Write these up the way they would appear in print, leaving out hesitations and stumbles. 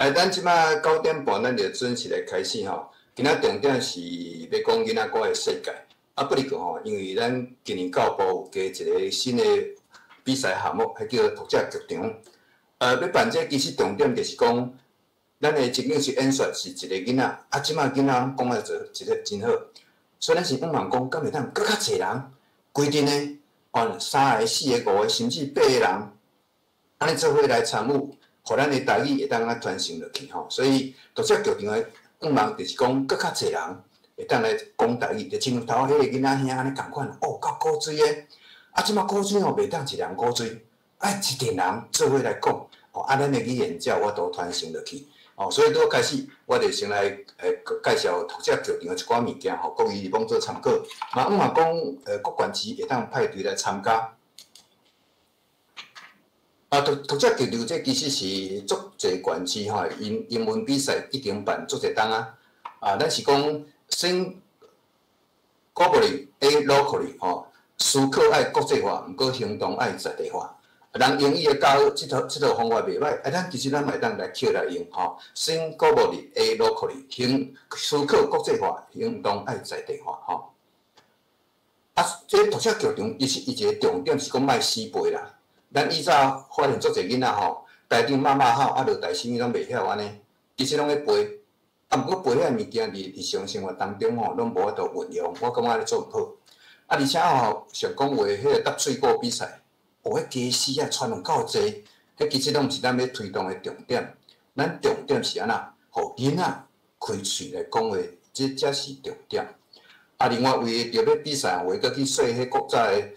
哎，咱這馬9點半，咱就準時來開始吼。今仔重點是欲講囡仔歌的世界。啊，不過吼，因為咱今年教育部有加一個新的比賽項目，彼叫讀者劇場。欲辦這個其實重點就是講，咱的情景式演說是一個囡仔，啊，這馬囡仔攏講啊做一個真好，所以咱是向望講，敢會當閣較濟人，規陣的，哦，三個、四個、五個，甚至八個人，按呢做伙來參與，予咱的台語會當按呢傳承落去吼。所以讀者劇場的向望就是講，閣較濟人會當來講台語，就親像頭彼個囡仔兄按呢仝款，哦，夠古錐的，啊，這馬古錐吼袂當一人古錐，愛一陣人做伙來講，哦，啊，咱的語言才有法度傳承落去。哦，所以拄開始，我就先來介紹讀者劇場的一寡物件，予各位罔做參考。嘛，向望講，各縣市會當派隊來參加。啊，讀者劇場這其實是足濟縣市吼，英文比賽已經辦足濟冬啊。啊，咱是講 think globally act locally 吼，思考愛國際化，毋過行動愛在地化。人英語的教這套方法袂䆀，啊，咱其實咱嘛會當來抾來用吼。Think globally, act locally，行思考國際化，行動愛在地化吼。啊，這讀者劇場其實伊一個重點是講莫死背啦。咱以早發現足濟囡仔吼，台頂罵罵吼，啊，落台啥物攏袂曉按呢，其實攏咧背。啊，毋過背遐物件佇日常生活當中吼，攏無法度運用，我感覺按呢做毋好。啊，而且吼，像講話彼個答喙鼓比賽。哦，彼家私啊，傳有夠濟，彼其實攏毋是咱欲推動的重點。咱重點是按怎，予囡仔開喙來講話，這才是重點。啊，另外為著欲比賽，有的閣去說彼國早的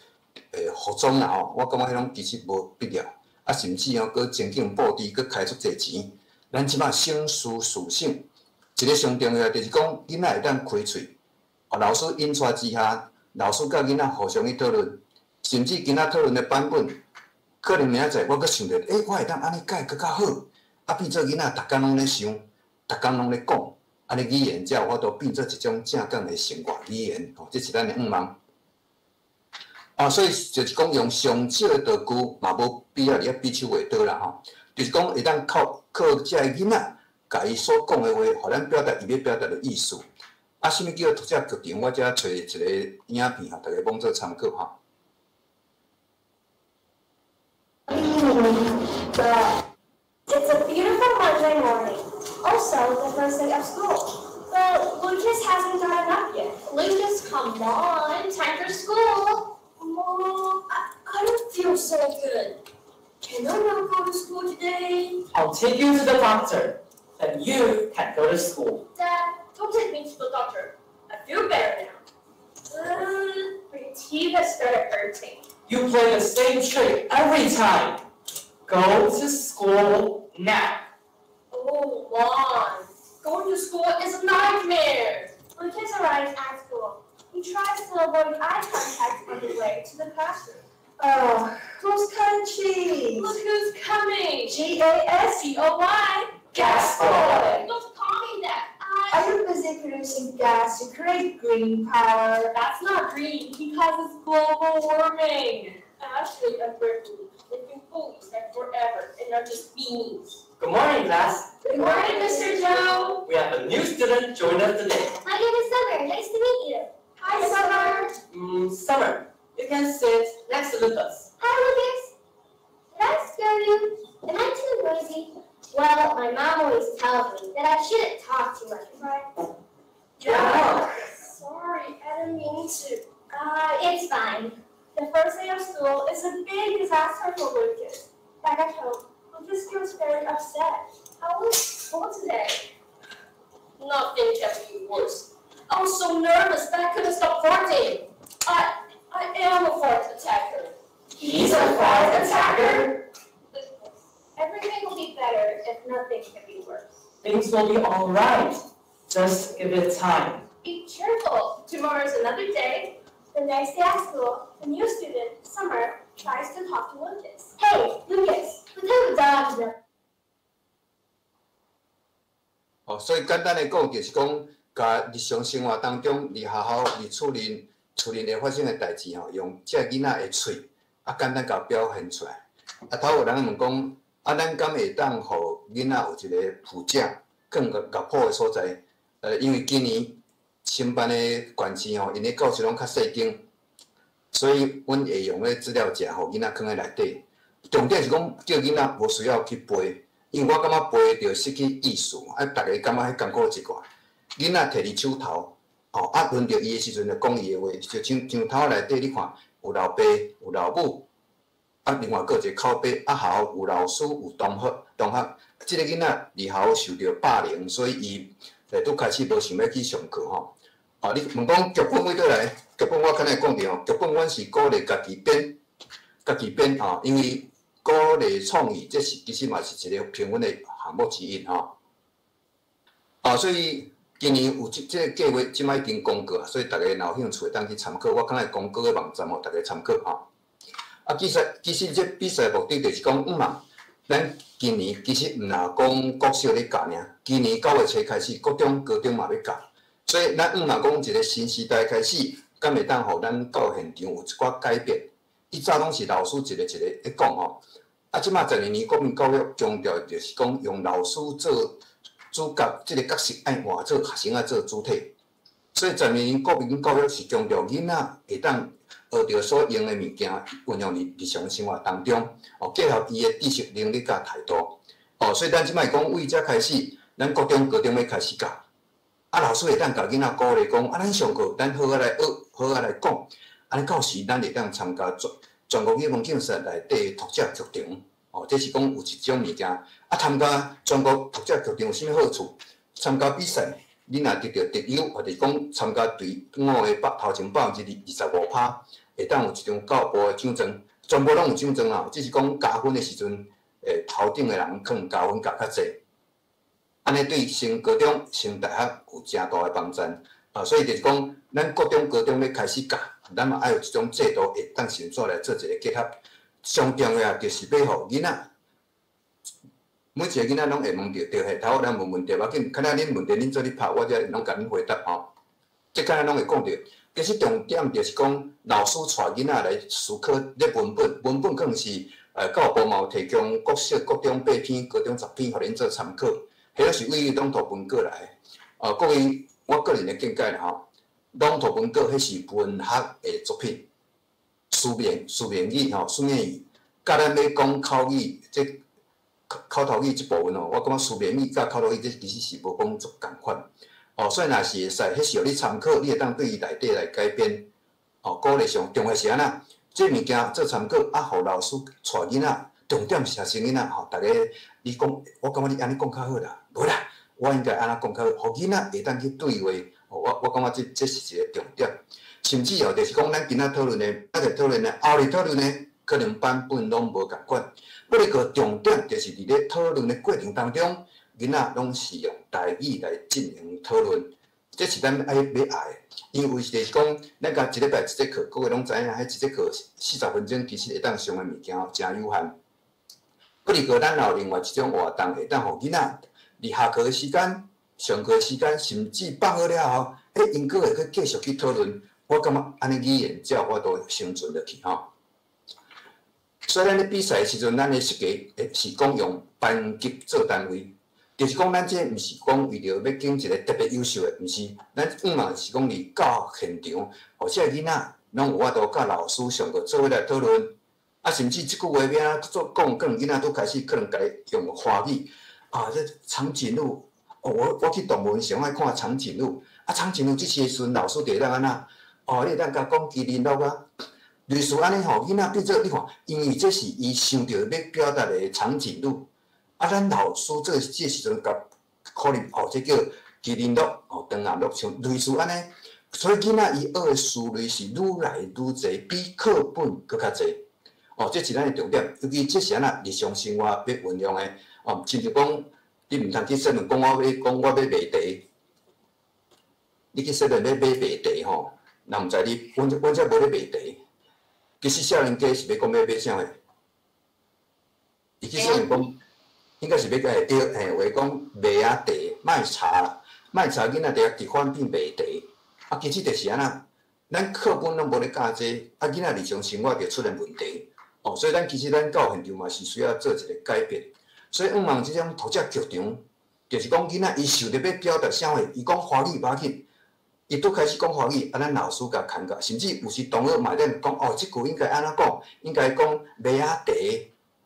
服裝啦吼，我感覺彼攏其實無必要。啊，甚至吼，閣情景布置，閣開足濟錢。咱這馬省事事省，一個上重要就是講，囡仔會當開喙。哦，老師引帶之下，老師佮囡仔互相去討論。甚至今仔討論的版本，可能明仔載我閣想著，欸，我會當按呢改閣較好，啊，變做囡仔逐工攏咧想，逐工攏咧講，按呢語言才有法度變做一種正港的生活語言，吼，這是咱的向望。啊，所以就是講用上少的道具，嘛無必要佇遐比手畫腳啦，吼，就是講會當靠這个囡仔，共伊所講的話，予咱表達伊欲表達的意思。啊，啥物叫讀者劇場？我遮揣一個影片，予大家罔做參考吼。 It's a beautiful Monday morning. Also, the first day of school. But Lucas hasn't gotten up yet. Lucas, come on. Time for school. Mom, I don't feel so good. Can I not go to school today? I'll take you to the doctor. Then you can go to school. Dad, don't take me to the doctor. I feel better now. My teeth have started hurting. You play the same trick every time. Go to school now. Oh, Mom. Going to school is a nightmare. Lucas arrives at school. He tries to avoid eye contact on the way to the classroom. Oh, who's cutting cheese? Look who's coming. G-A-S? C-O-Y. Gas boy. Don't call me that. I... Are you busy producing gas to create green power? That's not green. He causes global warming. Ashley and Brittany, they've been bullies like forever and are just beans. Good morning, class. Good morning, Mr. Joe. We have a new student join us today. My name is Summer. Nice to meet you. Hi, Summer. Summer, you can sit next to Lucas. Hi, Lucas. Did I scare you? Am I too noisy? Well, my mom always tells me that I shouldn't talk too much, right? Yeah. Sorry, I didn't mean to. It's fine. The first day of school is a big disaster for Lucas. Back at home, Lucas feels very upset. How was school today? Nothing can be worse. I was so nervous that I couldn't stop farting. I am a fart attacker. He's a fart attacker? Everything will be better if nothing can be worse. Things will be all right. Just give it time. Be cheerful. Tomorrow's another day. The next day at school, the new student, Summer, tries to talk to Lucas. Hey, Lucas, what type of dog is that? 哦，所以簡單來講，就是講，共日常生活當中，佇學校、佇厝裡、厝裡會發生的代誌吼，用這个囡仔的喙，啊，簡單共表現出來。啊，頭有人問講，啊，咱敢會當予囡仔有一個譜架，囥樂樂譜的所在？因為今年新辦的縣市吼，𪜶的教室攏較細間，所以阮會用咧資料夾，予囡仔囥佇內底。重點是講叫囡仔無需要去背，因為我感覺背就失去意思，啊，逐家感覺彼艱苦一寡。囡仔提佇手頭，吼，啊，輪著伊的時陣就講伊的話，就像像頭內底你看，有老爸，有老母，啊，另外閣有一個口碑，啊，學校有老師有同學同學，這個囡仔佇學校受著霸凌，所以伊拄開始無想欲去上課吼。啊，你問講劇本佗來？劇本我敢若講著吼，劇本阮是鼓勵家己編，家己編吼，因為鼓勵創意，這是其實嘛是一個評分的項目之一吼。啊，所以今年有這這個計劃，這擺已經公告，所以大家若有興趣會當去參考。我敢若公告的網站予大家參考吼。啊，其實其實這比賽目的就是講，毋嘛，咱今年其實毋若講國小咧教爾，今年9月初開始，國中、高中嘛欲教，所以咱毋若講一個新時代開始，敢會當予咱教育現場有一寡改變？以早攏是老師一個一個咧講吼，啊，這擺十二年國民教育強調就是講用老師做主角，這個角色愛換做學生愛做主體，所以十二年國民教育是強調囡仔會當學著所用的物件，運用佇日常生活當中，哦，結合伊的知識、能力佮態度，哦，所以咱這擺講為這開始，咱國中、高中欲開始教，啊，老師會當共囡仔鼓勵講，啊，咱上課，咱好好來學，好好來講，按呢到時咱會當參加全全國語文競賽內底的讀者劇場，哦，這是講有一種物件，啊，參加全國讀者劇場有啥物好處？參加比賽，你若得著特優，或者講參加隊伍的百頭前25%，會當有一張教育部的獎狀，全部攏有獎狀啊！只是講加分的時陣，頭頂的人可能加分加較濟，按呢對升高中、升大學有誠大的幫助啊！所以就是講，咱國中、高中欲開始教，咱嘛愛有一種制度，會當先做來做一個結合。上重要就是欲予囡仔，每一個囡仔攏會問著，對嘿，頭咱問問題，無要緊，敢若恁問題恁做咧拍，我遮攏共恁回答吼。這敢若攏會講著。其實重點就是講，老師帶囡仔來思考咧文本，文本可能是教育部嘛有提供國小、國中八篇、高中十篇，予恁做參考。彼是對朗讀文稿來的。各位，我個人的見解啦吼，朗讀文稿彼是文學的作品，書面書面語吼，書面語，佮咱欲講口語，這口口頭語這部分吼，我感覺書面語佮口頭語這其實是無講足仝款。哦，所以若是會使，彼是予你參考，你會當對伊內底來改編。哦，鼓勵上重要是按怎？這物件做參考，啊，予老師帶囡仔，重點是學生囡仔吼，逐家你講，我感覺你按呢講較好啦，無啦，我應該按怎講較好，予囡仔會當去對話。哦，我我感覺這這是一個重點。甚至哦，就是講咱今仔討論的，咱佇討論的，後日討論的，可能版本攏無仝款。不過重點就是佇咧討論的過程當中，囡仔攏是用台語來進行討論，這是咱愛欲愛的。因為就是講，咱共一禮拜一節課，各位攏知影，彼一節課40分鐘，其實會當上的物件誠有限。閣二個，咱也有另外一種活動，會當予囡仔佇下課的時間、上課時間，甚至放學了後，欸，𪜶閣會閣繼續去討論。我感覺按呢語言才有法度生存落去吼。所以咱咧比賽的時陣，咱的設計是講用班級做單位。就是講，咱這毋是講為著欲揀一個特別優秀的，毋是，咱往嘛是講佇教學現場，予這个囡仔攏有法度佮老師上課做伙來討論，啊，甚至這句話欲按怎做講，可能囡仔拄開始可能共伊用華語，啊，這長頸鹿，哦，我我去動物園上愛看長頸鹿，啊，長頸鹿這時陣老師就會當按怎，哦，你會當共講麒麟鹿啊，類似按呢吼，囡仔變做你看，因為這是伊想著欲表達的長頸鹿。啊，咱老師做這時陣，共可能哦，這叫麒麟鹿哦，長頷鹿，像類似按呢。所以囡仔伊學的思慮是愈來愈濟，比課本閣較濟。哦，這是咱的重點，尤其這是按怎日常生活欲運用的。哦，親像講，你毋通去說問講我欲講我欲賣茶，你去說問欲買賣茶吼，人毋知你，阮阮遮無咧賣茶。其實少年家是欲講欲買啥貨？伊去說問講。應該是欲共對，嘿，話講賣仔茶，賣茶啦，賣茶囡仔佇遐直翻變賣茶，啊，其實就是按怎，咱課本攏無咧教這個，啊，囡仔日常生活就出現問題，哦，所以咱其實咱教現場嘛是需要做一個改變。所以向望這種讀者劇場，就是講囡仔伊想著欲表達啥物，伊講華語無要緊，伊拄開始講華語，啊，咱老師共牽教，甚至有時同學嘛會當講哦，這句應該按怎講，應該講麥仔茶，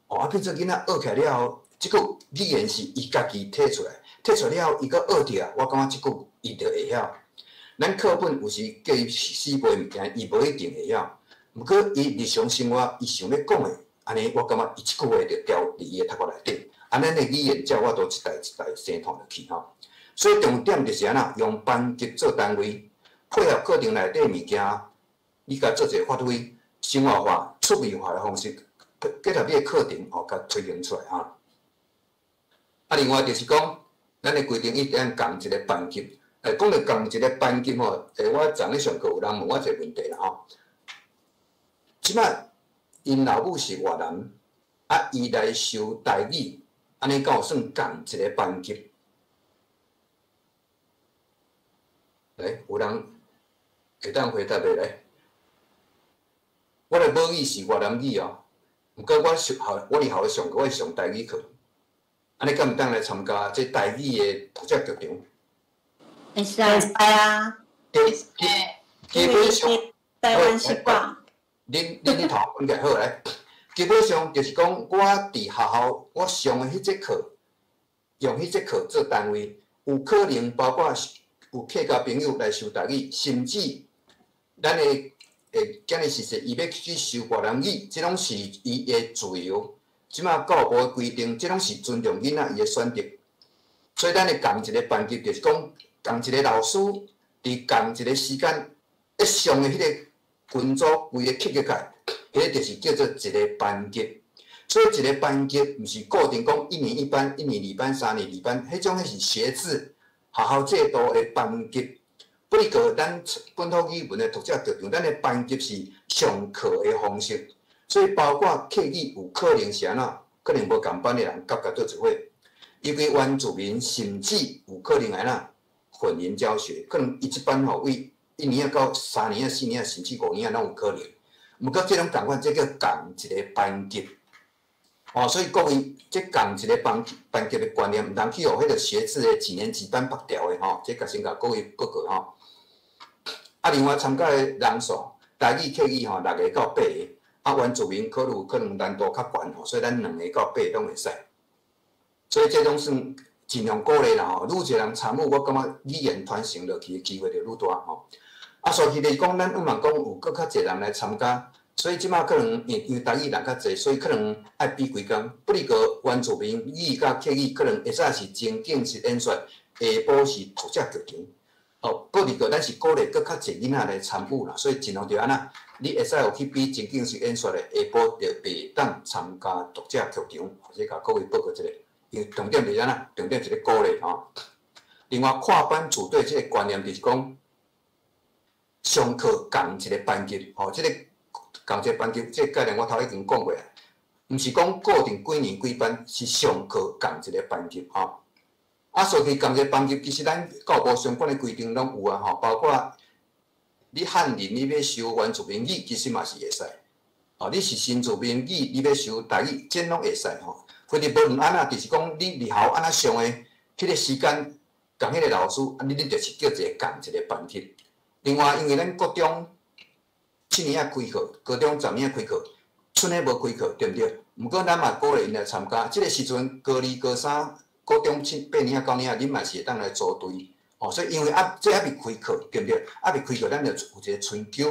哦，啊變做囡仔學起來了後，這句語言是伊家己提出來，提出來了後，伊閣學著啊，我感覺這句伊就會曉。咱課本有時叫伊死背物件，伊無一定會曉。毋過伊日常生活伊想欲講的，按呢我感覺伊這句話就牢佇伊的頭殼內底，按呢的語言才有法度一代一代生傳落去吼。所以重點就是按怎用班級做單位，配合課程內底物件，你共做一個發揮，生活化、趣味化的方式，結合你的課程吼，共推行出來吼。啊，另外就是講，咱的規定一定仝一個班級。講著仝一個班級吼，我昨日上課有人問我一個問題啦吼。這擺𪜶老母是越南，啊，伊來修台語，按呢敢有算仝一個班級？來，有人會當回答袂來？我的母語是越南語哦，毋過我上校，我佇學校上課，我是上台語課，按呢敢會當來參加這台語的讀者劇場？會使啊。對，基本上台灣習慣。恁恁頭講起來好來，基本上就是講，我佇學校我上的彼節課，用彼節課做單位，有可能包括有客家朋友來修台語，甚至咱的今日是說伊欲去修越南語，這攏是伊的自由。這馬教育部的規定，這攏是尊重囡仔伊的選擇。所以咱的仝一個班級，就是講仝一個老師，佇仝一個時間，咧上的彼個群組規個集起來，彼個就是叫做一個班級。所以一個班級毋是固定講一年一班、一年二班、三年二班，彼種彼是學制學校制度的班級。不過咱本土語文的讀者劇場，咱的班級是上課的方式，所以包括客語有可能是按怎，可能無仝班的人夾夾做一伙，尤其原住民甚至有可能按怎混齡教學，可能伊這班吼為一年仔到三年仔、四年仔，甚至五年仔攏有可能。毋過這種仝款，這叫仝一個班級。哦，所以各位，這仝一個班班級的觀念，毋通去予彼個學制的幾年級班縛牢的吼。這共先共各位報告吼。啊，另外參加的人數，台語、客語吼，六個到八個。啊，原住民考慮可能難度較懸吼，所以咱兩個到八個攏會使。所以這攏算盡量鼓勵啦吼。愈濟人參與，我感覺語言傳承落去的機會就愈大吼。啊，所以就是講，咱向望講有閣較濟人來參加，所以這馬可能因為台語人較濟，所以可能愛比幾工。不過原住民語佮客語可能會早是情景式演說，下晡是讀者劇場。哦，閣二個咱是鼓勵閣較濟囡仔來參與啦，所以盡量就按怎，你會使有去比情景式演說的，下晡就袂當參加讀者劇場，或者共各位報告一下。因為重點是按怎，重點是咧鼓勵吼。另外跨班組隊這個觀念就是講，上課仝一個班級，吼，這個仝一個班級，這個概念我頭已經講過啊，毋是講固定幾年幾班，是上課仝一個班級，吼。啊，所以仝一個班級，其實咱教育部相關的規定攏有啊，吼，包括你漢人你欲修原住民語，其實嘛是會使，哦，你是新住民語，你欲修台語，這攏會使吼。反正無論按怎，就是講你日後按怎上的彼個時間，仝彼個老師，啊，你就是叫一個仝一個班級。另外，因為咱國中七年仔開課，高中十年仔開課，春的無開課，對毋對？毋過咱嘛鼓勵𪜶來參加。這個時陣，高二、高三、高中七八年仔、九年仔，恁嘛是會當來組隊。哦，所以因為啊，這猶未開課，對毋對？猶未開課，咱就有一個春秋，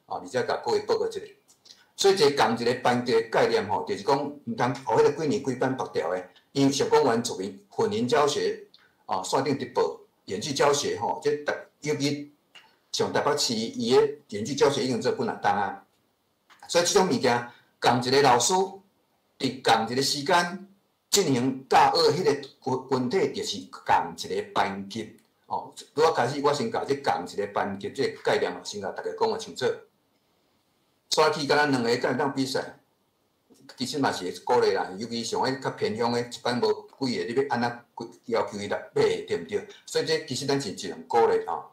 哦，而且共各位報告一下。所以這仝一個班級的概念吼，就是講毋通予彼個幾年幾班縛牢的。因為像講原住民混齡教學，哦，線頂直播遠距教學吼，這尤其像台北市伊的遠距教學已經做幾若冬啊，所以這種物件，仝一個老師佇仝一個時間進行教學，彼個群群體就是仝一個班級。哦，拄仔開始我先共這仝一個班級這個概念，先共大家講個清楚。煞去敢若兩个敢會當比賽，其實嘛是會鼓勵啦，尤其像彼較偏鄉的，一班無幾个，你欲按怎要求伊來八個，對毋對？所以這其實咱是盡量鼓勵吼。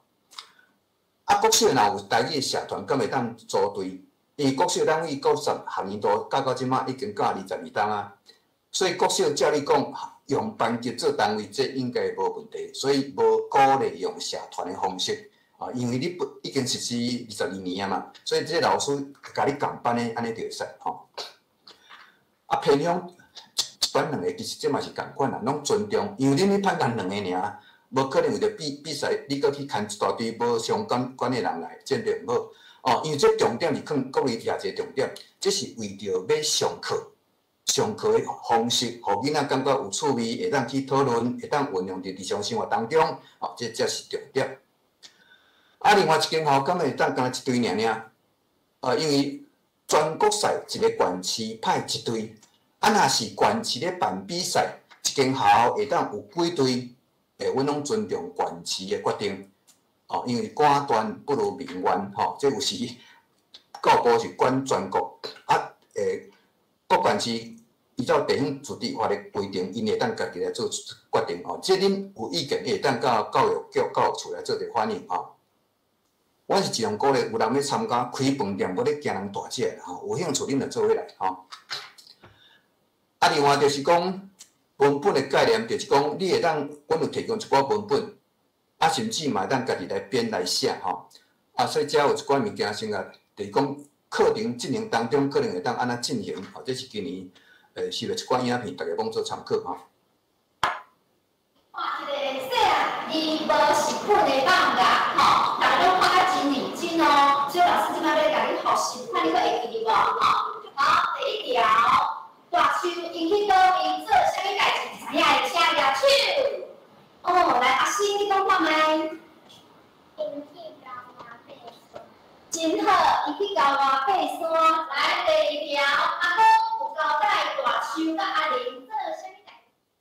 啊，國小若有台語的社團，敢會當組隊？因為國小咱以九十學年度教到這馬已經教22冬啊，所以國小照你講用班級做單位，這應該無問題，所以無鼓勵用社團的方式啊，因為你不已經實施22年啊嘛，所以這老師共你仝班的，按呢就會使吼。啊，偏鄉一班兩个，其實這嘛是仝款啦，攏尊重，因為恁彼班干兩个爾，無可能為著比比賽，你閣去牽一大堆無相關關的人來，這對毋好。哦，因為這重點是囥各位舉一個重點，這是為著欲上課，上課的方式，予囡仔感覺有趣味，會當去討論，會當運用佇日常生活當中，哦，這才是重點。啊，另外一間校敢會當干焦一隊爾爾？因為全國賽一个縣市派一隊，啊，若是縣市咧辦比賽，一間校會當有幾隊？阮攏尊重縣市的決定。哦，因為官大不如民願，吼，這有時教育部是管全國，啊，各縣市依照地方自治法的規定，𪜶會當家己來做決定，吼。這恁有意見，會當佮教育局、教育處來做一个反映，吼。阮是盡量鼓勵有人欲參加開飯店，無咧驚人大食吼，有興趣恁就做伙來，吼。啊，另外就是講文本的概念，就是講你會當，阮有提供一寡文本。啊，甚至嘛會當家己來編來寫吼。啊，所以遮有一寡物件先共，就是講課程進行當中可能會當按怎進行，吼，這是今年收的一寡影片，大家攏做參考吼。看這個細漢，伊無習慣的放假，吼，大家攏看甲真認真哦。所以老師這擺欲共你複習，看你閣會記得無？吼，好，第一條，大樹𪜶去佗位做啥物代誌？知影的請舉手。哦，來，阿星，你講看覓？𪜶去郊外爬山。真好，𪜶去郊外爬山。來，第二條，阿公有交代大樹佮阿玲做啥物代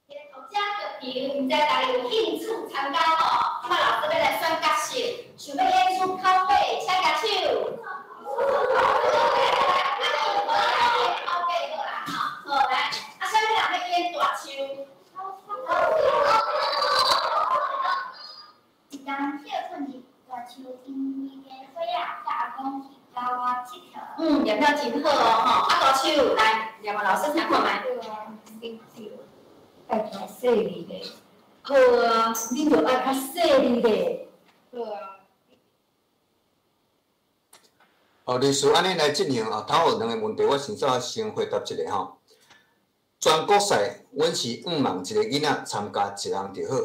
誌？拓展劇場，毋知大家有興趣參加無？這擺老師欲來選角色，想欲演出口白，請舉手。口白好啦，好來，啊，啥物人欲演大樹？一工歇睏日，大樹𪜶兩个伙仔佮阿公去郊外𨑨迌。嗯，念了真好哦，吼！啊，大樹來，念予老師聽看覓。對啊，你著愛較細膩咧。好啊，你著愛較細膩咧。好啊。哦，類似按呢來進行啊，頭有兩个問題，我先煞先回答一下吼。全國賽，阮是向望一个囡仔參加一人就好。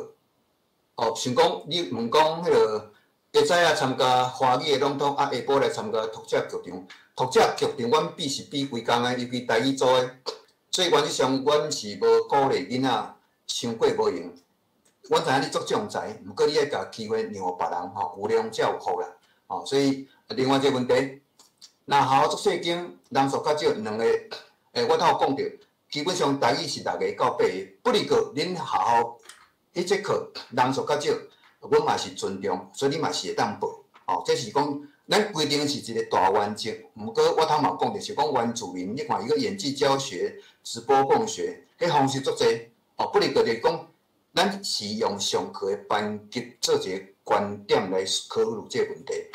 哦，想講你問講彼个下早仔參加華語的朗讀，啊下晡來參加拓展劇場。拓展劇場，阮比是比規工的，尤其台語組的，所以原則上阮是無鼓勵囡仔傷過無閒。阮知影你足將才，毋過你愛共機會讓予別人吼，有量才有福啦。吼，所以另外一个問題，若學校足細間，人數較少，兩个，我頭有講著，基本上台語是六个到八個，不離過恁學校。彼節課人數較少，阮嘛是尊重，所以你嘛是會當報。哦，這是講咱規定是一個大原則，毋過我頭嘛有講著是講原住民，你看伊個遠距教學、直播共學，彼方式足濟。哦，不離過就是講，咱是用上課的班級做一個觀點來考慮這個問題。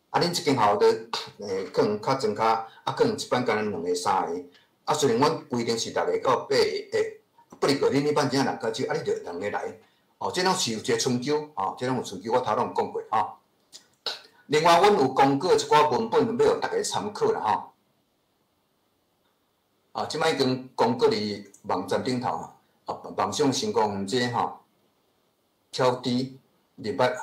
啊，恁這間學校的可能較莊跤，啊，可能一班干焦兩个、三个。啊，雖然阮規定是六个到八个，不離過恁彼班真正人較少，啊，你著兩个來，哦，這攏是有一个春秋，哦，這攏有春秋，我頭攏有講過，吼。另外，阮有公告一寡文本，欲予大家參考啦，吼。啊，這擺已經公告佇網站頂頭，啊，夢想成功這吼，挑戰入捌學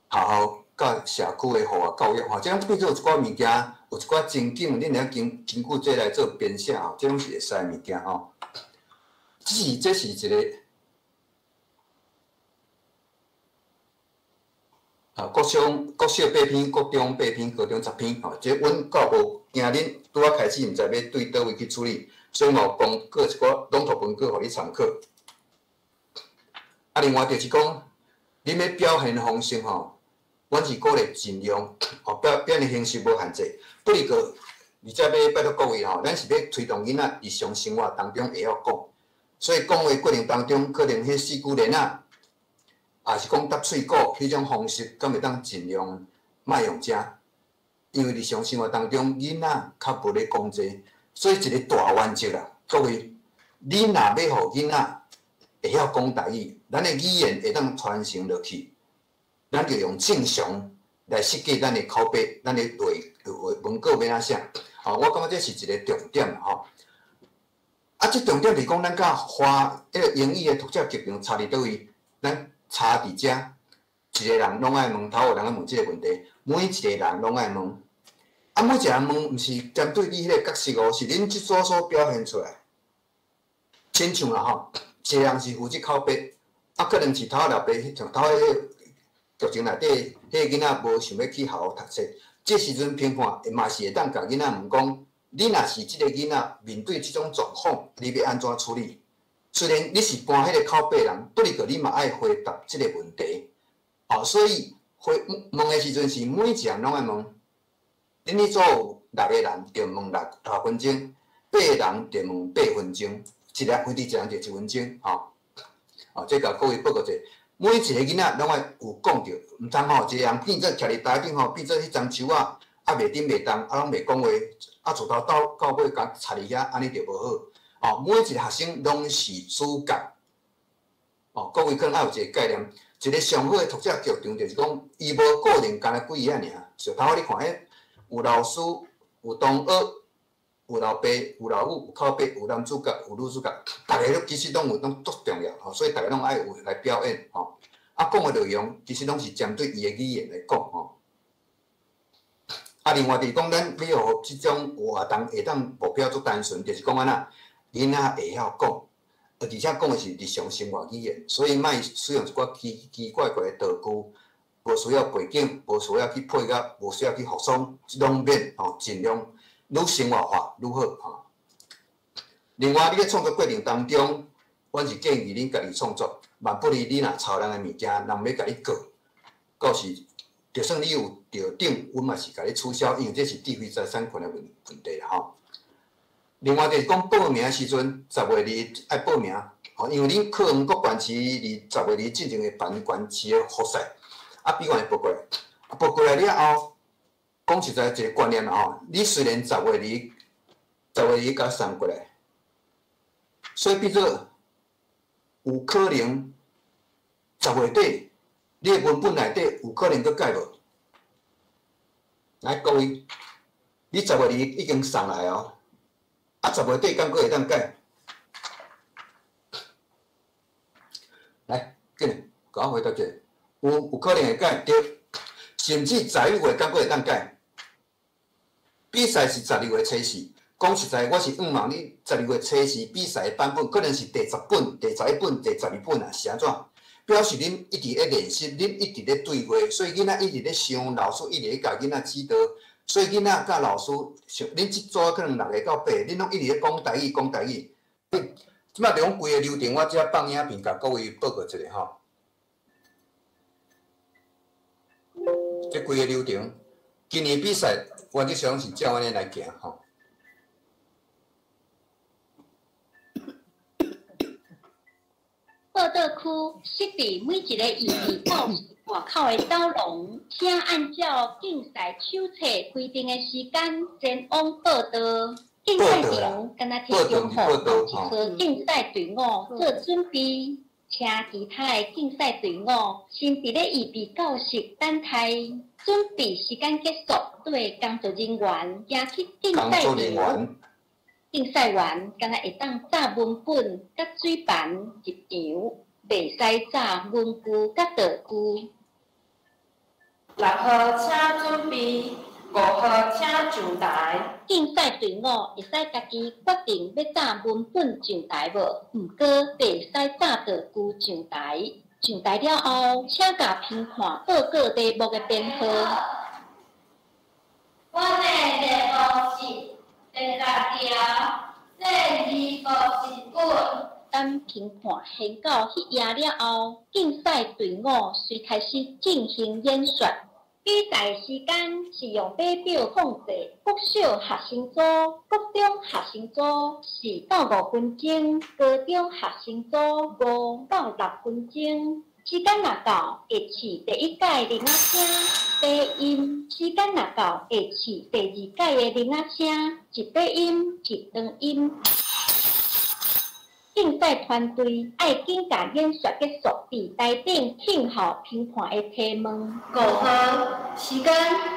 校佮社區的戶外教育，吼，這種變做有一寡物件，有一寡情景，恁會根根據這來做編寫，吼，這攏是會使的物件，吼。這是一個啊，國小國小八篇，國中八篇，高中10篇，吼，這阮教部驚恁拄仔開始毋知欲對佗位去處理，所以嘛有公告一寡朗讀文稿予你參考。啊，另外就是講，恁欲表現方式吼，阮是鼓勵盡量哦，表表現形式無限制，不過而且欲拜託各位吼，咱是欲推動囡仔日常生活當中會曉講。所以講話過程當中，可能彼四句連仔，也是講搭喙鼓彼種方式，敢會當盡量莫用遮。因為日常生活當中，囡仔較無咧講這個，所以一個大原則啦，各位，你若欲予囡仔會曉講台語，咱的語言會當傳承落去，咱就用正常來設計咱的口白，咱的話文稿欲按怎寫。吼，我感覺這是一個重點吼。啊，這重點是講咱佮華彼個英語的讀者劇場差佇佗位？咱差佇遮，一個人攏愛問，頭有人愛問這個問題，每一個人攏愛問。啊，每一個人問，毋是針對你彼個角色哦，是恁這組所表現出來。親像啦吼，一個人是負責口白，啊，可能是頭仔老爸，像頭仔彼個劇情內底，彼個囡仔無想欲去學校讀冊，這時陣評判嘛是會當共囡仔問講：你若是這個囡仔面對這種狀況，你欲按怎處理？雖然你是扮彼個口白人，不過你嘛愛回答這個問題。吼，所以回問的時陣是每一個人攏愛問。恁彼組有六個人，就問六分鐘；八個人就問八分鐘，一個回答一人就一分鐘，吼。哦，這共各位報告者，每一個囡仔攏愛有講著，毋通吼一個人變做徛佇台頂吼，變做彼欉樹仔，啊袂振袂動，啊攏袂講話，啊自頭到到尾共插佇遐，按呢就無好。哦，每一個學生攏是主角。哦，各位可能愛有一個概念，一個上好的讀者劇場就是講，伊無固定干焦幾個爾，就頭仔你看，彼有老師，有同學，有老爸，有老母，有口白，有男主角，有女主角，逐个攏其實攏有攏足重要吼，所以逐个攏愛有來表演吼。啊，講的內容其實攏是針對伊的語言來講吼。啊，另外就是講，咱欲予這種活動會當目標足單純，就是講按怎，囡仔會曉講，而且講的是日常生活語言，所以莫使用一寡奇奇怪怪的道具，無需要背景，無需要去配樂，無需要去服裝，攏免吼，盡量愈生活化愈好吼。另外，你咧創作過程當中，阮是建議恁家己創作，萬不離你若抄人的物件，人欲共你告，到時就算你有著獎，阮嘛是共你取消，因為這是智慧財產權的問問題啦吼。另外就是講報名的時陣，10月2日愛報名，吼，因為恁客陽國縣市佇10月2日進前會辦縣市的複賽，啊，比完會報過來，啊，報過來了後，講實在一個觀念啦吼，你雖然10月2，10月2共送過來，所以變做有可能10月底，你的文本內底有可能閣改無？來，各位，你十月二已經送來哦，啊，十月底敢閣會當改？來，緊來，共我回答一下，有有可能會改對，甚至11月敢閣會當改？比賽是12月初四，講實在，我是向望你十二月初四比賽的版本，可能是第10本、第11本、第12本啊，是按怎？表示恁一直咧練習，恁一直咧對話，所以囡仔一直咧想，老師一直咧共囡仔指導，所以囡仔佮老師，像恁這組可能六個到八個，恁攏一直咧講台語，講台語。這擺就講規個流程，我這放影片，共各位報告一下吼。這規個流程，今年比賽原則上是照按呢來行吼。報到區設佇每一個預備教室外口的走廊，請按照競賽手冊規定的時間前往報到。競賽場敢若提供予某一科競賽隊伍做準備，請其他的競賽隊伍先佇咧預備教室等待。準備時間結束，綴工作人員行去競賽場。競賽員敢若會當紮文本佮水盤入場，袂使紮文具佮道具。六號請準備，五號請上台。競賽隊伍會使家己決定欲紮文本上台無，毋過袂使紮道具上台。上台了後，請共評判報告題目的編號。阮的題目是第十條，細字無日本。等評判宣告彼頁了後，競賽隊伍隨開始進行演說。比賽時間是用碼錶控制。國小學生組、國中學生組4到5分鐘，高中學生組5到6分鐘。時間若到，會試第一改鈴仔聲，低音；時間若到，會試第二改的鈴仔聲，一低音，一長音。競賽團隊愛緊共演說結束，佇台頂聽候評判的提問。五號，時間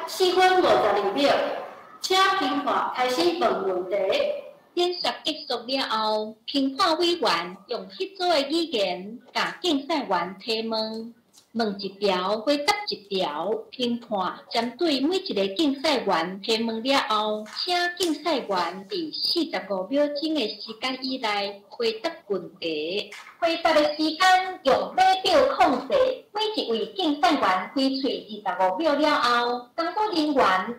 4分52秒，請評判開始問問題。演說結束了後，評判委員用彼組的語言共競賽員提問，問一條回答一條。評判針對每一個競賽員提問了後，請競賽員佇45秒鐘的時間以內回答問題。回答的時間用碼錶控制。每一位競賽員開喙25秒了後，工作人員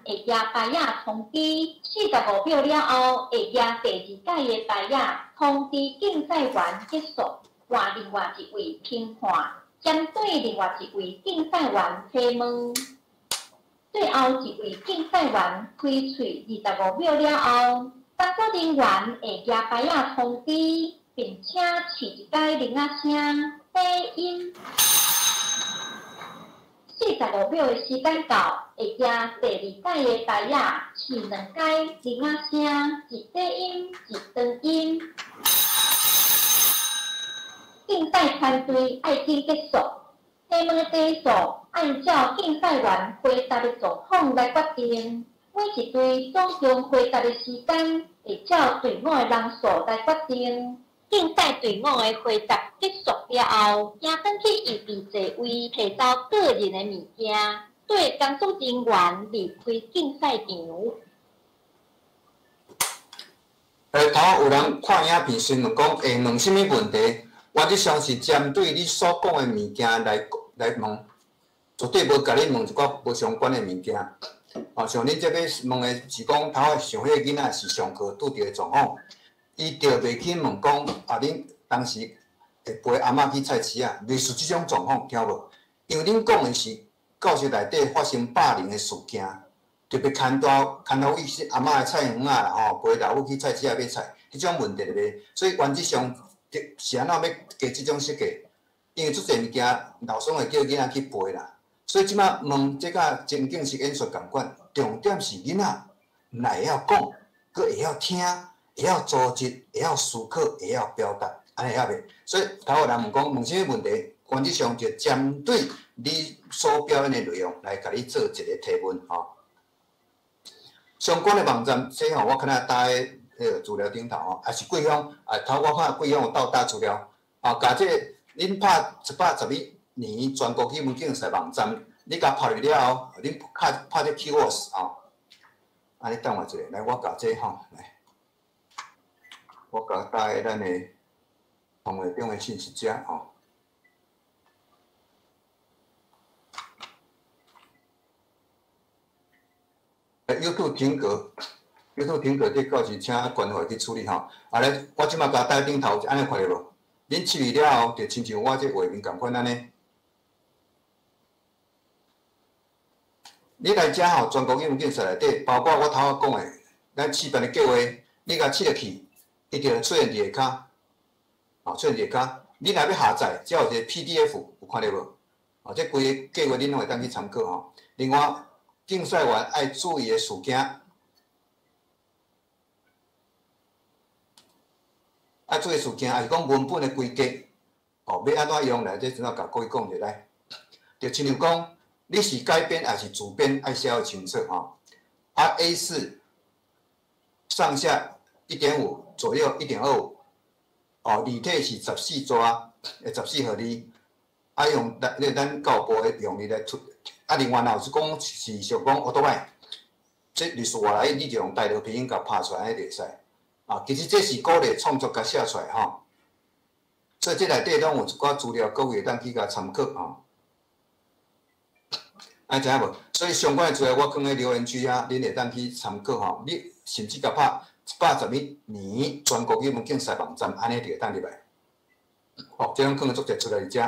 會舉牌仔通知。45秒了後，會舉第二改的牌仔通知競賽員結束，換另外一位評判，針對另外一位競賽員提問。最後一位競賽員開喙25秒了後，工作人員會舉牌仔通知，並且試一改鈴仔聲低音。45秒的時間到，會舉第二改的牌仔試兩改鈴仔聲，一低音，一長音。競賽團隊愛緊結束，提問的題數按照競賽員回答的狀況來決定。每一隊總共回答的時間會照隊伍的人數來決定。競賽隊伍的回答結束了後，行轉去預備座位，提走個人的物件，綴工作人員離開競賽場。頭有人看影片詢問講會問啥物問題？原則上是針對你所講的物件來問，絕對無共你問一寡無相關的物件。哦，像恁這欲問的是講，頭仔像彼個囡仔是上課拄著的狀況，伊就袂去問講啊，恁當時會陪阿嬤去菜市仔，類似這種狀況，聽無？因為恁講的是教室內底發生霸凌的事件，特別牽帶牽到伊阿嬤的菜園仔啦，吼，陪老母去菜市仔買菜，彼種問題就袂。所以原則上是按怎欲加這種設計？因為足濟物件，老師會叫囡仔去背啦。所以這擺問這佮情景式演說仝款，重點是囡仔毋但會曉講，閣會曉聽，會曉組織，會曉思考，會曉表達，按呢會曉袂？所以頭有人問講問啥物問題，原則上就針對你所表演的內容來共你做一個提問吼。相關的網站，這吼我可能搭喺彼個資料頂頭吼，也是貴鄉啊，頭我看貴鄉有鬥搭資料，啊，共這個恁拍111年全國語文競賽網站，你共拍入了後，恁拍拍這 keywords 吼，啊，你等我一下，來我共這吼，來，我共搭喺咱的通話中的信息遮吼。YouTube 停格，YouTube 停格，這到時請關懷去處理吼。啊咧，我這擺共搭頂頭，按呢看著無？恁試了後，就親像我這畫面仝款按呢。你來遮吼，全國語文競賽內底，包括我頭仔講的，咱試辦的計劃，你共試入去，伊就會出現佇下跤，哦，出現佇下跤。你若欲下載，遮有一個 PDF，有看著無？哦，這規個計劃恁攏會當去參考吼。另外，競賽員愛注意的事件，愛注意事件，抑是講文本的規格，哦，欲按怎用來？這陣仔共各位講一下來，就親像講，你是改編抑是自編，愛寫予清楚吼。啊，A4上下1.5，左右1.25，哦，字體是14紙，14號字，啊用咱咱教育部的用字來出。啊，另外若有是講是想講烏托邦，這歷史外來你就用台語拼音共拍出來，按呢就會使。啊，其實這是鼓勵創作共寫出來吼。所以這內底攏有一寡資料，各位會當去共參考吼。按呢知影無？所以相關的資料我放佇留言區遐，恁會當去參考吼。你甚至共拍111年全國語文競賽網站，按呢就會當入來。哦，這攏放足濟出來佇遮。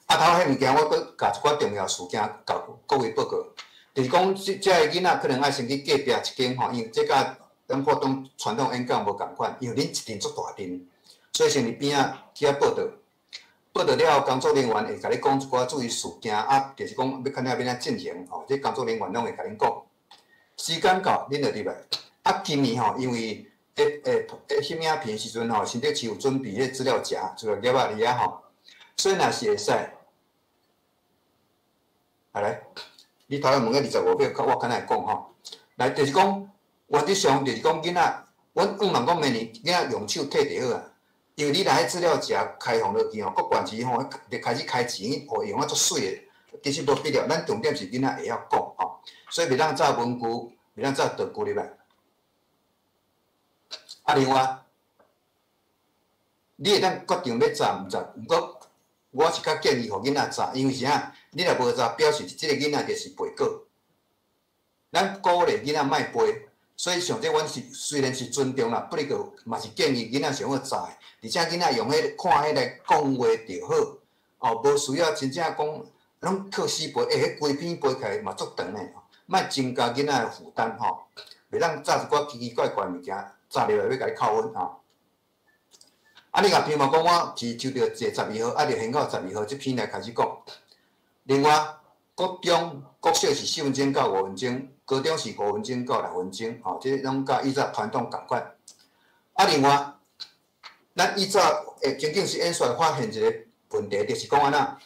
啊，頭彼物件我閣共一寡重要事件共各位報告，就是講這這个囡仔可能愛先去隔壁一間吼，因為這佮咱普通傳統演講無仝款，因為恁一陣足大陣，所以先佇邊仔去遐報到。報到了後，工作人員會共你講一寡注意事項，啊，就是講欲按怎欲按怎進行吼，這工作人員攏會共恁講。時間到，恁就入來。啊，今年吼，因為會會會翕影片時陣吼，新竹市有準備彼資料夾，資料夾仔佇遐吼，所以若是會使，啊來，你頭先問個25秒，我較會講吼。來，就是講，原則上就是講囡仔，阮向望講明年囡仔用手提就好啊。因為你若彼資料夾開放落去吼，各縣市吼就開始開錢，予用啊足媠的，其實無必要。咱重點是囡仔會曉講吼，所以袂當紮文具，袂當紮道具入來。啊，另外，你會當決定欲紮毋紮，毋過我是較建議予囡仔紮，因為啥？你若無紮，表示這個囡仔就是背果。咱鼓勵囡仔莫背，所以上濟阮是雖然是尊重啦，不過嘛是建議囡仔上好紮的，而且囡仔用彼看彼來講話就好，哦，無需要真正講攏靠死背，欸，彼規篇背起來嘛足長的，莫增加囡仔的負擔吼，袂當紮一寡奇奇怪怪物件，紮入來欲共你扣分吼。啊，你若譬如講我是收著第十二號，啊，就先到十二號這篇來開始講。另外，國中、國小是4分鐘到5分鐘，高中是5分鐘到6分鐘，吼，這攏佮以前傳統仝款。啊，另外，咱以早會情景式演說發現一個問題，就是講按怎，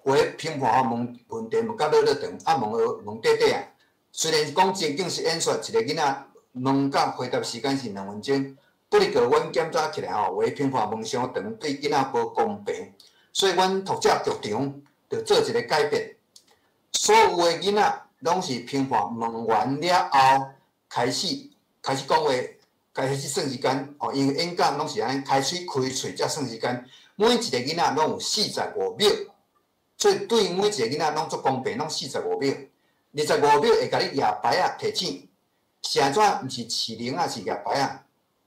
有的評判吼問問題問甲落落長，啊問問短短啊。雖然講情景式演說，一個囡仔問甲回答時間是2分鐘，不過阮檢查起來吼，有的評判問傷長，對囡仔無公平，所以阮讀者劇場就做一個改變，所有的囡仔攏是評判問完了後，開始開始講話，開始算時間哦，因為演講攏是按呢，開始開喙才算時間，每一個囡仔攏有四十五秒，所以對每一個囡仔攏足公平，攏四十五秒，25秒會共你舉牌仔提醒，是按怎？毋是飼鈴仔，是舉牌仔，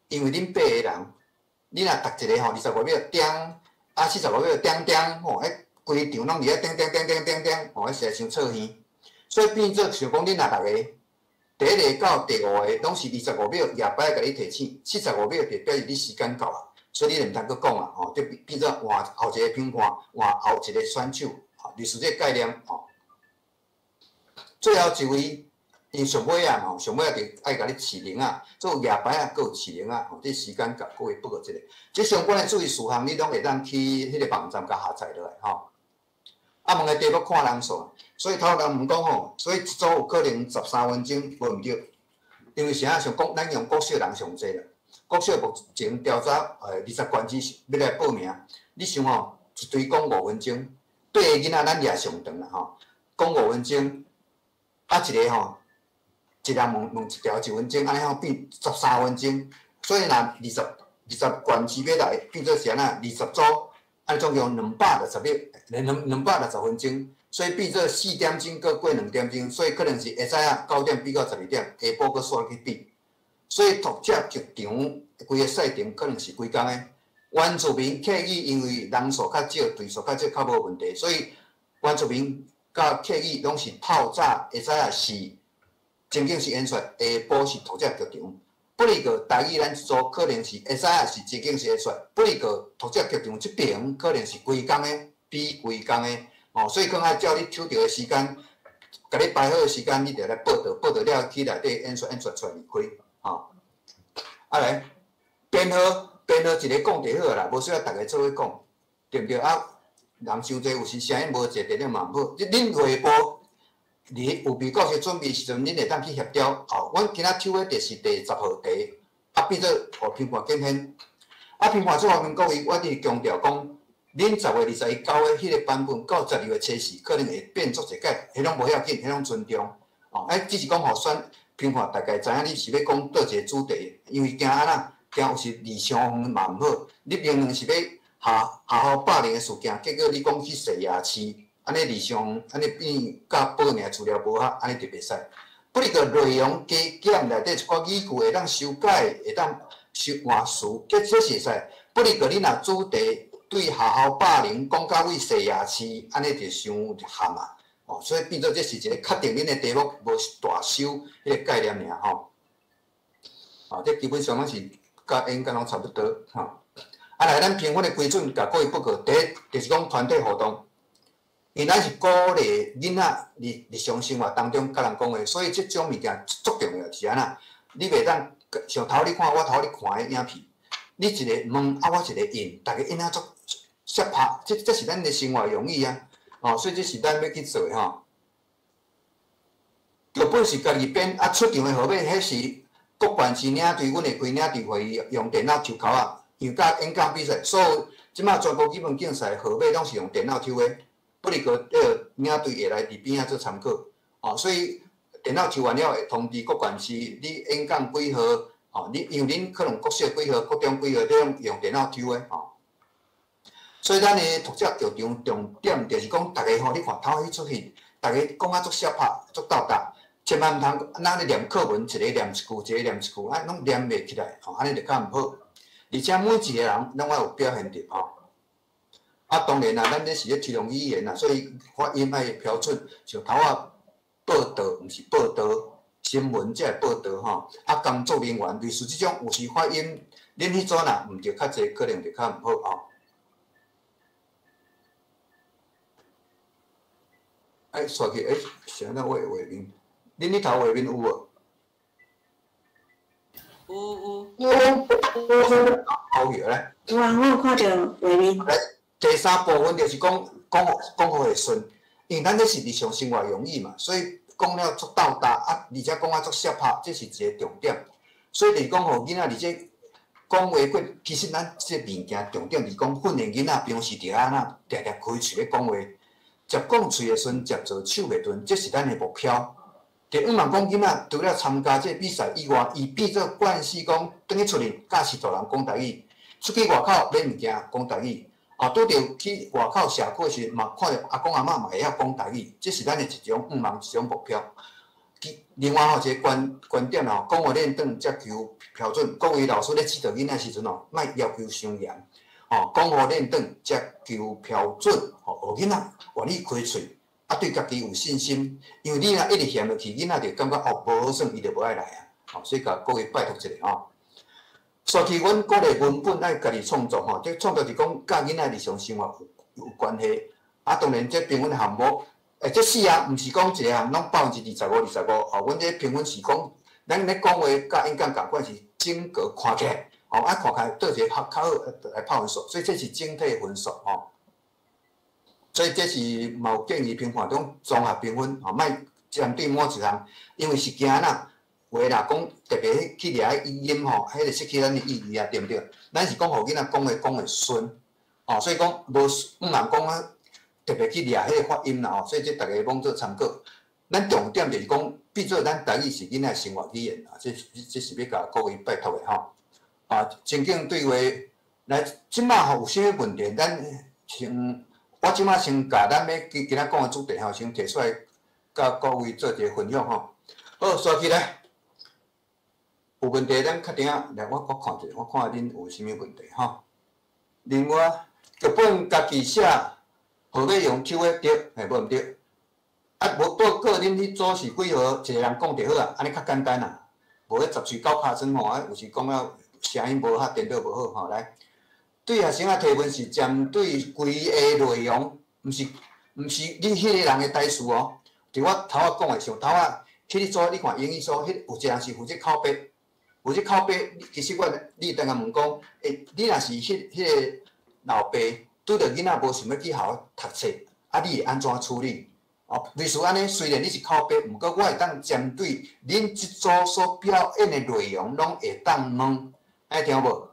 因為恁八個人，你若逐一個吼二十五秒叮，啊四十五秒叮叮吼，彼規場攏佇遐叮叮叮叮叮叮，吼，彼實在傷吵耳。所以變做想講，恁若六個，第一個到第五個攏是二十五秒舉牌共你提醒，四十五秒就表示你時間到啊，所以你就毋通閣講啊，吼，就變做換後一個評判，換後一個選手，吼，類似這個概念吼。最後一位，因上尾啊吼，上尾啊就愛共你飼鈴仔，做舉牌仔，閣有飼鈴仔，吼，這時間共各位報告一下。這相關的注意事項，你攏會當去彼個網站共下載落來吼。啊，問的題目看人數，所以頭人問講吼，所以一組有可能13分鐘，無毋對，因為啥？像講咱用國小人上濟啦，國小目前調查20縣市欲來報名，你想吼，一隊講五分鐘，八個囡仔咱掠上長啦吼，講五分鐘，啊一個吼，一人問問一條一分鐘，按呢吼變13分鐘，所以若二十縣市欲來，變做是按怎？20組。按呢總共260秒，260分鐘，所以變做4點鐘閣過2點鐘，所以可能是下早仔9點比到12點，下晡閣煞去比。所以讀者劇場規個賽程可能是規工的。原住民客語因為人數較少，隊數較少，較無問題，所以原住民佮客語攏是透早下早仔是情景式演說，下晡是讀者劇場。不過台語咱這組可能是下早仔是情景式演說，不過讀者劇場這邊可能是規工的，比規工的，哦，所以講愛照你抽著的時間，共你排好的時間，你就來報到，報到了去內底演說演說出來離開，吼。啊來，編號編號一个講就好啦，無需要逐个做伙講，對毋對？啊，人傷濟，有時聲音無坐佇咧嘛毋好。恁匯報佇有備考試準備時陣，恁會當去協調。吼，阮今仔抽的就是第10號題，啊變做予評判檢驗。啊，評判這方面各位，我佇強調講，恁10月21交的彼個版本，到12月初四可能會變做一改，彼攏無要緊，彼攏尊重。哦，啊，只是講予選評判大概知影你是欲講佗一個主題，因為驚按怎，驚有時離傷遠嘛毋好。你明明是欲學學校霸凌的事件，結果你講去洗牙齒，按呢離傷遠，按呢變佮報名資料無合，按呢就袂使。不過內容加減內底一寡語句會當修改，會當修換詞，這這是會使。不過你若主題對學校霸凌講到位洗牙齒，按呢就傷含啊。哦，所以變做這是一個確定恁的題目，無大修彼個概念爾吼。哦，這基本上攏是佮演講攏差不多吼。啊，來，咱評分的規準，共各位報告。第一，就是講團隊活動，因為咱是鼓勵囡仔佇日常生活當中佮人講話，所以這種物件足重要，是按怎？你袂當像頭你看我頭咧看彼影片，你一個問啊，我一個應，逐家應啊足攝拍，這是咱的生活用語啊，哦，所以這是咱欲去做的吼。劇本是家己編，啊，出場的號碼，彼是各縣市領隊，阮會開領隊會議，用電腦抽籤仔，因為佮演講比賽，所有這馬全國基本競賽號碼攏是用電腦抽的，不離個彼個領隊會來佇邊仔做參考，哦，所以電腦抽完了會通知各縣市，你演講幾號，哦，你因為恁可能國小幾號、國中幾號，你攏用電腦抽的，哦。所以咱的讀者劇場重點就是講，逐家吼，你看頭彼齣戲，逐家講啊足瀉拍、足鬥搭。千萬毋通，咱咧念課文，一個念一句，一個念一句，啊，攏念袂起來，吼，按呢就較毋好。而且每一個人攏愛有表現著，吼。啊，當然啦，咱這是咧推動語言啦，所以發音愛標準，像頭仔報道，毋是報道，新聞才會報道，吼。啊，工作人員類似這種有時發音，恁彼組若毋著較濟，可能就較毋好，吼。哎，煞去，欸，是按怎我的畫面？恁彼頭畫面有無？有有。好去來。有啊，我有看著畫面。來，第三部分就是講講講予會順，因為咱這是日常生活用語嘛，所以講了足鬥搭啊，而且講啊足瀉拍，這是一個重點。所以就是講予囡仔佇這講話過，其實咱這個物件重點是講訓練囡仔平時著按怎定定開喙咧講話，捷講喙會順，捷做手袂頓，這是咱的目標。就毋茫講囡仔除了參加這個比賽以外，伊變做慣勢講，轉去厝裡教識大人講台語，出去外口買物件講台語，啊，拄著去外口社區時，嘛看著阿公阿嬤嘛會曉講台語，這是咱的一種向望，一種目標。另外吼，一個觀觀點吼，講話練轉才求標準。各位老師咧指導囡仔時陣吼，莫要求傷嚴，吼，講話練轉才求標準，吼，予囡仔願意開喙。啊，對家己有信心，因為你若一直嫌落去，囡仔就感覺哦無好耍，伊就無愛來啊。吼，所以共各位拜託一下吼。煞去，阮鼓勵文本愛家己創作吼，這創作是講佮囡仔日常生活有關係。啊，當然這評分項目，欸，這四項毋是講一個項攏25%、25吼。阮這評分是講，咱咧講話佮演講仝款是整個看起來，吼啊看起來佗一個較較好來拍分數，所以這是整體分數吼。所以這是嘛有建議評判中綜合評分，吼，莫針對某一項，因為是驚啦，有的若講特別去掠彼語音吼，彼個失去咱的意義啊，對毋對？咱是講予囡仔講話講會順，哦，所以講無毋通講啊，特別去掠彼個發音啦，吼，所以這逐家攏做參考。咱重點就是講，變做咱台語是囡仔生活語言啊，這這是欲共各位拜託的吼。啊，情景對話來，這馬吼有啥物問題，咱先。我這馬先共咱欲今今仔講的主題吼，先提出來，佮各位做一個分享吼。好，煞起來，有問題咱較等仔來，我我看一下，我看恁有啥物問題吼。另外，劇本家己寫，號碼用抽的對，嘿，無毋對。啊，無報告恁彼組是幾號，一個人講就好啊，按呢較簡單啦。無彼十喙九尻川吼，啊，有時講了聲音無好，電腦無好吼，來。對學生仔提問是針對規个內容，毋是毋是你彼个人的代誌哦。就我頭仔講的，像頭仔彼個組，你看英語組，彼有一個人是負責口白，負責口白。其實我你會當共問講，欸，你若是彼彼个老爸，拄著囡仔無想欲去學校讀冊，啊，你會按怎處理？哦，類似按呢，雖然你是口白，毋過我會當針對恁這組所表演的內容，攏會當問，愛聽無？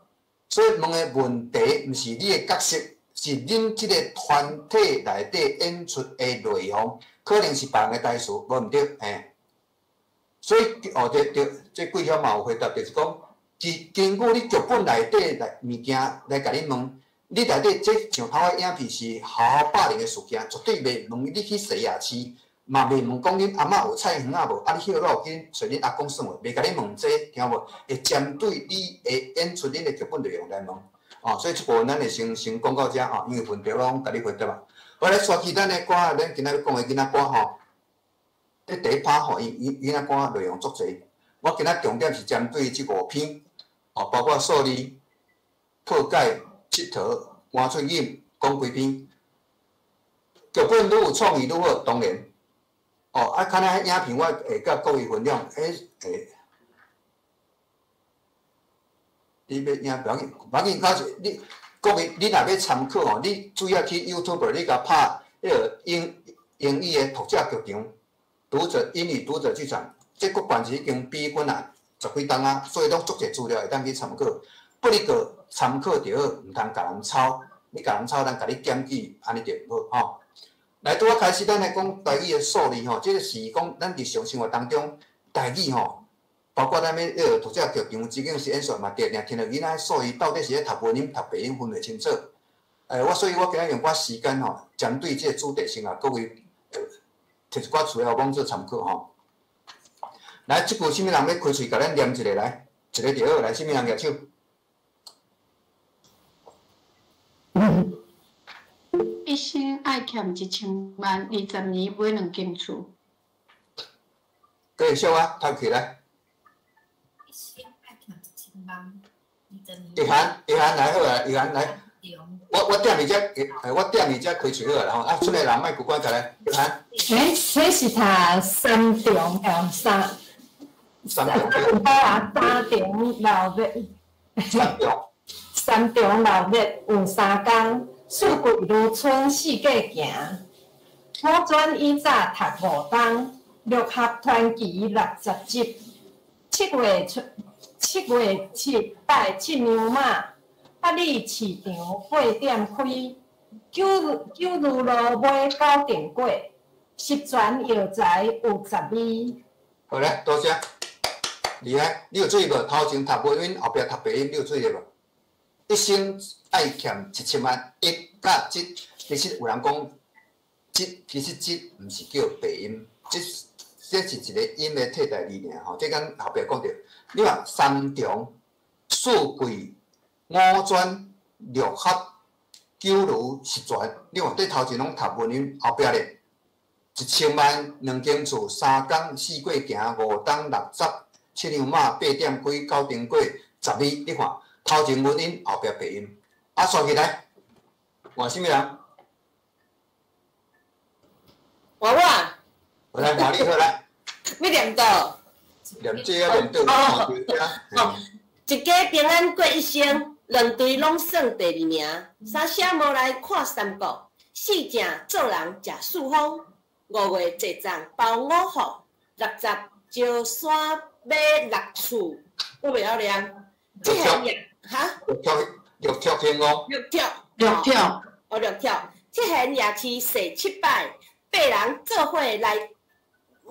所以問的問題毋是你的角色，是恁這個團體內底演出的內容，可能是別人的代誌，無毋對，嘿。所以哦，對對，這桂曉嘛有回答，就是講，是根據你劇本內底來物件來共你問，你內底這像頭仔影片是學校霸凌的事件，絕對袂問你去西亞市，嘛袂問講恁阿嬤有菜園仔無，啊你歇落去揣恁阿公算話，袂共你問這個，聽無？會針對你的演出、恁的劇本內容來問，哦，所以這部分咱會先先講到遮吼，因為問題我攏共你回答啊。好來，煞去咱的歌，咱今仔欲講的囡仔歌吼，佇第一趴吼，伊伊囡仔歌內容足濟，我今仔重點是針對這五篇，哦，包括數字、破解、𨑨迌，搬出饮，讲几篇。剧本愈有创意愈好，当然。哦，啊，较若影片我会佮各位分享，迄会。你欲影，无要紧，无要紧，较是你各位，你若欲参考吼，你主要去 YouTube，你共拍彼个英英语的读者剧场，读者英语读者剧场，这国关是已经比阮啊十几冬啊，所以拢足济资料会当去参考。不哩个参考就好，毋通共人抄，你共人抄，人共你检举，按呢就毋好吼。来，拄仔开始，咱来讲台语的数字吼，这个是讲咱日常生活当中台语吼。包括咱欲彼个读者剧场，这间实验室嘛，定定听著囡仔数字到底是咧读文音、读白音，分袂清楚。我所以我今日用寡时间吼，针对这个主题先共各位提一寡资料，讲做参考吼。来，这句啥物人欲开喙，共咱念一下来，一个就好。来，啥物人举手？一生爱欠1000万，20年买两间厝。继续啊，读起来。一生爱欠1000万，20年。一涵，一涵来好啊，一涵来。我踮伫遮，我踮伫遮开喙好啊，吼啊，出来人莫孤单，来，一涵。欸，这是读三重哦，三。三重。啊，三重闹热。三重。三重闹热有三工，四季如春四界行。五专以早读五冬，六合传奇60集。7月初，7月7拜七娘妈，八里市场8点开，九九如路买九重粿，十全药材有十味。好咧，多谢。厉害，你有注意无？头前读母音，后壁读白音，你有注意无？一生爱欠1000万，一佮这，其实有人讲，这其实这毋是叫白音，这。这是一个音的替代字尔吼，这敢后壁讲著，你看三重、四季、五专、六合、九如、十全，你看这头前拢读文音，后壁咧1000万、两间厝、三工、四过行、五冬、六十、七娘妈、8点开、九重粿、十二，你看头前文音，后壁白音，啊，刷起来，换啥物人？换我。我来换你好来。欲念佗？念这啊，念佗，哦，一家平安过一生，两队拢算第二名。三声无来看三国，四正做人食四方。五月坐帐包五福，60石山买六厝，我袂晓念。这个哈？六跳天哦。六跳。六跳。哦，六跳。七贤夜市踅七摆，八人做伙来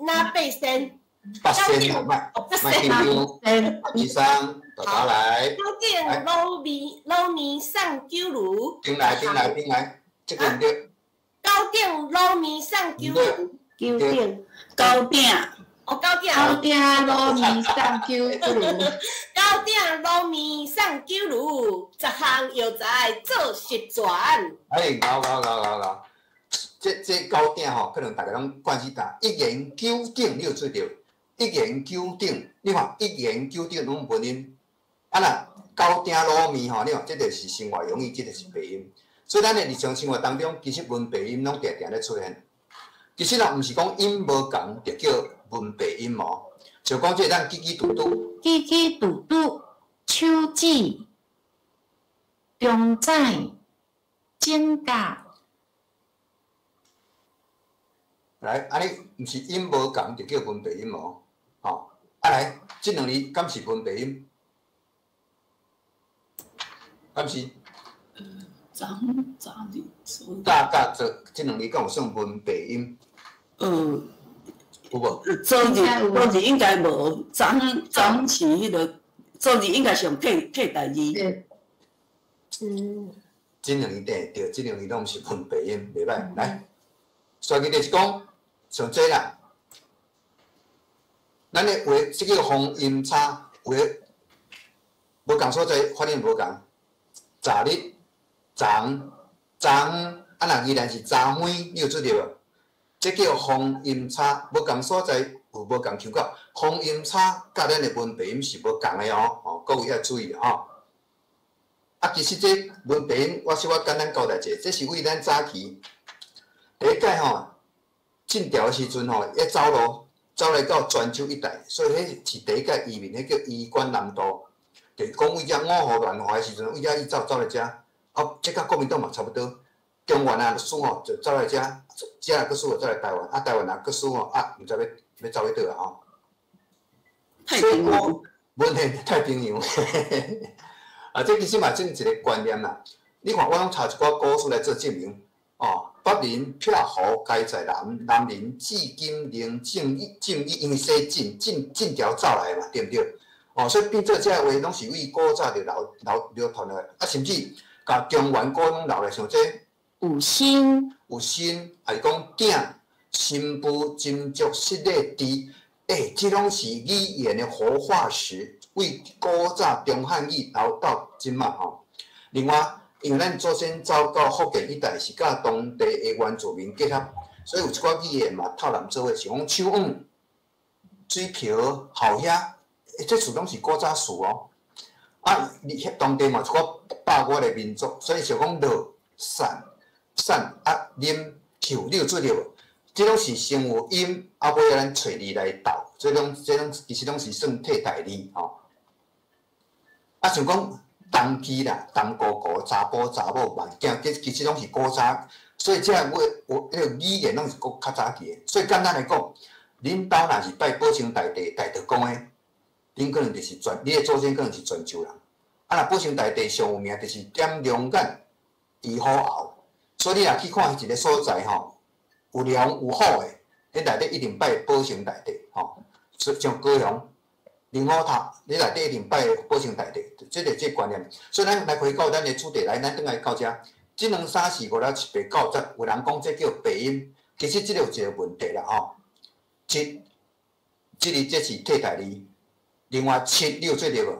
拿八仙。八仙哦，莫莫紧张。医生，大家来。九鼎卤面，卤面送酒炉。顶来，顶来，顶来，这个对。九鼎卤面送酒炉。九鼎，九鼎。哦，九鼎。九鼎卤面送酒炉。九鼎卤面送酒炉，十项药材做十全。哎，𠢕𠢕𠢕𠢕𠢕，这九鼎吼，可能大家拢惯势打一言九鼎，你有注意著？一言九鼎，你看一言九鼎拢文音，啊若九鼎卤面吼，你看这就是生活用语，这就是白音。所以咱的日常生活当中，其实文白音拢定定咧出现。其实若毋是讲音无仝就叫文白音哦，就讲这咱叽叽嘟嘟，叽叽嘟嘟，手指，中指，指甲。来，按呢毋是音无仝就叫文白音哦，吼，啊来，这两字敢是文白音？敢是？早早日早甲早，这两字敢有算文白音？有无？早日早日应该无，早早是彼个早日应该是用替代字。这两字对对，这两字拢毋是文白音，袂歹。来，所以就是讲，像这啦，咱的话，这叫方音差，话无仝所在，发音无仝。昨日、昨、昨，啊，若依然是昨昏，你有注意无？这叫方音差，无仝所在有无仝腔调。方音差佮咱的文白音是无仝的哦，哦，各位要注意吼。啊，其實這文白音，我小可簡單交代者，這是為咱早期第一屆吼晉朝的時陣吼，一走路走來到泉州一帶，所以彼是第一屆移民，彼叫衣冠南渡，就是講為遮五胡亂華的時陣，為遮伊走走來遮，啊，這佮國民黨嘛差不多，中原啊輸吼就走來遮，遮若閣輸就走來台灣，啊台灣若閣輸吼，啊毋知欲走去佗啊吼。太平洋，問題太平洋。啊，這其實嘛，算一個觀念啦。你看，我攏查一寡古書來做證明。哦，北人撇胡皆在南，南人至今仍正義正義，因為西晉晉晉朝走來嘛，對毋對？哦，所以變做這個話，攏是為古早就流流流傳來，啊，甚至共中原古攏留來，像這有心有心，還是講鼎新婦斟酌失禮豬，欸，這攏是語言的活化石。為古早中漢語留到這馬吼。另外，因為咱祖先走到福建一帶是佮當地的原住民結合，所以有一寡語言嘛透納做伙，像講手腕、水瓢、鱟兄，欸，這詞攏是古早詞哦。啊，當地嘛有一寡百越的民族，所以像講落、散、散啊、啉、嗅，你有注意著無？這攏是先有音，啊尾仔咱揣字來鬥，這攏其實攏是算替代字吼。啊，像講同期啦、同姑姑、查埔、查某、萬囝，其實攏是古早，所以這個我彼個語言攏是閣較早期的。所以簡單來講，恁兜若是拜保生大帝、大德公的，恁可能就是泉，你的祖先可能是泉州人。啊，若保生大帝上有名就是點龍眼、豬虎喉，所以你若去看一個所在吼，有龍有虎的，彼內底一定拜保生大帝吼，像高雄。靈虎塔，你內底一定拜保生大帝，這個這個觀念。所以咱來回到咱的主題來，咱轉來到遮，這兩三四五六七八九十，有人講這叫白音，其實這個有一個問題啦吼。七，這裡這是替代字。另外七，你有注意著無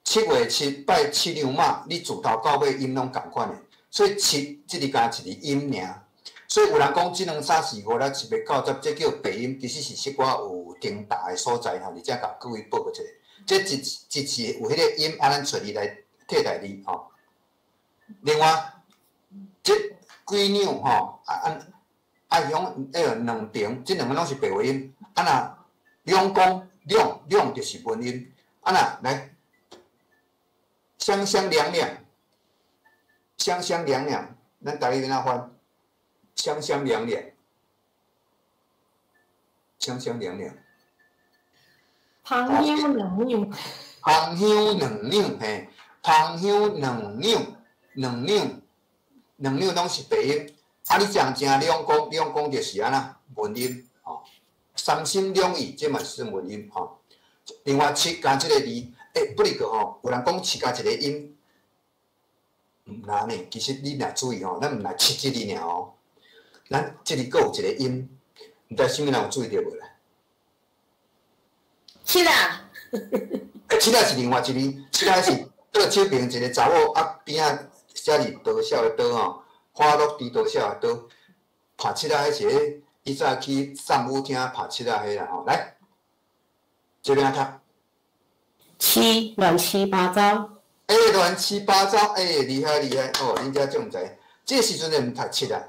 ？7月7拜七娘媽，你自頭到尾音攏仝款的，所以七這裡加一個音爾。所以有人講這兩三四五六七八九十，這叫白音，其實是小可有重疊的所在吼。而且共各位報告一下，這一一字有彼個音，啊，咱揣字來替代字吼。另外，這幾兩吼，啊啊啊，響彼個兩爿，這兩個攏是白話音。啊若兩公兩兩就是文音。啊若來，雙雙兩兩，雙雙兩兩，咱台語按怎翻？雙雙兩兩，雙雙兩兩。芳香兩兩。芳香兩兩嘿，芳香兩兩，兩兩，兩兩攏是白音。啊，你講正兩公，兩公就是按怎文音吼。三心兩意，這嘛是算文音吼。另外七加這個字，欸，不離個吼，有人講七加一個音，毋難呢。其實你若注意吼，咱毋來七這字爾哦。咱這裡閣有一個音，毋知啥物人有注意著無啦？七啊！欸，七仔是另外一字，七仔是倒手邊一個查某，啊邊仔寫字多少的多吼，花落知多少的多，拍七仔彼是彼以早去送舞廳拍七仔彼啦吼，來，這邊讀。七亂七八糟。欸，亂七八糟，欸，厲害厲害，哦，恁遮足毋知，這個時陣就毋讀七啊。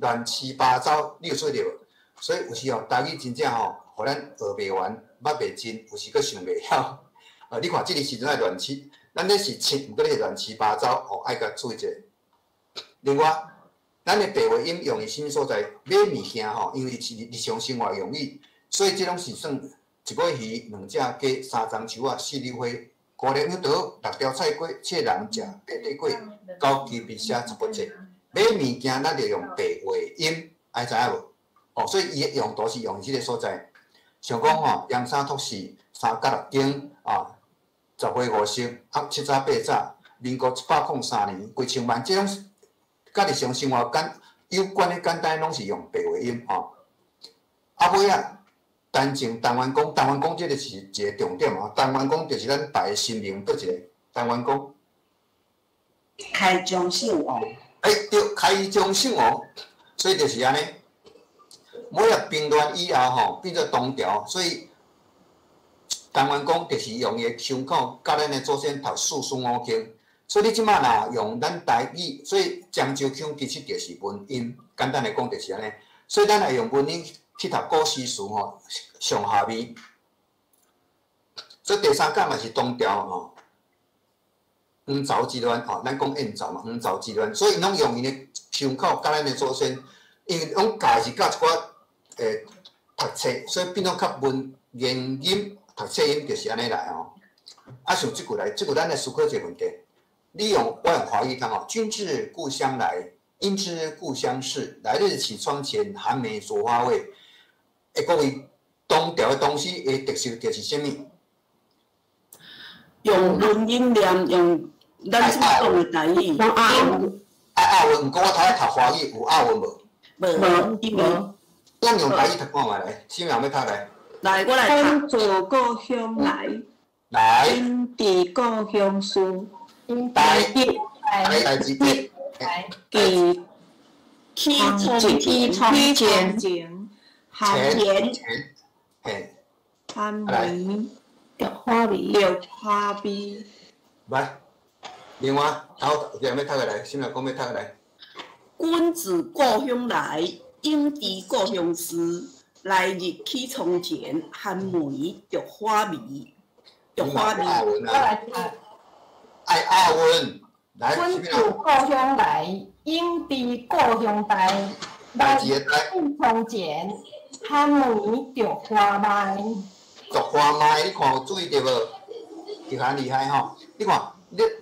亂七八糟，你有注意著無？所以有時吼，台語真正吼，予咱學袂完，捌袂盡，有時閣想袂曉。啊，你看這個時陣愛亂七，咱這是七，毋過你是亂七八糟，哦，愛共注意者。另外，咱的白話音用佇啥物所在？買物件吼，因為是日常生活用語，所以這攏是算一尾魚、兩隻雞、三欉樹仔、四粒花、五粒櫻桃、六條菜瓜、七人食八塊粿、九支筆寫十八節。買物件，咱就用白話音，愛知影無？哦，所以伊的用途是用佇這個所在。像講吼，揚沙托市三角六間啊，十歲五十，啊七早八早，民國103年，幾千萬，這種佮日常生活簡有關的簡單，攏是用白話音吼。啊尾仔，陳靜陳元光，陳元光這個是一個重點哦。陳元光就是咱拜的神明，佗一個陳元光。開漳聖王。欸，對，開漳聖王，所以就是按呢。尾仔兵亂以後吼，變做唐朝，所以陳元光就是用伊的胸口，佮咱的祖先讀四書五經，所以你這馬若用咱台語，所以漳州腔其實就是文音，簡單來講就是按呢。所以咱愛用文音去讀古詩詞吼，上下味。所以第三講嘛是唐朝吼，黃巢之亂吼，咱講燕巢嘛，黃巢之亂，所以攏用𪜶的胸口佮咱的祖先，因為攏教是教一寡讀冊，所以變做較文言音讀冊音就是按呢來吼。啊，像這句來，這句咱來思考一個問題。你用我用華語講吼，君自故鄉來，應知故鄉事。來日綺窗前，寒梅著花未？欸，各位，唐朝的唐詩的特色就是啥物？用文音念，用咱這講的台語。愛押韻，毋過我頭仔讀華語有押韻無？無，伊無。咱用台語讀看覓來，啥人欲讀來？來，我來讀。君自故鄉來，來，應知故鄉事。台台台字記，記起床起床前，前前，嘿，寒梅，著花味，著花味。來，另外，頭有人欲讀過來，啥人講欲讀過來？君自故鄉來，應知故鄉事。來日綺窗前，寒梅著花味，著花味。我來讀。愛押韻，來。君自故鄉來，應知故鄉代。來日綺窗前，寒梅著花霈。著花霈，你看有注意著無？就很厲害吼！你看，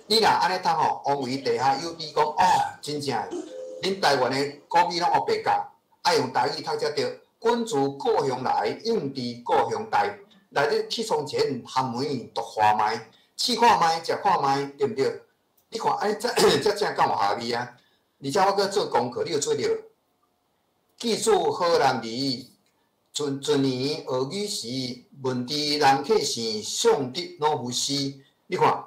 你若按呢讀吼，王維地下有你講哦，真正，恁台灣的國語攏烏白教，愛用台語讀才對。君自故鄉來，應知故鄉代。來日綺窗前，寒梅著花霈。試看覓，食看覓，對毋對？你看，按呢才才正敢有下味啊！而且我閣做功課，你有做著？記住好男兒，春春年學語時，問知人客姓，送得老夫詩。你看，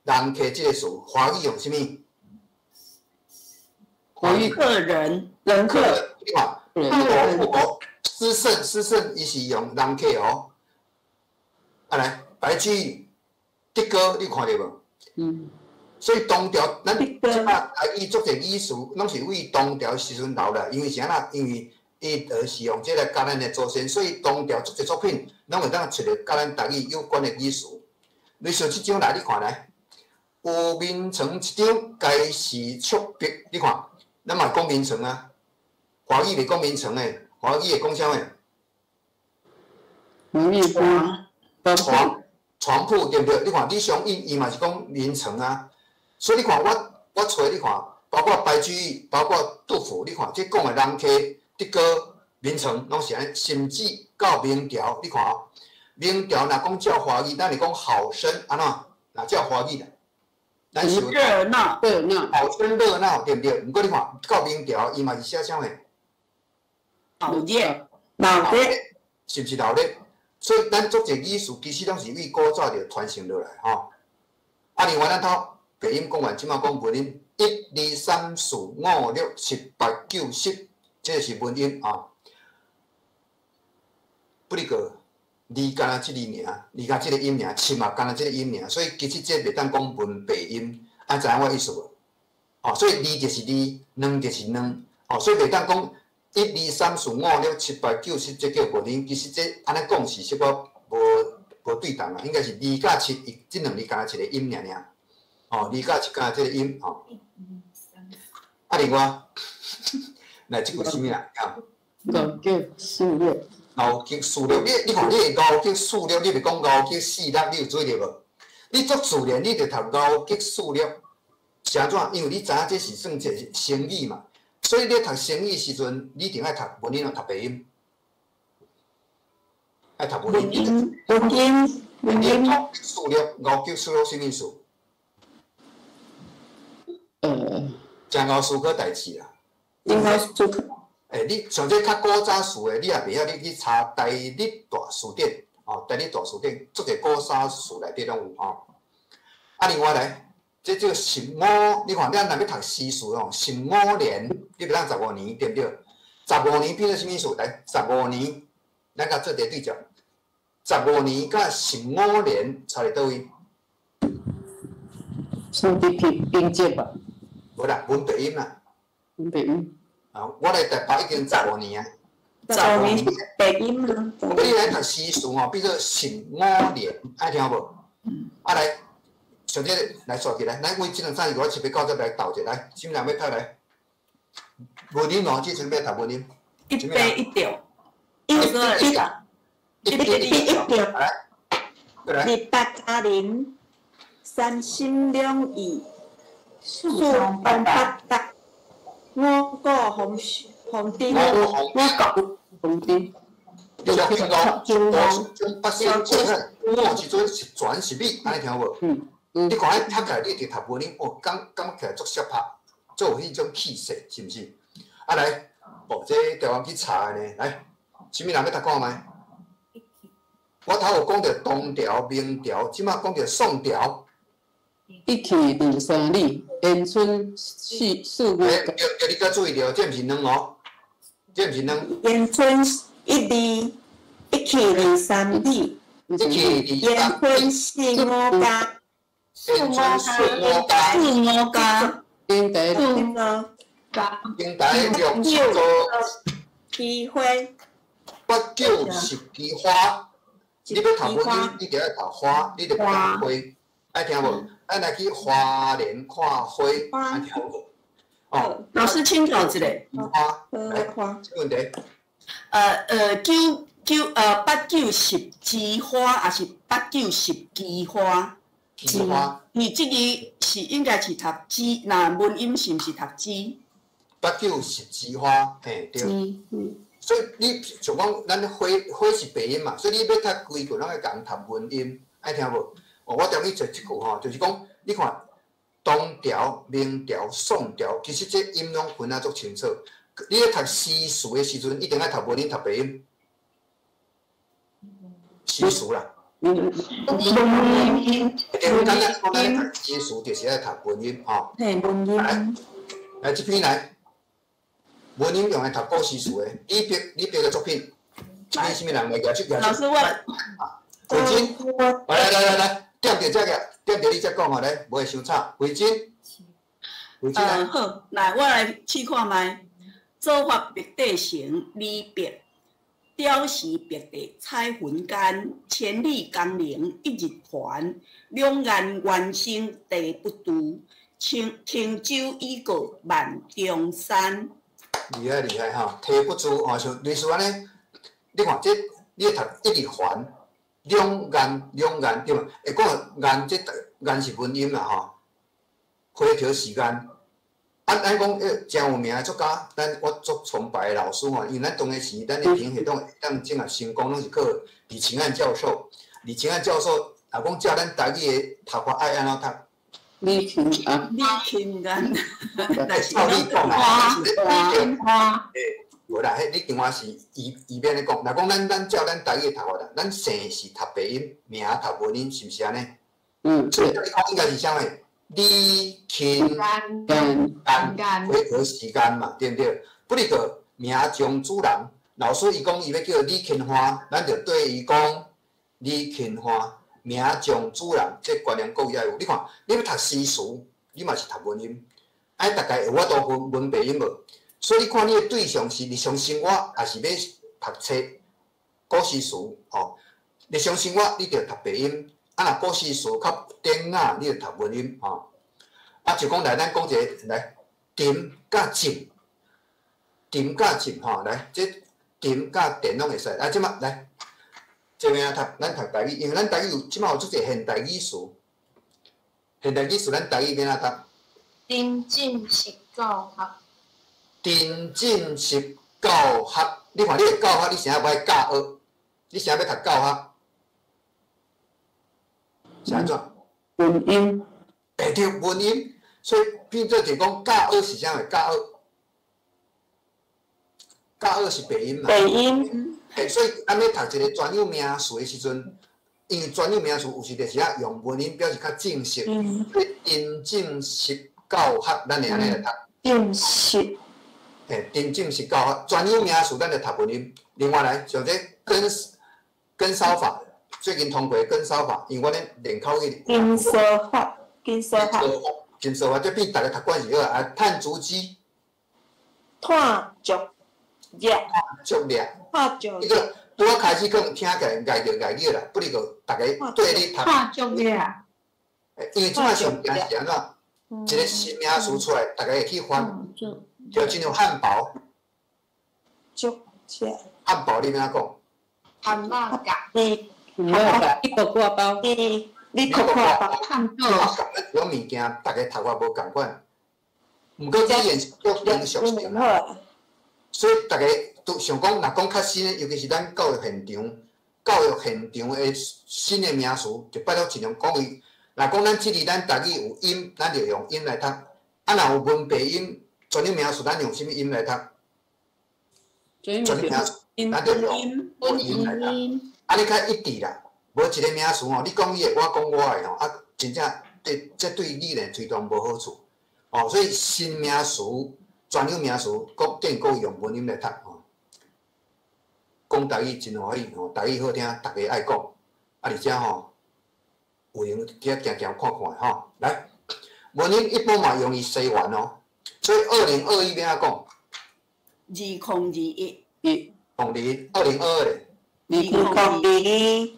人客這個詞，華語用啥物？華語客人，人客。你看，杜甫詩聖，詩聖，伊是用人客哦。啊來，白居易。的歌你看著無？嗯。所以唐朝，咱這擺台語足濟語詞，攏是為唐朝時陣留來，因為是按怎？因為伊就是用這個教咱的祖先，所以唐朝足濟作品，攏會當揣著佮咱台語有關的語詞。你像這張來，你看來，有眠床一張，該是赤壁。你看，咱嘛講眠床啊，華語袂講眠床的，華語會講啥物？華語講床。床鋪對毋對？你看李商隱伊嘛是講眠床啊，所以你看我我揣你看，包括白居易，包括杜甫，你看這講的人客、的歌、眠床，攏是按呢，甚至到明朝，你看哦，明朝若講照華語，咱會講好生按怎？若照華語啦，咱是熱鬧熱鬧，好生熱鬧對毋對？毋過你看到明朝，伊嘛是寫啥物？鬧熱，鬧熱，是毋是鬧熱？所以咱足濟語詞其實攏是為古早就傳承落來吼。啊，另外咱頭白音講完，這馬講文音，一、二、三、四、五、六、七、八、九、十，這個是文音啊。不哩個二敢若這字爾，二敢這個音爾，七嘛敢若這個音爾，所以其實這袂當講文白音，啊，知影我意思無？哦，所以二就是二，兩就是兩，哦，所以袂當講。一、二、三、四、五、六、七、八、九、十，這叫文音。其實這按呢講是小可無無對同啦，應該是二佮七，伊這兩字敢若一個音爾爾。哦，二佮七敢若這個音吼。啊，另外，來這句啥物啦？五極四六。五極四六，你你看你會五極四六，你袂講五極四六，你有注意著無？你足自然，你就讀五極四六，是按怎？因為你知影這是算一個成語嘛。所以你讀成語時陣，你一定愛讀文音，讀白音，愛讀文音。文音，文音。四六，五極四六啥意思？誠𠢕思考代誌啊！真𠢕思考。欸，你像這較古早詞的，你也袂曉，你去查台日大辭典，哦，台日大辭典，足濟古早詞內底攏有吼。啊，另外來。這叫十五，你看咱若欲讀詩詞吼，十五年，你袂當十五年，對毋對？十五年變做啥物意思？來，十五年，咱共做一個對照。十五年佮十五年差佇佗位？算伫平平仄吧？無啦，文白音啦。文白音。啊，我來台北已經15年啊。15年是白音啦。你來讀詩詞吼，比做十五年，愛聽無？啊來，上這個來刷起來，咱為這兩三個我特別到這來鬥者來，啥物人欲讀來？文音哦，這陣欲讀文音。一白一調。一一一一一調。來，來。二八佳人，三心兩意，四方八達，五穀豐豐丁，五穀豐丁。六七五，五八四五時陣是全是美，按呢聽無？你看彼讀起來，你佇讀文音，哦，感感覺起來足瀟拍，足有彼種氣勢，是毋是？啊來，哦，這台灣去查的呢，來，啥物人欲讀看覓？我頭有講著唐朝、明朝，這馬講著宋朝。一去二三里，延春四四月。對對，你較注意著，這毋是卵哦，這毋是卵。延春一二一去二三里，一去二延春四五家，延春四五家，四五家，英台四五家，英台六七座，枝花，八九十枝花。你欲讀文音，你就愛讀花，你就袂讀花，愛聽無？咱來去花蓮看花，愛聽無？哦，老師請教一下。花，來，啥問題？九九八九十枝花，抑是八九十枝花？枝花。你這個是應該是讀枝，若文音是毋是讀枝？八九十枝花，嘿，對。所以你像講，咱花花是白音嘛，所以你欲讀規句，攏愛共讀文音，愛聽無？哦，我踮咧做這句吼，就是講，你看唐朝、明朝、宋朝，其實這音攏分啊足清楚。你咧讀詩詞的時陣，一定愛讀文音、讀白音。詩詞啦。文音。簡單講，咱讀詩詞就是愛讀文音吼。嘿，文音。來，來這篇來。文音用來讀古詩詞的，李白李白的作品，這篇啥物人來舉手？老師我。慧珍，來來來來，點著這個，點著你才講吼來，無會傷吵。慧珍，慧珍來。好，來我來試看覓。做法白帝城，李白。雕時白帝彩雲間，千里江陵一日還。兩岸猿聲啼不住，輕輕舟已過萬重山。厲害厲害吼，啼不住吼，像類似按呢。你看這，你讀一日還，兩岸兩岸對無？會講岸這岸是文音啦吼，花佗時間。啊，咱講迄誠有名的作家，咱我足崇拜的老師吼，因為咱當時咱的評系統當整個成功，攏是靠李晴岸教授。李晴岸教授若講教咱台語的讀法愛按怎讀？李琴啊，李琴安，照你講啦，李琴花，欸，無啦，彼李琴花是伊伊免咧講。若講咱咱照咱台語的讀法啦，咱姓是讀白音，名讀文音，是毋是按呢？嗯，所以你講應該是啥物？李琴安安，花佗時間嘛，對毋對？不哩個名將主人，老師伊講伊欲叫李琴花，咱就對伊講李琴花。名將主人，這觀念國語也有。你看，你欲讀詩詞，你嘛是讀文音，愛大概會法度分文白音無？所以你看你的對象是日常生活，抑是欲讀冊古詩詞吼？日常生活你就讀白音，啊若古詩詞較典雅，你就讀文音吼。啊，就講來，咱講一个來，沉佮浸，沉佮浸吼，來，這沉佮電攏會使。啊，這馬來。這邊讀，咱讀台語，因為咱台語有這馬有足濟現代語詞，現代語詞咱台語欲按怎讀？沉浸式教學。沉浸式教學，你看你的教學，你啥欲愛教學？你啥欲讀教學？是按怎？文音。欸對，文音，所以變做就講教學是啥物？教學，教學是白音嘛？白音。欸，所以咱咧讀一个專有名詞的時陣，因為專有名詞有時就是愛用文音表示較正式。所以沉浸式教學，咱會按呢來讀。正式。嘿，沉浸式教學，專有名詞咱就讀文音。另外來，像這跟跟騷法，最近通過跟騷法，因為阮咧練口語。跟騷法。金色法。金色法，这比逐个读惯是好啊。碳足迹。碳足迹。足迹。碳足。这个拄仔开始可能听起来碍著碍语啦，不如个逐个对你读。碳足迹。因为这摆上惊是按怎？一个新名词出来，逐家会去翻。就亲像汉堡。足迹。汉堡你欲按怎讲？汉堡夹。你国挂包。你国挂包。汉堡。这种物件，逐家读法无仝款。毋过这现足庸俗性，所以逐家都想讲，若讲较新的，尤其是咱教育现场，教育现场的新的名词，就拜托尽量讲伊。若讲咱这字咱台语有音，咱就用音来读；啊，若有文白音，专有名词，咱用啥物音来读？专有名词，咱就用文音来读。按呢较一致啦，无一个名词吼，你讲你的，我讲我的吼，啊，真正对这对语言推动无好处。哦，所以新名词、专有名词，阁建阁用文音来读吼。讲台语真欢喜吼，台语好听，逐家爱讲。啊，而且吼，有闲去遐行行看看吼。来，文音一般嘛用于西元哦，所以2021欲按怎讲？ 2021。一。空二，2022咧。 2022。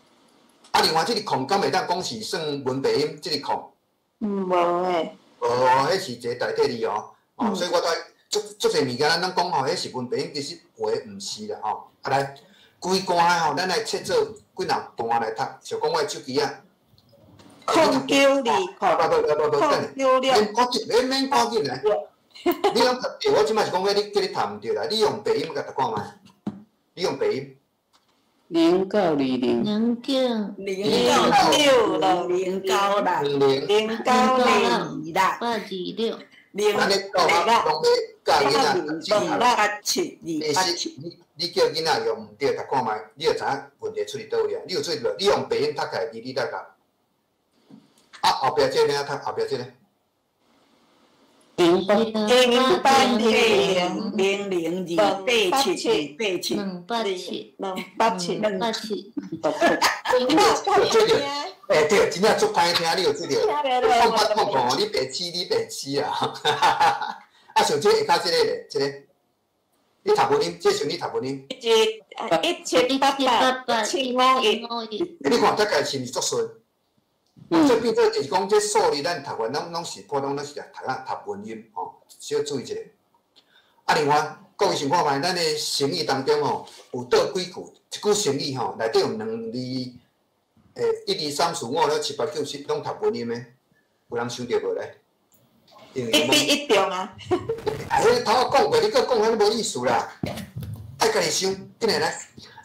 啊，另外这个空敢会当讲是算文白音？这个空？无诶。哦，彼是一个代替字哦，哦，所以我在足足济物件，咱拢讲吼，彼是文白音，其实有的毋是啦吼。啊来，规段吼，咱来切做几若段来读，像讲我的手机仔。 09二不不不不，等下，免赶紧，免免赶紧来。你拢读著，我这摆是讲，你叫你读毋著啦，你用白音共读看觅。你用白音。 0920。零九。零九六零九六零零九二六八二六。零按呢教啊，拢欲教囡仔二六七二八七。你你叫囡仔用毋著读看觅，你就知影问题出伫佗位啊。你有注意无？你用白音读起来，你你读读。啊，后壁这个欲按怎读？后壁这个。零八零八零零零二八七二八七两八七两八七两八七。有这个，欸对，真正足歹听，你有这个，讲八讲讲，你白痴，你白痴啊！啊，像这下跤这个咧，这个，你读文音，这像你读文音。一七八八七五一。你看这个是毋是足顺？这变做就是讲，这数字咱读完，拢拢是普通，拢是读啊读文音吼，小注意一下。啊，另外，各位想看觅，咱的成语当中吼，有倒几句？一句成语吼，内底有两字，一、二、三、四、五、六、七、八、九、十，拢读文音的，有人想著无咧？一比一中啊！啊，彼头仔讲过，你阁讲遐无意思啦。爱家己想，紧来来。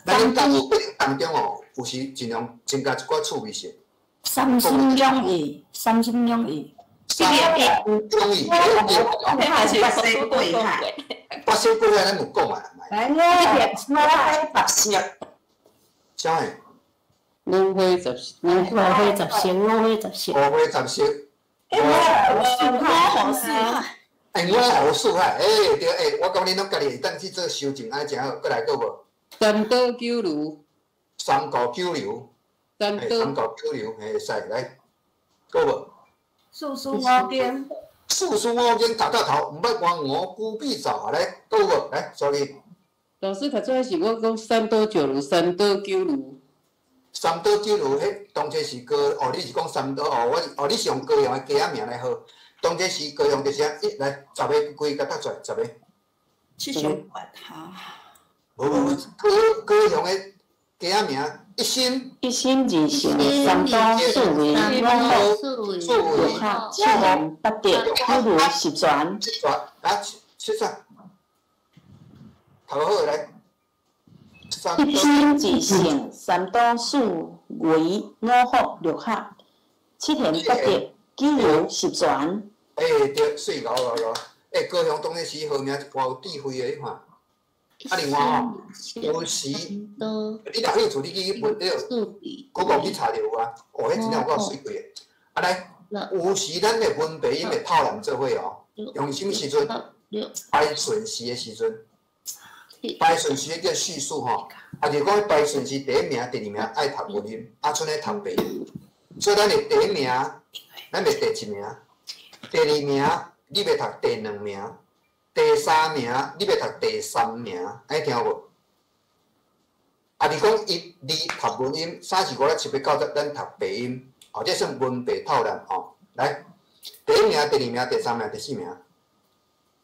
咱恁教育过程当中吼，有时尽量增加一寡趣味性。三心两意，三心两意。三心两意，八仙过海。八仙过海，咱有讲啊。来，五花十色。啥个？五花十色。五花十色，五花十色。五花十色。五湖四海。欸，五湖四海，欸对，欸，我感觉恁拢家己会当去做修正，按呢诚好，阁来阁无？三多九流。三教九流。三三教九流，嘿，会使来，阁无？四书五经。四书五经读到头，毋捌换五龟必走，来，阁有无？来，所以。老师，头先是我讲三多九如，三多九如。三多九如，彼当初是高哦，你是讲三多哦，我哦，你是用高雄的街仔名来号。当初是高雄就是啊，一来十个规共读出来，十个。七星八哈。无无无，高高雄的街仔名，一心。一心二性，三多四维，五四维，六合，七贤八德，九如十全。十全啊，七十。头好来。一心二性，三多四维，五福六合，七贤八德，九如十全。欸对，媠𠢕𠢕𠢕。欸，高雄当时是号名偌有智慧的，你看。啊，另外吼，有时你若兴趣，你去问那个，Google 去查就有啊。哦，彼真正有够媠贵的。啊来，有时咱的文白音会套人做伙哦，用啥物时阵？排顺序的时阵。排顺序叫叙述吼，啊，就讲排顺序第一名、第二名爱读文音，啊，賰咧读白音。所以咱的第一名咱袂第一名，第二名你欲讀第兩名，第三名你欲讀第三名，按呢聽無？啊，你講一、二讀文音，三、四、五、六、七、八、九、十，咱讀白音，哦，這算文白套啦，哦，來，第一名、第二名、第三名、第四名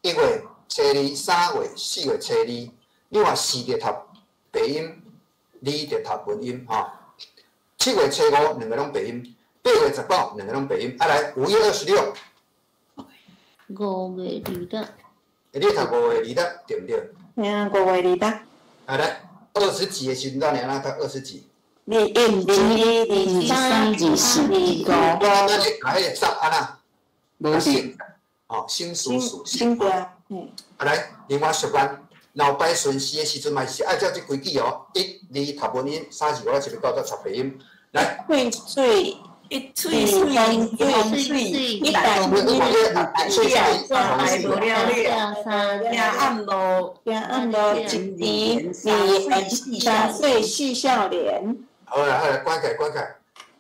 ，1月初2、3月、4月初2，你看四就讀白音，二就讀文音，吼。7月初5，兩个攏白音；8月19，兩個攏白音。啊，來，5月26，5月26。欸，你讀5月26對毋對？嘿啊，5月26。啊，來，二十幾的時陣，咱按怎讀二十幾？二一、二、二三、二四、二五。咱會共彼個十按怎？無省，哦，省事事。省掉，嗯。啊，來，另外俗番，若有排順序的時陣嘛是愛照這規矩哦。一、二讀文音，三、四、五、六、七、八、九、十讀白音。來。一喙一喙水，一水，一啖一水，三无了了，行暗路，行暗路，一年二三岁四少年。好啦好啦，關起來關起來，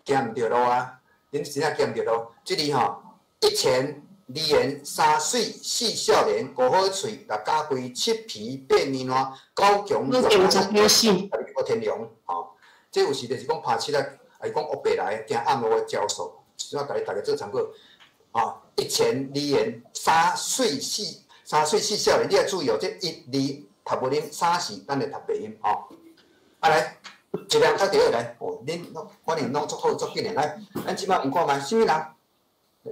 行毋著路啊！恁真正行毋著路。這裡吼，一錢、二元、三水、四少年、五好喙、六家規、七皮、八面爛、九強、五天龍，吼。這有時就是講拍七啊，還是講烏白來行暗路的招數，主要共大家做參考。啊，一錢、二元、三水、四三水四少年，你愛注意哦，這一、二讀文音，三、四咱會讀白音，吼。啊來。一人較著來，哦，恁反應攏足好足緊的來，咱這擺問看覓，啥物人？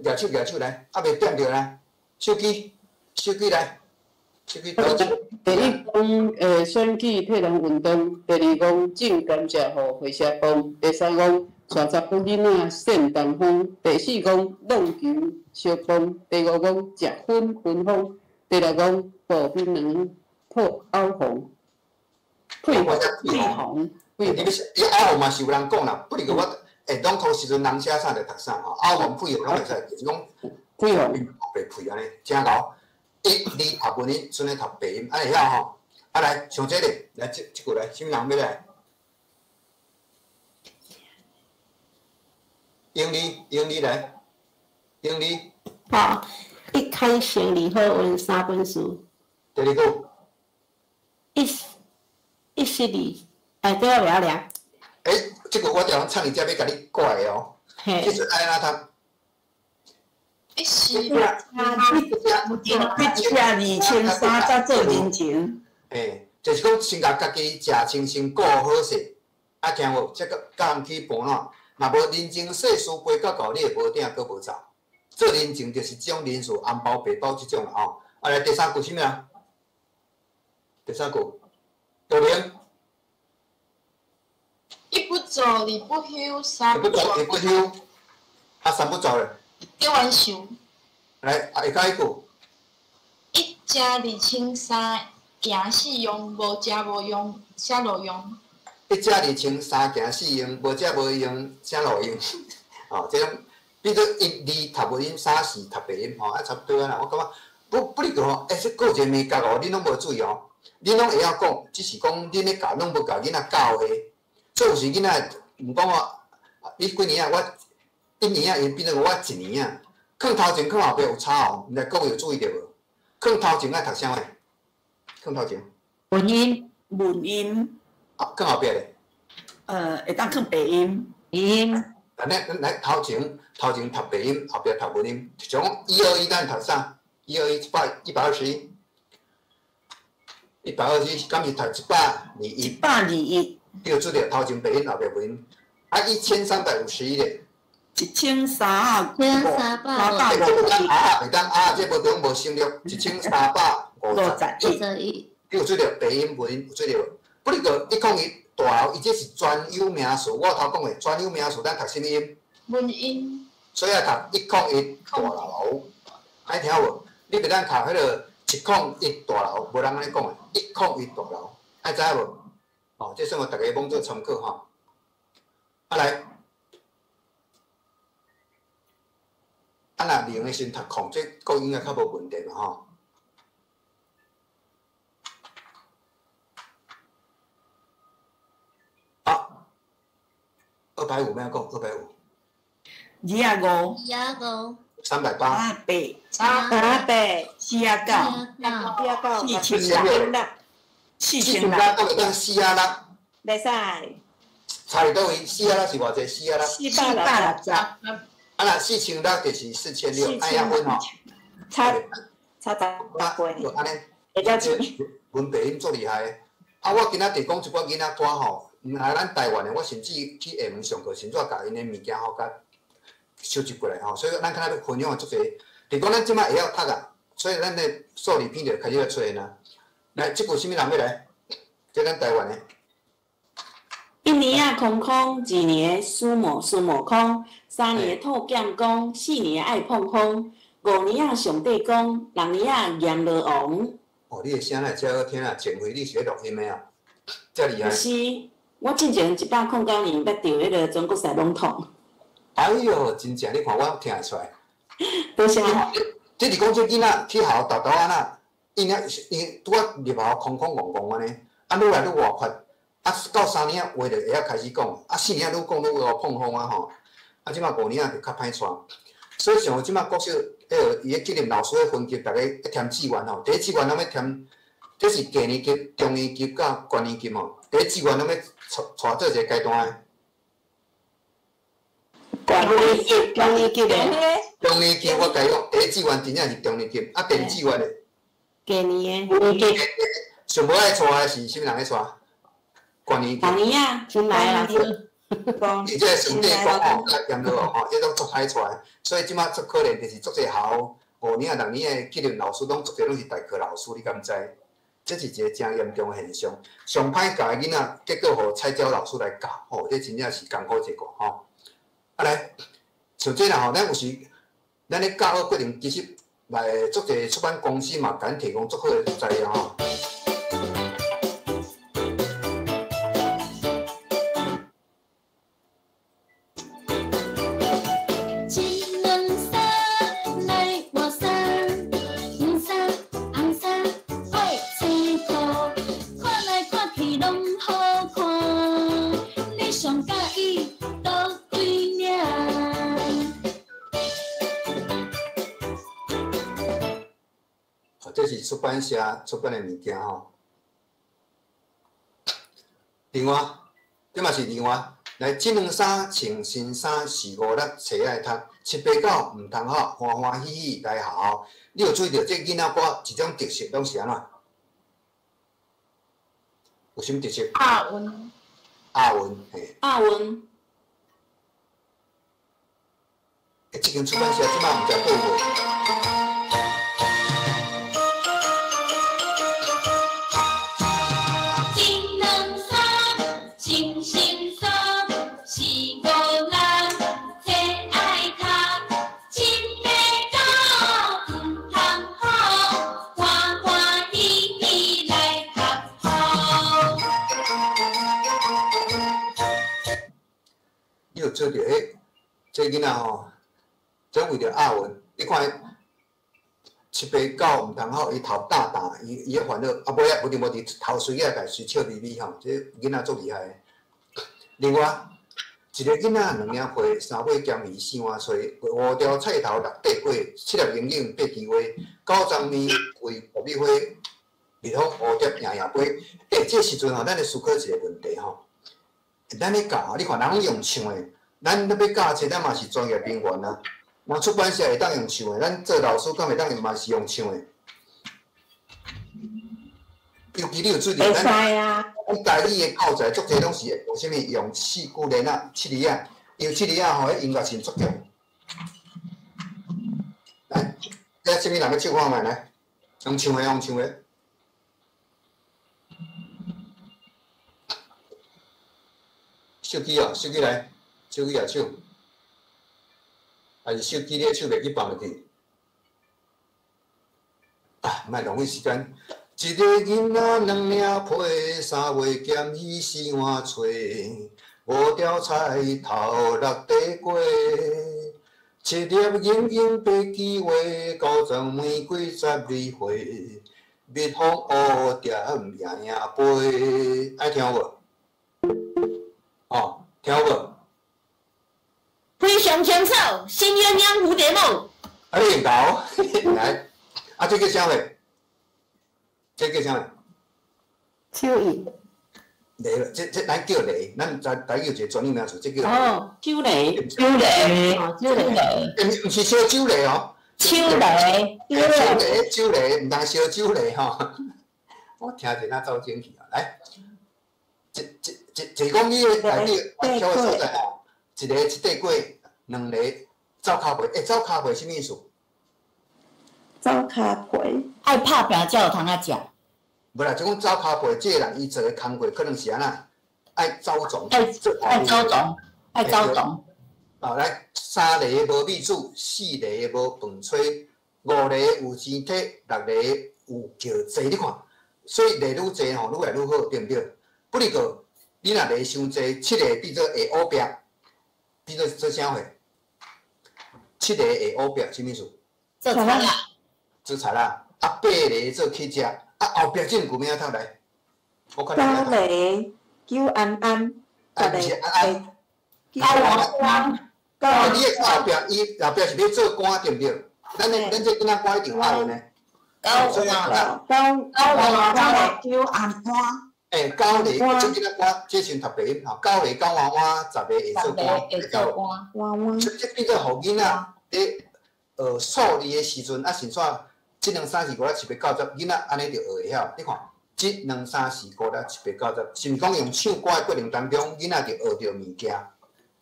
舉手舉手來，猶未點著來，手機手機來，手機倒。第一講，選舉替人運動；第二講，種甘蔗予火車幫；第三講，帶查某囡仔扇東風；第四講，弄球相碰；第五講，食粉分風；第六講，步檳榔破拗紅，屁紅。你欲你拗紅嘛是有人講啦，不過我欸，當初時陣人寫啥就讀啥吼，拗紅屁紅攏會使，就是講屁紅白屁按呢，真𠢕。一、二讀文音，賰咧讀白音，按呢會曉吼。啊來，像這個，來這這句來，啥物人欲來？英語，英語來，英語。好，一開成二好運，三本書。第二句。一、一十二。哎，對，我袂曉念。欸，這個我著唱伊才欲共你改的哦。嘿。這陣愛按怎讀？一十一食2300才做人情。嘿，就是講先共家己食清先顧好勢，啊聽無？才閣佮人去盤撋。若無人情世事陪到到，你會無鼎閣無灶。做人情就是這種人事紅包白包這種啦吼。啊來，第三句啥物人？第三句，道明。一不做二不休，三一不做二不休，啊三不做咧。得冤仇。來，啊下一句。一食2300，行四樣，無食無用，啥路用？一食2300，行四樣，無食無用，啥路用？哦，這種變做一、二讀文音，三、四讀白音，吼，啊差不多啦。我感覺不不哩個吼，欸，這閣有一個眉角哦，恁攏無注意哦，恁攏會曉講，只是講恁咧教攏無共囡仔教的。所以有時囡仔毋講我，你幾年啊？我一年啊，伊變做我一年啊。囥頭前囥後壁有差哦，毋知各位有注意著無？囥頭前愛讀啥物？囥頭前。文音。文音。啊，囥後壁咧？會當囥白音。音。啊，咱來頭前頭前讀白音，後壁讀文音。像講121，咱讀啥？121121，121敢是讀121？121。對，注意頭前白音，後壁文音。啊，1351咧。1350。1350。啊，袂當啊，這無中無省略，1351。你有注意白音文音有注意無？不過101大樓，伊這是專有名詞，我頭講的專有名詞，咱讀啥物音？文音。所以愛讀101大樓，愛聽無？你袂當讀彼个101大樓，無人按呢講的，101大樓，愛知影無？哦，這算予逐家罔做參考吼。啊來，啊若零的時陣讀空，這閣應該較無問題嘛吼。啊，250欲按怎講？250。二仔五。二仔五。380。八。三八。四仔九。四仔九。4600。4600。到会当四仔六。袂使。差伫佗位？四仔六是偌济？四仔六。460。啊，若4600就是4600，按遐分吼。差差十八。就按呢。会了钱。文白音足厉害的。啊，我今仔伫讲一寡囡仔歌吼，毋来咱台湾的，我甚至去厦门上课，甚至共𪜶的物件吼，共收集过来吼。所以咱敢若欲分享的足济，伫讲咱这摆会晓读啊，所以咱的数字片就开始咧出现啊。来，这句啥物人欲来？这咱台湾的。一年仔空空，二年孙悟孙悟空，三年吐剑功，四年爱膨风，五年仔上帝公，六年仔阎罗王。哦，你的声哪会遮好听啊？前回你是咧录音的啊？遮厉害。是，我进前109年捌得彼个全国赛拢统。哎哟，真正，你看我听会出来。多谢。这是讲这囡仔去学校沓沓仔呐，伊遐伊拄仔入学空空戆戆按呢，啊，愈来愈活泼，啊，到三年仔话就会晓开始讲，啊，四年仔愈讲愈乌膨风啊吼，啊，这摆五年仔就较歹带。所以像这摆国小，彼个伊咧级任老师咧分级，逐家咧填志愿吼，第一志愿拢欲填，这是低年级、中年级佮高年级吼，第一志愿拢欲带做一个阶段的。中年级，中年级的。中年级我共你讲，第一志愿真正是中年级，啊，第二志愿咧？低年的。级。上无爱带的是啥物人咧带？高年级。高年啊，新来的老师。伊这个上帝讲吼，佮阎罗王吼，这拢足歹带，所以这摆足可怜，就是足济校五年啊、六年的级任老师，拢足济拢是代课老师，你敢知？这是一个诚严重的现象。上歹教的囡仔，结果予菜鸟老师来教，吼，这真正是艰苦一个吼。啊来，像这啦吼，咱有时咱咧教学过程，其实来足济出版公司嘛，共咱提供足好的材料吼。一两三来换衫，黄衫红衫配青裤，看来看去拢好看。你上佮意佗几领？啊，这是出版社出版的物件吼。另外，这嘛是另外，来，这两衫穿新衫，四五六册爱读，七八九毋通吼，欢欢喜喜来学校。你有注意著这囡仔歌一种特色拢是按怎？有啥物特色？押韵。押韵，嘿。押韵。欸，这间出版社这摆毋知佫有无？一两三，穿新衫，四五六，册爱读，七八九，毋通好，欢欢喜喜来学校。你有注意著彼这囡仔吼，这为著押韵，你看七八九毋通吼，伊头大大，伊伊咧烦恼，啊尾仔无定无伫头随仔共随笑眯眯吼，这囡仔足厉害的。另外，一个囡仔两领皮，三尾咸鱼四碗炊，五条菜头六块粿，七粒龙眼八枝花，九层面规爆米花，蜜蜂蝴蝶样样飞。欸，这时阵吼，咱咧思考一个问题吼，咱咧教，你看人拢用唱的，咱欲教册，咱嘛是专业人员啊。人出版社会当用唱的，咱做老师敢会当用嘛是用唱的。尤其你有注意会咱使啊。咱台语的教材足济拢是用啥物？用四句联仔、七字仔，因为七字仔吼，彼音乐性足强。来，这啥物人欲唱看觅来？用唱的，用唱的。手机哦，手机来，手机也唱。还是手机你的手袂去放入去？啊，莫浪费时间。一个囡仔两领皮，三尾咸鱼四碗炊，五条菜头六块粿，七粒银银八枝花，九层玫瑰十二花，蜜蜂蝴蝶样样飞。爱听无？哦，听无？非上清楚，新鸳鸯蝴蝶梦。啊，你𠢕，來，啊，這叫啥貨？這叫啥貨？手印。犁，這咱叫犁，咱台台語有一個專有名詞，這叫哦，手犁，手犁，手犁，欸，毋是燒酒犁哦，手犁，手犁，手犁，毋通燒酒犁吼。我聽者哪走精去啊？來，一、一、一、一講你的內底彎曲的所在吼，一个一塊過，兩个走跤皮，欸，走跤皮啥物意思？走跤皮，愛拍拚才有通仔食。無啦，就講走跤皮，這個人伊做的工課可能是按怎？愛走傱，愛走傱，愛走傱。哦，來，三个無米煮，四个無飯炊，五个有錢摕，六个有轎坐。你看，所以犁愈濟吼，愈來愈好，對毋對？不哩個，你若犁傷濟，七个變做下烏壁，變做做啥貨？七个下烏壁，啥物意思？做賊仔。做賊仔，啊，八个做乞食，啊，後壁這兩句欲怎讀來？我看九个九安安，啊，毋是安安。九安安。啊！你的後壁，伊後壁是欲做官，對毋對？咱這囡仔歌一定愛呢。九九九九安安。欸，九个，這囡仔歌，這時陣讀白音吼，九个九碗碗，十個會做官，會做官。碗碗。這變做予囡仔佇學數字的時陣，啊，甚煞一兩三四五六七八九十，囡仔按呢就學會曉。你看，一兩三四五六七八九十，是毋是講用唱歌的過程當中，囡仔就學著物件？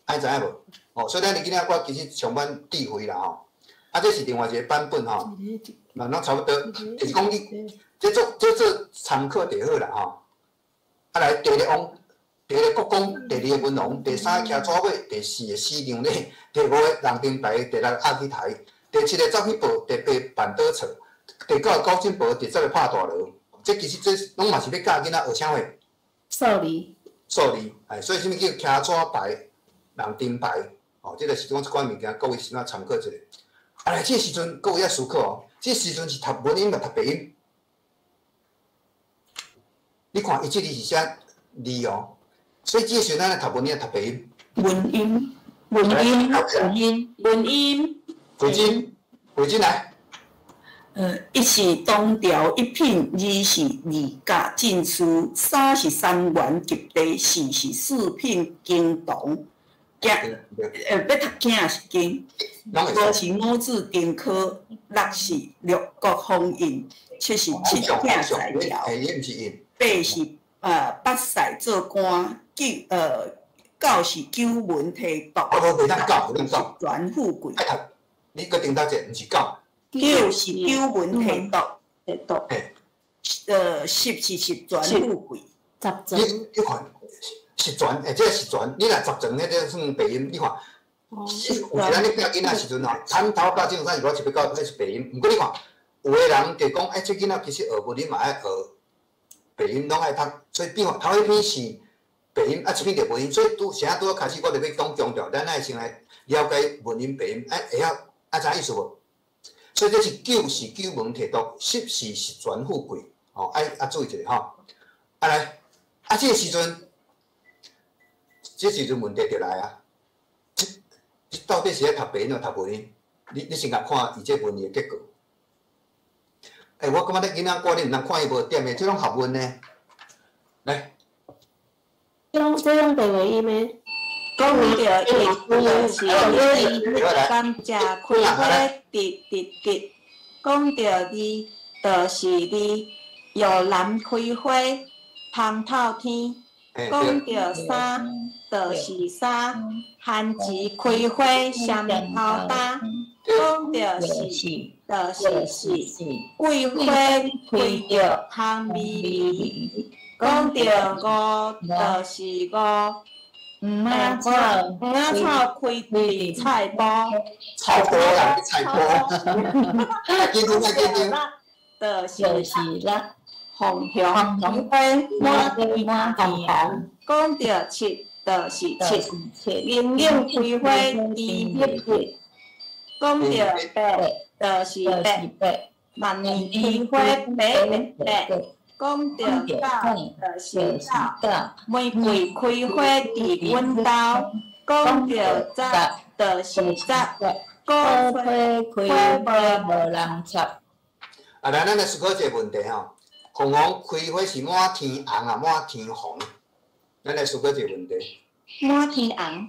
愛知影無？哦，所以咱的囡仔歌其實充滿智慧啦吼。啊，這是另外一個版本吼，嘛攏差不多，就是講你這做這做參考就好啦吼。啊，來第一個王，第一個國公，第二個文王，第三個騎祖馬，第四個死娘咧，第五個人丁台，第六個鴨去台，第七個走去報，第八辦倒錯，第九個高進婆，第十個拍大鑼。這其實這攏嘛是欲教囡仔學啥貨？數字。數字，哎，所以啥物叫騎祖牌、人丁牌？哦，這個是講這款物件，各位先仔參考一下。啊，來，這個時陣各位愛思考哦，這個時陣是讀文音嘛，讀白音？你看，伊這裡是寫字哦，所以這個時陣咱來讀文音，讀白音。文音，文音，文音，文音。慧珍，慧珍來。一是唐朝一品，二是二甲進士，三是三元及第，四是四品經堂。囝，欲讀經也是經。五是五子登科，六是六國封印，七是七鼎在朝。八是八賽做官，九是九文提督。十全富貴。你閣停倒者，毋是九。九是九文提督，提督。十是十全富貴。十全。你看，十全，欸，這十全，你若十全，彼個算白音，你看。有時咱咧教囡仔時陣吼，參頭到正三是我一八九，彼是白音。毋過你看，有的人就講，欸，這囡仔其實學文音嘛愛學白音，攏愛讀，所以變化頭一篇是白音，啊，一篇就文音。所以拄啥拄仔開始，我就欲講強調，咱愛先來了解文音白音，愛會曉愛知影意思無？所以這是九是九門提督，十是十全富貴，吼，愛啊注意一下吼。啊來，啊這個時陣，這時陣問題就來啊。這到底是咧讀白音抑讀文音？你先共看伊這文字的結構。欸，我感覺咧囡仔歌你毋通看伊無點的，這攏合韻呢。來，這攏白話音的。講著一就是一，甘蔗開花直直直。講著二就是二，玉蘭開花芳透天。講著三就是三，番薯開花雙頭焦。講著四就是四，桂花開著香微微。講著五就是五，黃仔草黃仔草開佇菜埔。菜埔啦，菜埔。緊張緊張。就是六，鳳翔開花滿地紅。講著七就是七，銀柳開花甜蜜蜜。講著八就是八，萬年開花白白白。講著九就是九，玫瑰開花佇阮兜。講著十就是十，鼓鼓吹开花無人插。啊，來，咱來思考一个问题吼。鳳凰開花是滿天紅啊，滿天紅？咱來思考一个問題。滿天紅。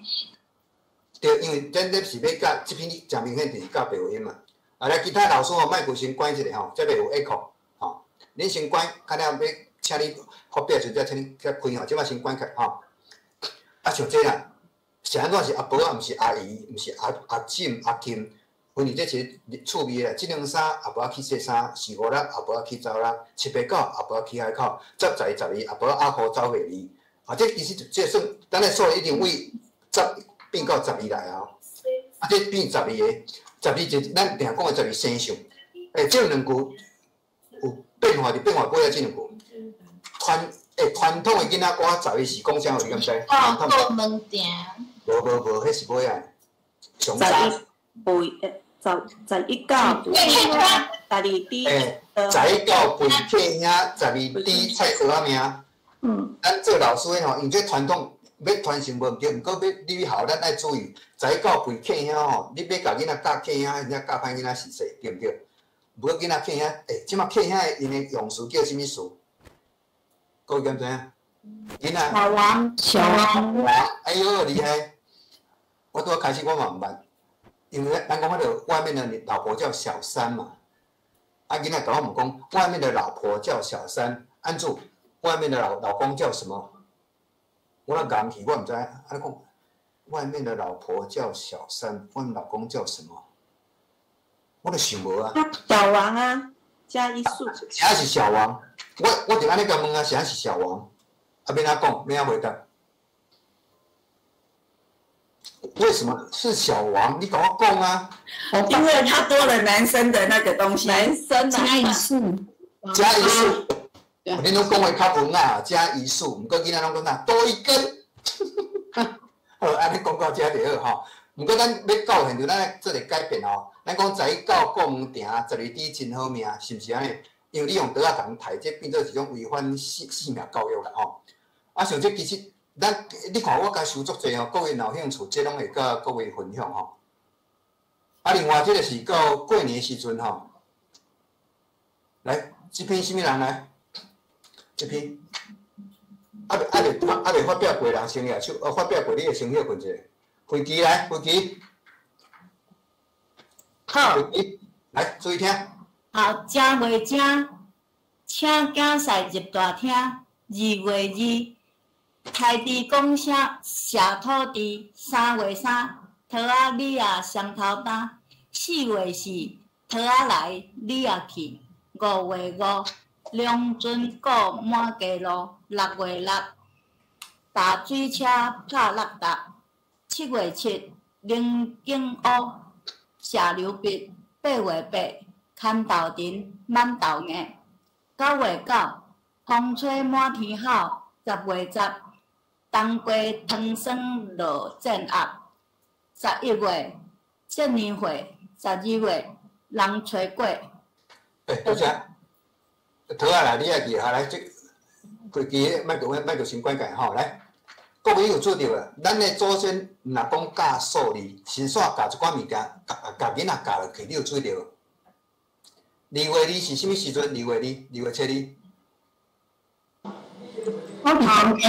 對，因為咱這是欲教這篇誠明顯就是教白話音嘛。啊，來，其他老師吼，莫閣先關一下吼，這邊有 echo 吼。恁先關，較了欲請你發表時陣，請你才開吼，這擺先關起來吼。啊，像這啦，是按怎是阿婆仔，毋是阿姨，毋是阿阿婶、阿金。因為這是趣味啦，這兩衫阿婆仔去洗衫，四五六阿婆仔去走啦，七八九阿婆仔去海口，十十十二阿婆仔阿虎走袂離。啊，這其實這算，咱的數一定為十變到十二來啊。啊，這變十二個，十二就咱定講的十二生肖。欸，這兩句有變化，就變化過啊，這兩句。傳統的囡仔歌十二是講啥話？你敢知？哦，過門埕。無無無，彼是尾仔。上早。十十一九，十二滴。欸，十一九肥客兄，十二滴菜脯仔命。嗯。咱做老師的吼，因為這傳統欲傳承無毋對，毋過欲入去校，咱愛注意。十一九肥客兄吼，你欲共囡仔教客兄，人家教歹囡仔熟勢，對毋對？無囡仔客兄，欸，這馬客兄的𪜶的用詞叫啥物詞？各位敢知影？囡仔。小王，小王。哎喲，厲害！我拄仔開始我嘛毋捌。因為咱講彼个外面的老婆叫小三嘛，啊，囡仔共我問講，外面的老婆叫小三，按怎外面的老老公叫什麼？我那講起我毋知，啊，你講外面的老婆叫小三，外面老公叫什麼？我就想無啊。小王啊，加一數。啥是小王？我就按呢共問啊，啥是小王？啊，欲按怎講？欲按怎回答？為什麼是小王？你共我講啊！因為他多了男生的那個東西。男生加一數。加一數。恁攏講話較文雅，加一數。毋過囡仔攏講啥？多一根。好，按呢講到遮就好吼。毋過咱欲教現就咱做一個改變吼。咱講十一九過門埕，十二支真好命，是毋是按呢？因為你用桌仔共刣，這變做一種違反性命教育啦吼。啊，像這其實。咱你看我共收足濟吼，各位若有興趣，這攏會佮各位分享吼。啊，另外這個是到過年時陣吼，來，這篇啥物人來？這篇，猶未發表過人先舉手，發表過你的先歇睏一下。飛機來，飛機。好。飛機，來，注意聽。好，正月正，請囝婿入大廳。二月二。開豬講聲寫土地，三月三，桃仔李仔雙頭擔，四月四，桃仔來李仔去，五月五，龍船鼓滿街路，六月六，踏水車拍垃圾，七月七，龍井烏，謝劉筆，八月八，牽豆藤滿豆芽，九月九，風吹滿天吼，十月十。冬瓜糖霜落煎鴨，11月少年會，12月人吹過。欸，多謝。桃仔來，你愛記下來，這規支莫閣莫閣先管解吼，來。各位有注意無？咱的祖先毋若講教數字，先煞教一寡物件，共共囡仔教落去，你有注意著無？二月二是啥物時陣？二月二，二月初二。頭家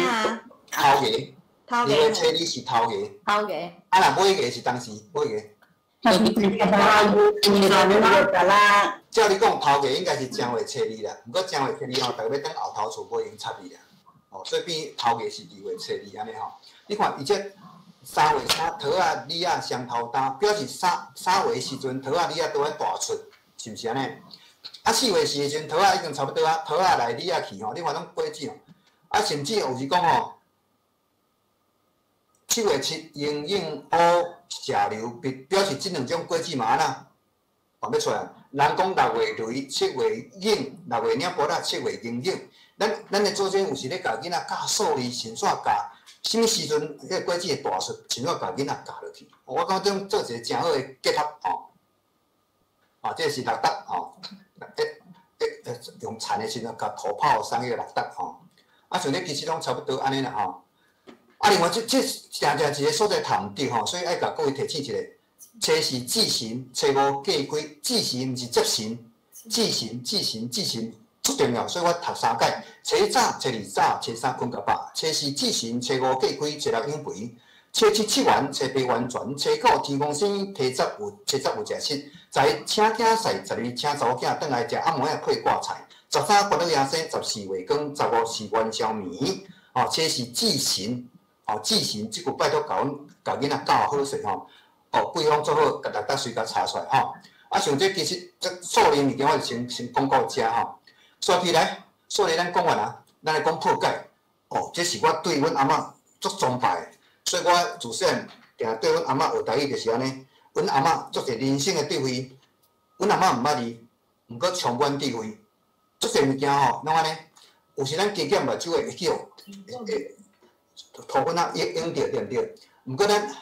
啊！頭家，二月初二是頭家。頭家。啊，若尾家是當時尾家。照你講，頭家應該是正月初二啦。毋過正月初二吼，逐个欲轉後頭厝無閒插伊啦。哦，所以變頭家是二月初二按呢吼。你看伊這三月三桃仔李仔雙頭擔，表示三三月時陣桃仔李仔都愛大出，是毋是按呢？啊，四月四的時陣，桃仔已經差不多啊，桃仔來李仔去吼，你看攏果子吼。啊，甚至有時講吼，七月七蠅影烏蛇流筆，表示這兩種果子嘛按怎？看欲出來。人講六月雷，七月影，六月領波仔，七月蠅影。咱的祖先有時咧共囡仔教數字，先煞教，啥物時陣彼個果子會大出，先煞共囡仔教落去。我感覺這種做一個誠好的結合吼。啊，這是六搭吼。欸，用田的時陣，共土炮送去六搭吼。啊，像這其實攏差不多按呢啦吼。啊，另外這定定一个所在讀毋著吼，所以愛共各位提醒一下，初四祭神，初五過開，祭神毋是接神，祭神祭神祭神足重要，所以我讀三擺。初一早，初二早，初三睏較飽，初四祭神，初五過開，初六養肥，初七七元，初八完全，初九天公生，初十有食食，十一請囝婿，十二請查某囝轉來食暗暝仔配掛菜，13關老爺生，14月光，15是元宵暝。哦，初四祭神。哦，祭神這句拜託共阮共囡仔教好勢吼。哦，桂芳做好，共大家隨共查出來吼。啊，像這其實這數理物件，我就先講到遮吼。煞起來，數理咱講完啊，咱來講破解。哦，這是我對阮阿嬤足崇拜的，所以我自細漢定對阮阿嬤學台語就是按呢。阮阿嬤足濟人生的智慧，阮阿嬤毋捌字，毋過充滿智慧。足濟物件吼，攏按呢。有時咱加減目睭會去予會塗粉仔湧湧著對毋對？毋過咱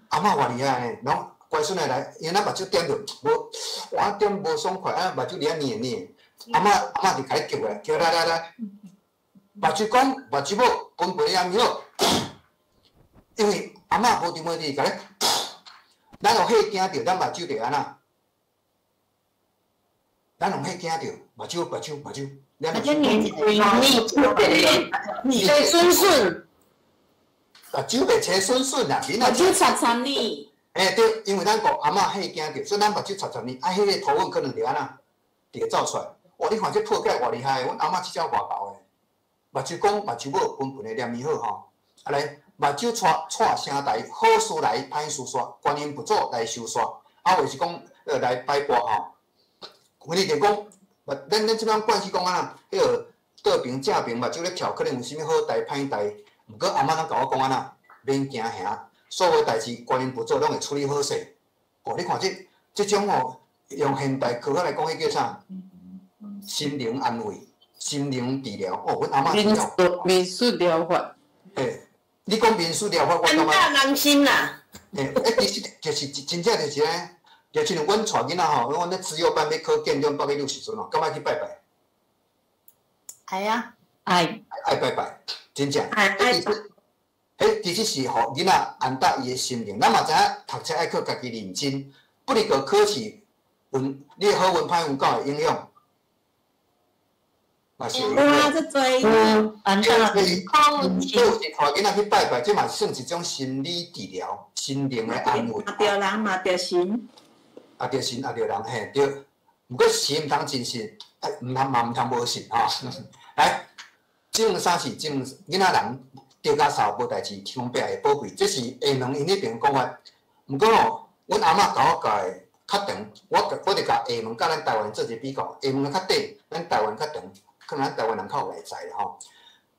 阿嬤偌厲害呢，攏乖孫仔來，因為咱目睭點著無，哇點無爽快，啊目睭佇遐捏捏。阿嬤阿嬤就共你叫過來，叫來來來，目睭講目睭某分配也毋好，因為阿嬤無張無智共你，咱予嚇驚著，咱目睭就按怎？咱予嚇驚著，目睭目睭目睭，目睭捏一個，找順順。目睭袂找順順啦，目睭擦擦呢。欸對，因為咱顧阿嬤嚇驚著，所以咱目睭擦擦呢，啊，彼個塗粉可能就按怎，就會走出來。哇！你看這破解偌厲害，阮阿嬤這招偌猴的。目睭講目睭某，分分的念伊好吼。啊來，目睭掣掣聲台，好事來歹事煞，觀音佛祖來收煞。啊，或是講來擺卦吼。阮你就講，咱這擺慣勢講按怎，彼個倒爿正爿目睭咧跳，可能有啥物好代歹代。毋過阿嬤攏共我講按怎，免驚嚇，所有代誌觀音佛祖攏會處理好勢。哦，你看這種吼，用現代科學來講，彼叫啥？心靈安慰、心靈治療。哦，阮阿嬤民俗民俗療法。欸，你講民俗療法，我感覺。安撫人心啦。欸，其實就是真正就是按呢，就親像阮帶囡仔吼，阮咧資優班欲考建中北一女時陣吼，敢愛去拜拜？愛啊，愛。愛拜拜，真正。愛愛。彼其實是予囡仔安撫伊的心靈。咱嘛知影讀冊愛靠家己認真，不離個考試運，你的好運歹運敢會影響？嘛是有影響。這濟。安撫。所以有時帶囡仔去拜拜，這嘛算一種心理治療、心靈的安慰。嘛著人嘛著神。啊，著神啊，著人嘿對。毋過神毋通真信，啊，毋通嘛毋通無信吼。來，這兩三是這兩囡仔人著甲掃無代誌，天公伯會保庇，這是下門𪜶彼爿講法。毋過吼，阮阿嬤共我教的較長，我就共下門佮咱台灣做一個比較，下門較短，咱台灣較長，可能咱台灣人較有內在啦吼。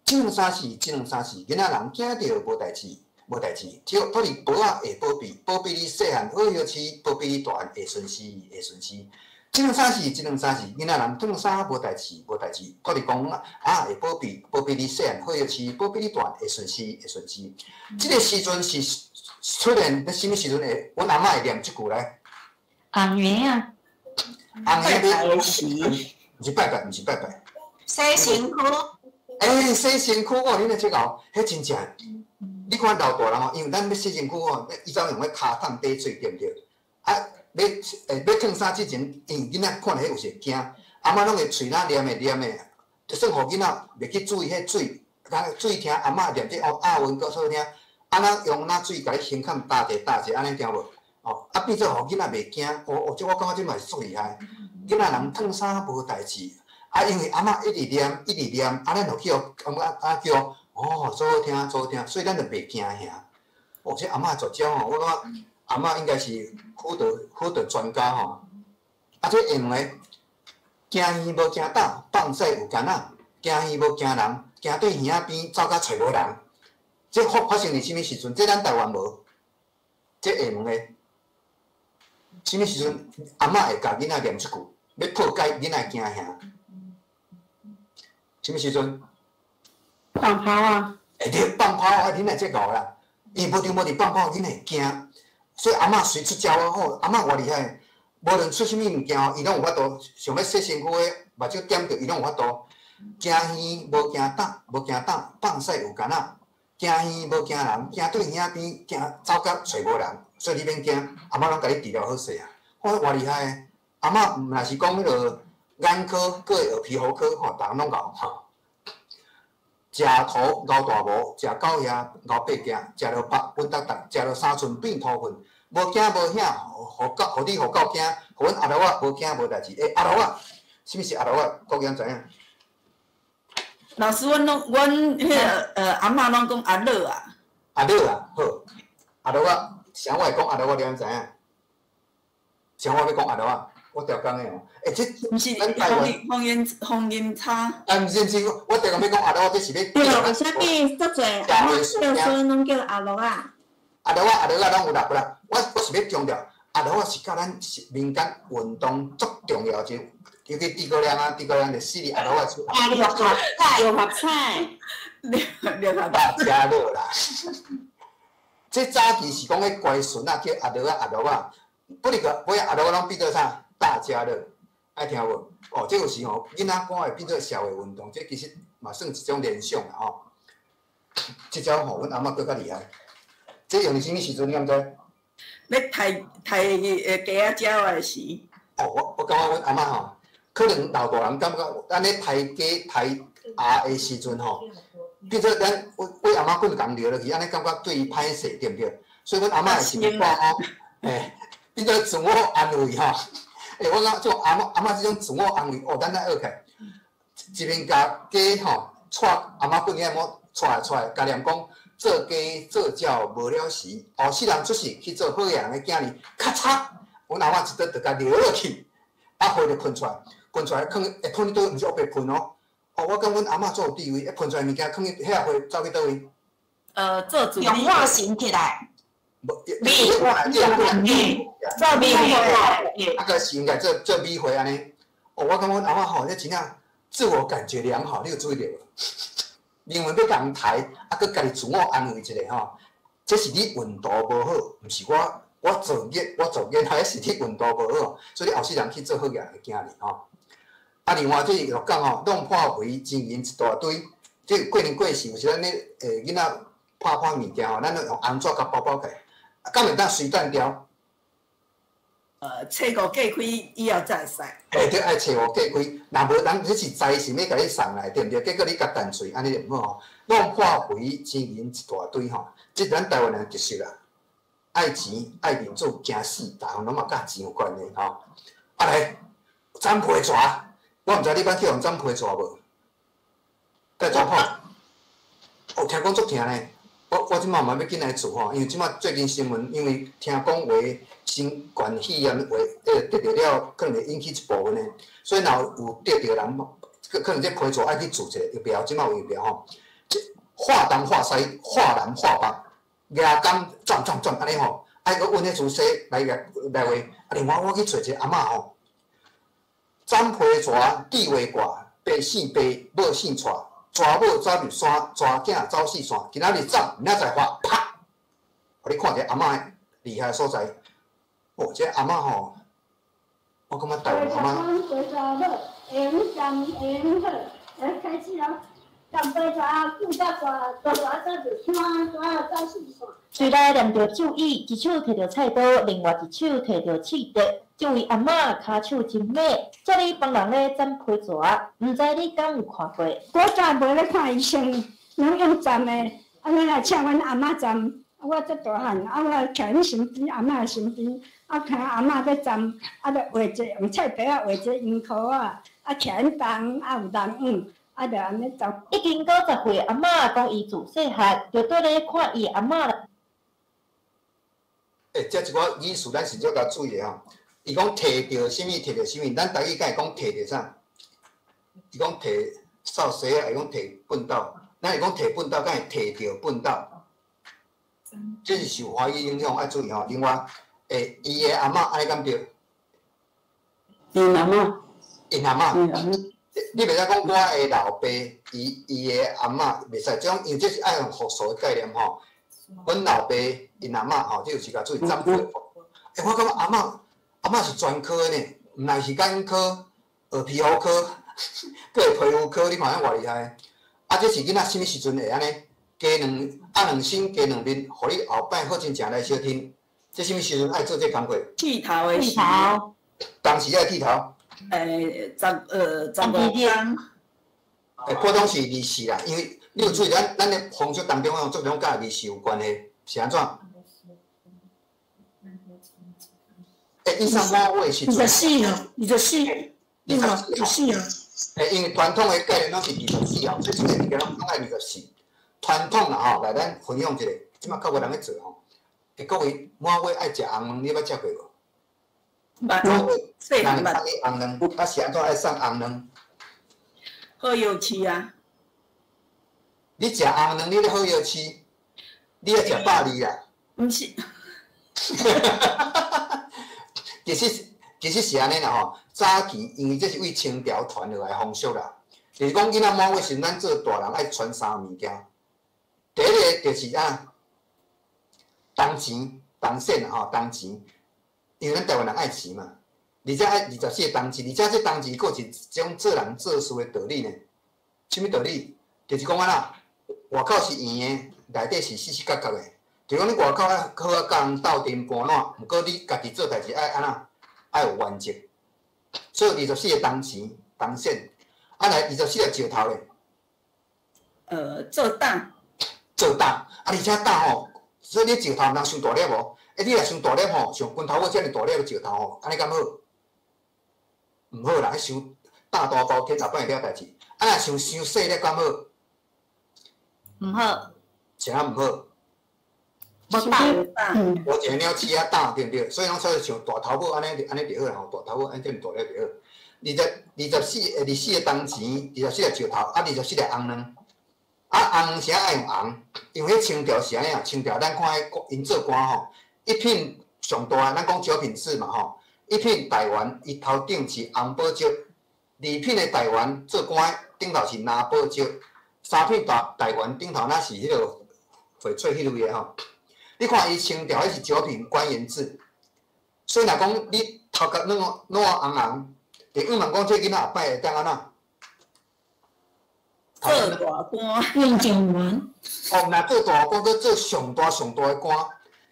這兩三是這兩三是囡仔人驚著無代誌，無代誌，只土地婆仔會保庇，保庇你細漢好相飼，保庇你大漢會順時，會順時。這兩三是這兩三是囡仔人燙衫無代誌，無代誌，土地公啊會保庇，保庇你細漢好相飼，保庇你大漢會順時，會順時。這個時陣是出現佇啥物時陣會？阮阿嬤會念這句來。紅葉啊。紅葉毋是拜拜，毋是拜拜。洗身軀。欸，洗身軀哦，恁咧這個，彼真正。你看老大人吼，因為咱欲洗身軀吼，伊走用彼跤桶底水對毋對？啊，欲欸欲燙衫之前，因為囡仔看著彼有時會驚，阿嬤攏會喙若念的念的，就算予囡仔袂去注意彼水，注意聽阿嬤念這哦，押韻閣好聽，啊若用那水共你身崁焦者焦者，按呢聽無？哦，啊變做予囡仔袂驚，哦哦，這我感覺這嘛是足厲害。囡仔人燙衫無代誌，啊因為阿嬤一直念一直念，啊咱就去予感覺啊叫哦，足好聽，足好聽，所以咱就袂驚嚇。哦，這阿嬤絕招吼，我感覺阿嬤應該是輔導專家吼。啊，這下門的驚魚無驚膽，放屎有干仔；驚魚無驚人，驚對耳仔邊走甲揣無人。這發生佇啥物時陣？這咱台灣無。這下門的啥物時陣？阿嬤會共囡仔念這句，欲破解囡仔驚嚇。啥物時陣？放炮啊！欸對，放炮啊！恁若這𠢕啦，伊無張無佇放炮，囡仔會驚，所以阿嬤隨出招啊！吼，阿嬤偌厲害，無論出啥物物件吼，伊攏有法度。想欲洗身軀的，目睭點著，伊攏有法度。驚魚無驚膽，無驚膽，放屎有干仔。驚耳無驚人，驚對耳仔邊，驚走甲揣無人，所以你免驚，阿嬤攏共你治療好勢啊！我偌厲害，阿嬤毋若是講彼個眼科，閣會耳鼻喉科吼，逐項攏𠢕吼。食塗𠢕大無，食狗額𠢕八件，食著腹穩達達，食著三寸變土糞，無驚無嚇，予狗予你予狗驚，予阮阿羅仔無驚無代誌。欸，阿羅仔，啥物是阿羅仔？各位知影？老師，阮攏阮彼个阿嬤攏講阿樂啊。阿樂啊，好。阿樂仔，啥我會講阿樂仔，你敢知影？啥我欲講阿樂仔？我調工的哦。欸，這毋是咱台灣方言方言差。啊，毋是毋是，我調工欲講阿樂仔，這是欲。對，為啥物足濟阿嬤叫孫攏叫阿樂仔？阿樂仔阿樂仔攏有啦，無啦。我是欲強調，阿樂仔是佮咱民間運動足重要一個，尤其諸葛亮啊，諸葛亮就死佇阿樂仔手。啊，六合彩，六合彩，六合大家樂啦。這早期是講彼乖孫仔叫阿樂仔阿樂仔，不哩個尾阿樂仔攏變做啥？大家樂，愛聽無？哦，這有時吼，囡仔歌會變做社會運動，這其實嘛算一種聯想啦吼。這招吼，阮阿嬤閣較厲害。這用佇啥物時陣？你敢知？欲刣刣雞仔鳥仔時。哦，我感覺阮阿嬤吼，可能老大人感覺咱咧刣雞刣鴨的時陣吼，變做咱阮阿嬤棍共撩落去，按呢感覺對伊歹勢，對毋對？所以阮阿嬤會想講吼，欸，變做自我安慰吼。欸，我感覺這種阿嬤阿嬤這種自我安慰，哦，咱愛學起來。一面共雞吼，掣阿嬤棍遐麼掣來掣來，共念講做雞做鳥無了時，後世人出世去做好野人的囝兒，咔嚓，阮阿嬤一刀就共撩落去，啊血就噴出來，噴出來，囥會噴去佗位，毋是烏白噴哦。哦，我感覺阮阿嬤足有智慧，彼噴出來物件囥去遐血走去佗位？做主融化成起來。無，米，做米花，啊個是應該做做米花按呢。哦，我感覺阮阿嬤吼，這真正自我感覺良好，你有注意著無？明明欲共人刣，啊，閣家己自我安慰一下吼，這是你運道無好，毋是我我造孽，我造孽，還是你運道無好，所以你後世人去做好野人的囝兒吼。啊，另外這是鹿港吼，弄破肥錢銀一大堆，這過年過時有時咱咧囡仔拍破物件吼，咱攏用紅紙共包包起來，啊，敢會當隨彈掉？初五過開以後才會使。欸，對，愛初五過開，若無人這是財神欲共你送來，對毋對？結果你共彈喙，按呢就毋好吼。弄破肥錢銀一大堆吼，這咱台灣人特色啦。愛錢愛面子驚死，逐項攏嘛佮錢有關係吼。啊來，斬皮蛇，我毋知你捌去予斬皮蛇無？蓋紙破，哦，聽講足疼呢。我這擺嘛欲緊來做吼，因為這擺最近新聞，因為聽講話新冠肺炎話，彼個得著了，可能會引起一部分的，所以若有得著人，可能這皮蛇愛去注一下疫苗，這擺有疫苗吼。這劃東劃西，劃南劃北，舉竿轉轉轉按呢吼，愛閣阮彼陣說來來話，啊另外我去揣一个阿嬤吼，斬皮蛇，地話掛，爸姓爸，母姓蔡。蛇母走入山，蛇囝走四线。今仔日斩，明仔載發，啪！予你看一下阿嬤厲害所在。哦，這個阿嬤吼，我感覺台灣阿嬤。下用好，開始咯。斬皮蛇，久甲大，大蛇走入山，山走四线。喙內念著咒語，一手提著菜刀，另外一手提著刺竹。這位阿嬤跤手真猛，遮爾幫人咧斬皮蛇，毋知你敢有看過？古早無咧看醫生，攏用斬的，按呢來請阮阿嬤斬。我足大漢，啊，我徛阮身邊，阿嬤身邊，啊，看阿嬤欲斬，啊，就畫一個用菜皮仔畫一個圓箍仔，啊，徛阮東，啊，有人往，啊，就按呢斬。已經90歲，阿嬤講伊自細漢就綴咧看伊阿嬤。欸，這一寡語詞咱是足共注意的吼。伊講提著啥物，提著啥物，咱台語敢會講提著啥？伊講提掃鞋仔，會講提畚斗，咱會講提畚斗，敢會提著畚斗？這是受華語影響，愛注意吼。另外，欸，伊的阿嬤按呢敢對？𪜶阿嬤。𪜶阿嬤。你袂使講我的老爸，伊伊的阿嬤袂使，這種因為這是愛用複數的概念吼。阮老爸𪜶阿嬤吼，這有時共注意斬皮。欸，我感覺阿嬤阿嬤是專科的呢，毋但是眼科、耳鼻喉科，閣會皮膚科，你看遐偌厲害。啊，這是囡仔啥物時陣會按呢？雞卵鴨卵身雞卵面，予你後擺好親情來相聽。這啥物時陣愛做這工課？剃頭的時。當時愛剃頭。15工。普通是24啦，因為你有注意咱的風俗當中吼，足種佮二四有關係，是按怎？伊送滿月時陣。24哦，24，24哦。因為傳統的概念攏是24號，所以這個物件攏愛24。傳統啦吼，來咱分享一下，這馬較無人咧做吼。各位滿月愛食紅卵，你捌食過無？捌。人送你紅卵，啊是按怎愛送紅卵？好藥飼啊！你食紅卵，你咧好藥飼？你愛食百二啊？毋是。其實是按呢啦吼，早期因為這是為清朝傳落來風俗啦，就是講囡仔滿月時，咱做大人愛傳三个物件。第一个就是啊，銅錢、銅線吼，銅錢，因為咱台灣人愛錢嘛，而且愛24個銅錢，而且這銅錢閣是一種做人做事的道理呢。啥物道理？就是講按怎，外口是圓的，內底是四四角角的。就講你外口愛好啊，佮人鬥陣盤撋，毋過你家己做代誌愛按怎，愛有原則。所以24個銅錢、銅線，啊來24個石頭咧。做擔。做擔，啊而且擔吼，所以你石頭毋通傷大粒無？你若傷大粒吼，像拳頭母遮爾大粒的石頭吼，按呢敢好？毋好啦，彼傷大大包天後擺會了代誌。啊，若像傷細粒敢好？毋好。啥毋好？無擔。無一个鳥鼠仔擔，對毋對？所以講，所以像大頭母按呢，按呢就好啦吼，大頭母按遮爾大粒就好。24個銅錢，24個石頭，啊，24個紅卵。啊，紅卵是愛用紅，因為彼清朝是按呢啊，清朝咱看彼𪜶做官吼，一品上大，咱講九品制嘛吼，一品大員，伊頭頂是紅寶石；二品的大員做官頂頭是藍寶石；三品大員頂頭若是彼個翡翠彼類的吼。你看伊清朝彼是九品官員制，所以若講你頭殼攏紅紅，就向望講這囡仔後擺會當按怎？做大官，變状元。哦，若做大官，閣做上大上大的官，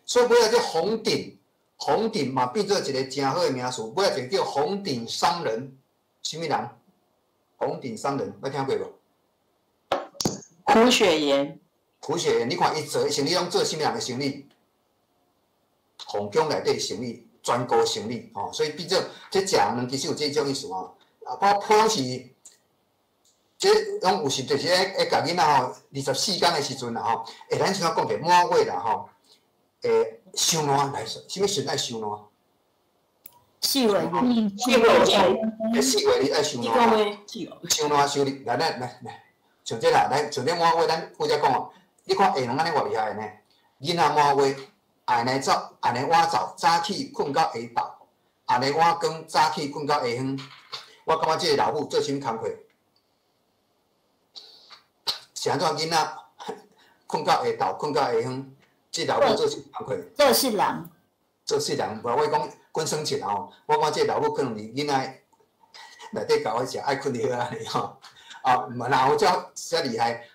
所以尾仔這紅頂，紅頂嘛變做一個誠好的名詞。尾仔一個叫紅頂商人，啥物人？紅頂商人，捌聽過無？胡雪岩。胡雪岩，你看伊做生意攏做啥物人的生意？皇宮內底生意，全國生意，吼，所以變做這食紅卵其實有這種意思吼。啊，我普通是。這攏有時就是咧，共囡仔吼，24工的時陣啦吼，咱先講者滿月啦吼，收爛來，啥物時陣愛收爛？四月日。四月日愛收爛。收爛收日，來來來來，像這啦，來像這滿月，咱負責講哦。你看下卵按呢偌厲害呢？囡仔滿月，暗暝走，暗暝晚走，早起睏到下晝，暗暝晚光，早起睏到下昏。我感覺這個老母做啥物工課？是按怎囡仔睏到下晝，睏到下昏，這老母做啥物工課？做穡人。做穡人，無我講滾耍錢吼。我感覺這老母可能佇囡仔內底教伊食愛睏藥按呢吼。啊，若有遮遮厲害，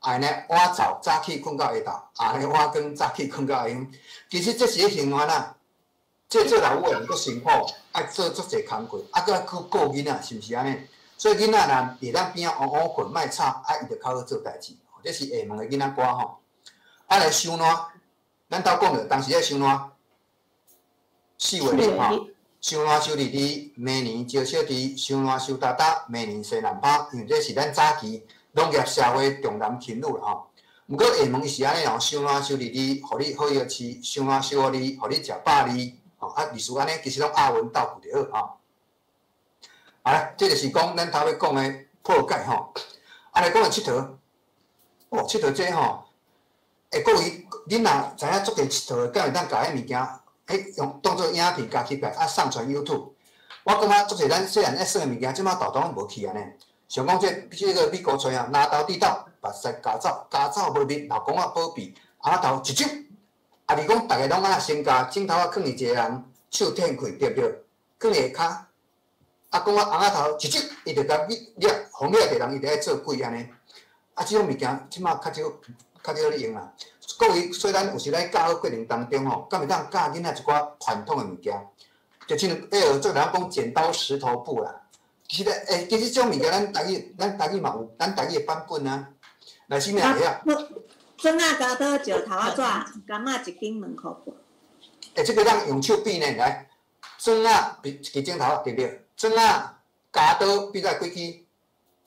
暗暝晚走，早起睏到下晝，暗暝晚光，早起睏到下昏。其實這是咧形容啊，這做老母的閣辛苦，愛做足濟工課，啊，閣愛去顧囡仔，是毋是按呢？所以囡仔若佇咱邊仔烏烏睏，莫吵，啊，伊就較好做代誌。這是廈門的囡仔歌吼。啊，來收爛，咱頭講著，當時咧收爛，4月日吼，收爛收日日，明年招小弟，收爛收哒哒，明年生男拍。因為這是咱早期農業社會重男輕女啦吼。毋過廈門伊是按呢哦，收爛收日日，予你好藥飼，收爛收予你，予你食百二，吼啊，類似按呢，其實攏押韻鬥句就好吼。啊，這就是講咱頭尾講的破解吼。啊，來講个𨑨迌，哦，𨑨迌這吼，各位，恁若知影足濟𨑨迌的，敢會當共彼物件，用當做影片加起來，啊，上傳 YouTube。我感覺足濟咱細漢愛耍的物件，這馬統統攏無去啊呢。像講這個美國揣啊，拿刀地道，目屎咬走，咬走無面，老公仔保庇，阿頭一揪，啊，是講逐个攏按先共枕頭仔囥佇一個人手踮開，對毋對？囥佇下跤。啊，講我尪仔頭一揪，伊就共你掠，予掠著人，伊就愛做鬼按呢。啊，這種物件這馬較少，較少咧用啦。各位，所以咱有時咧教過程當中吼，敢會當教囡仔一寡傳統的物件，就親像彼個做人講剪刀石頭布啦。其實其實這種物件咱台語嘛有，咱台語的版本啊。來，啥物人會曉？磚仔鉸刀石頭仔紙，柑仔一斤兩箍半。這個咱用手比呢，來，磚仔比一支指頭對不對？磚仔鉸刀比才幾支？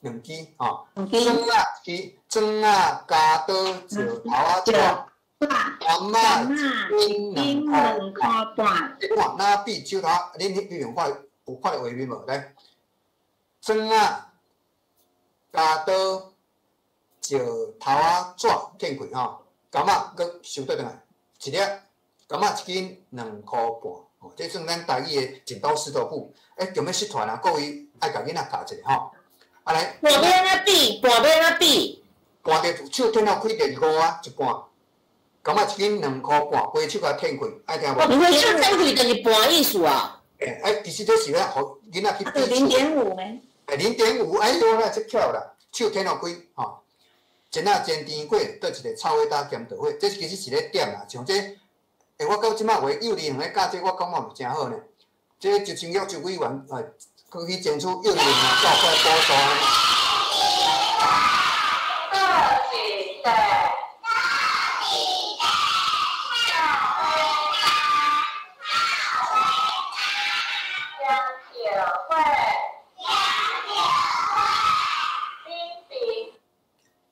兩支吼。磚仔一支，磚仔鉸刀石頭仔紙，柑仔一斤兩箍半。你看，哪比手頭？恁彼边看有看著畫面無？來，磚仔鉸刀石頭仔紙，天開吼，柑仔閣收倒轉來，一粒柑仔一斤兩箍半，吼，這算咱台語的剪刀石頭布。強欲失傳啊！各位愛共囡仔教一下吼。啊來，半欲按怎比？半欲按怎比？半隻手天后開著五啊，一半。柑仔一斤兩箍半，規手共天開，愛聽無？規手天開就是半意思啊。其實這是咧，予囡仔去比。0.5呢？0.5，哎喲啦，這巧啦，手天后開，吼。前仔前甜過，倒一个臭火焦兼著火，這其實是咧點啦。像這，我到這擺話幼稚園咧教這，我感覺嘛誠好呢。這就親像周委員，去爭取幼稚園啊，教快補助。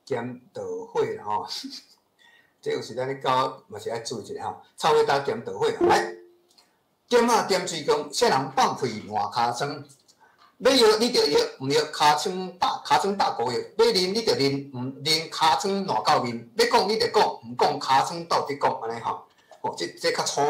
兼著火啦吼，這有時咱咧教嘛是愛注意一下吼。臭火焦兼著火，來，點仔點水光，啥人放屁爛尻川？欲藥你著藥，毋藥尻川大尻川大狗藥；欲啉你著啉，毋啉尻川爛到面；欲講你著講，毋講尻川鬥得講，按呢吼。哦，這較粗。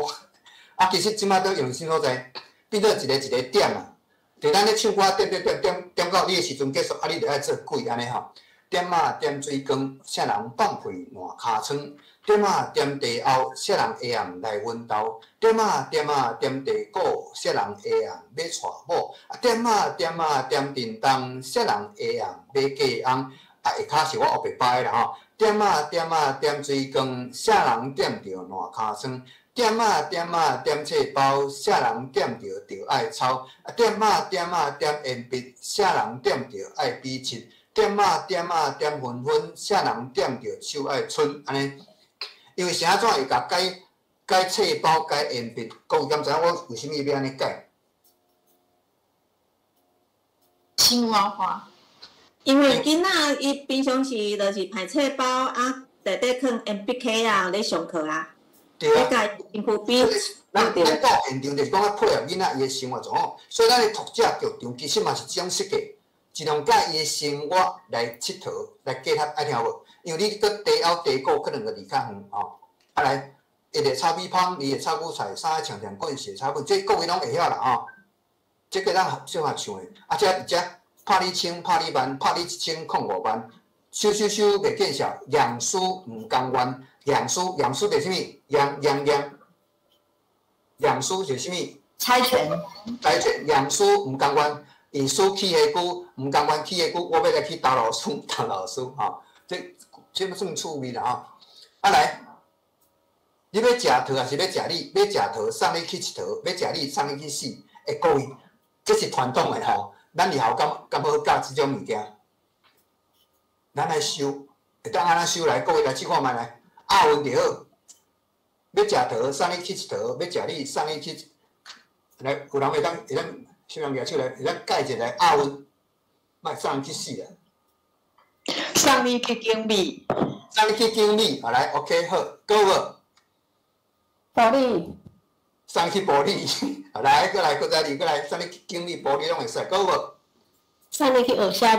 啊，其實這擺都用啥所在，變做一個一個點啊。就咱咧唱歌點點點點點到你的時陣結束，啊，你著愛做鬼按呢吼。點仔點水光，啥人放屁爛尻川？點仔點地后，啥人下暗來阮兜？點仔點仔點地鼓，啥人下暗欲娶某？啊，點仔點仔點叮當，啥人下暗欲嫁翁？啊，下跤是我烏白掰的啦吼！點仔點仔點水光，啥人點著爛尻川？點仔點仔點冊包，啥人點著就愛抄？啊，點仔點仔點鉛筆，啥人點著愛比七？點仔點仔點分分，啥人點著手愛伸？按呢，因為是按怎會共改改冊包、改鉛筆？各位敢知影我為啥物欲按呢改？生活化。因為囡仔伊平常時就是排冊包啊，內底囥鉛筆盒啊，咧上課啊。對啊。身軀比。咱到現場就是講愛配合囡仔伊的生活狀況，所以咱的讀者劇場其實嘛是這種設計。盡量佮伊的生活來𨑨迌，來結合，愛聽無？因為你閣地後地鼓可能閣離較遠吼。啊來，一个炒米香，二个炒韭菜，三个長長棍，四个炒粉，這各位攏會曉啦吼。這個咱小可唱的，啊，這佇遮拍你千，拍你萬，拍你1005萬，收收收袂見效，驗輸毋甘願，驗輸驗輸就是啥物？驗驗驗，驗輸是啥物？猜拳。猜拳，驗輸毋甘願。因輸起下久，毋甘願起下久，我欲來去投老師，投老師吼，這算趣味啦吼。啊來，你欲食桃抑是欲食李？欲食桃送你去𨑨迌，欲食李送你去死。各位，這是傳統的吼，咱以後敢好教這種物件？咱來收，會當按怎收來？各位來試看覓來，押韻就好。欲食桃送你去𨑨迌，欲食李送你去，來，有人會當。啥人舉手來，會當改一个押韻，莫送人去死啊！送你去景美，送你去景美，好來，OK，好，閣有無？埔里，送你去埔里，好來，閣來，閣再來，閣來，送你去景美、埔里攏會使，閣有無？送你去學寫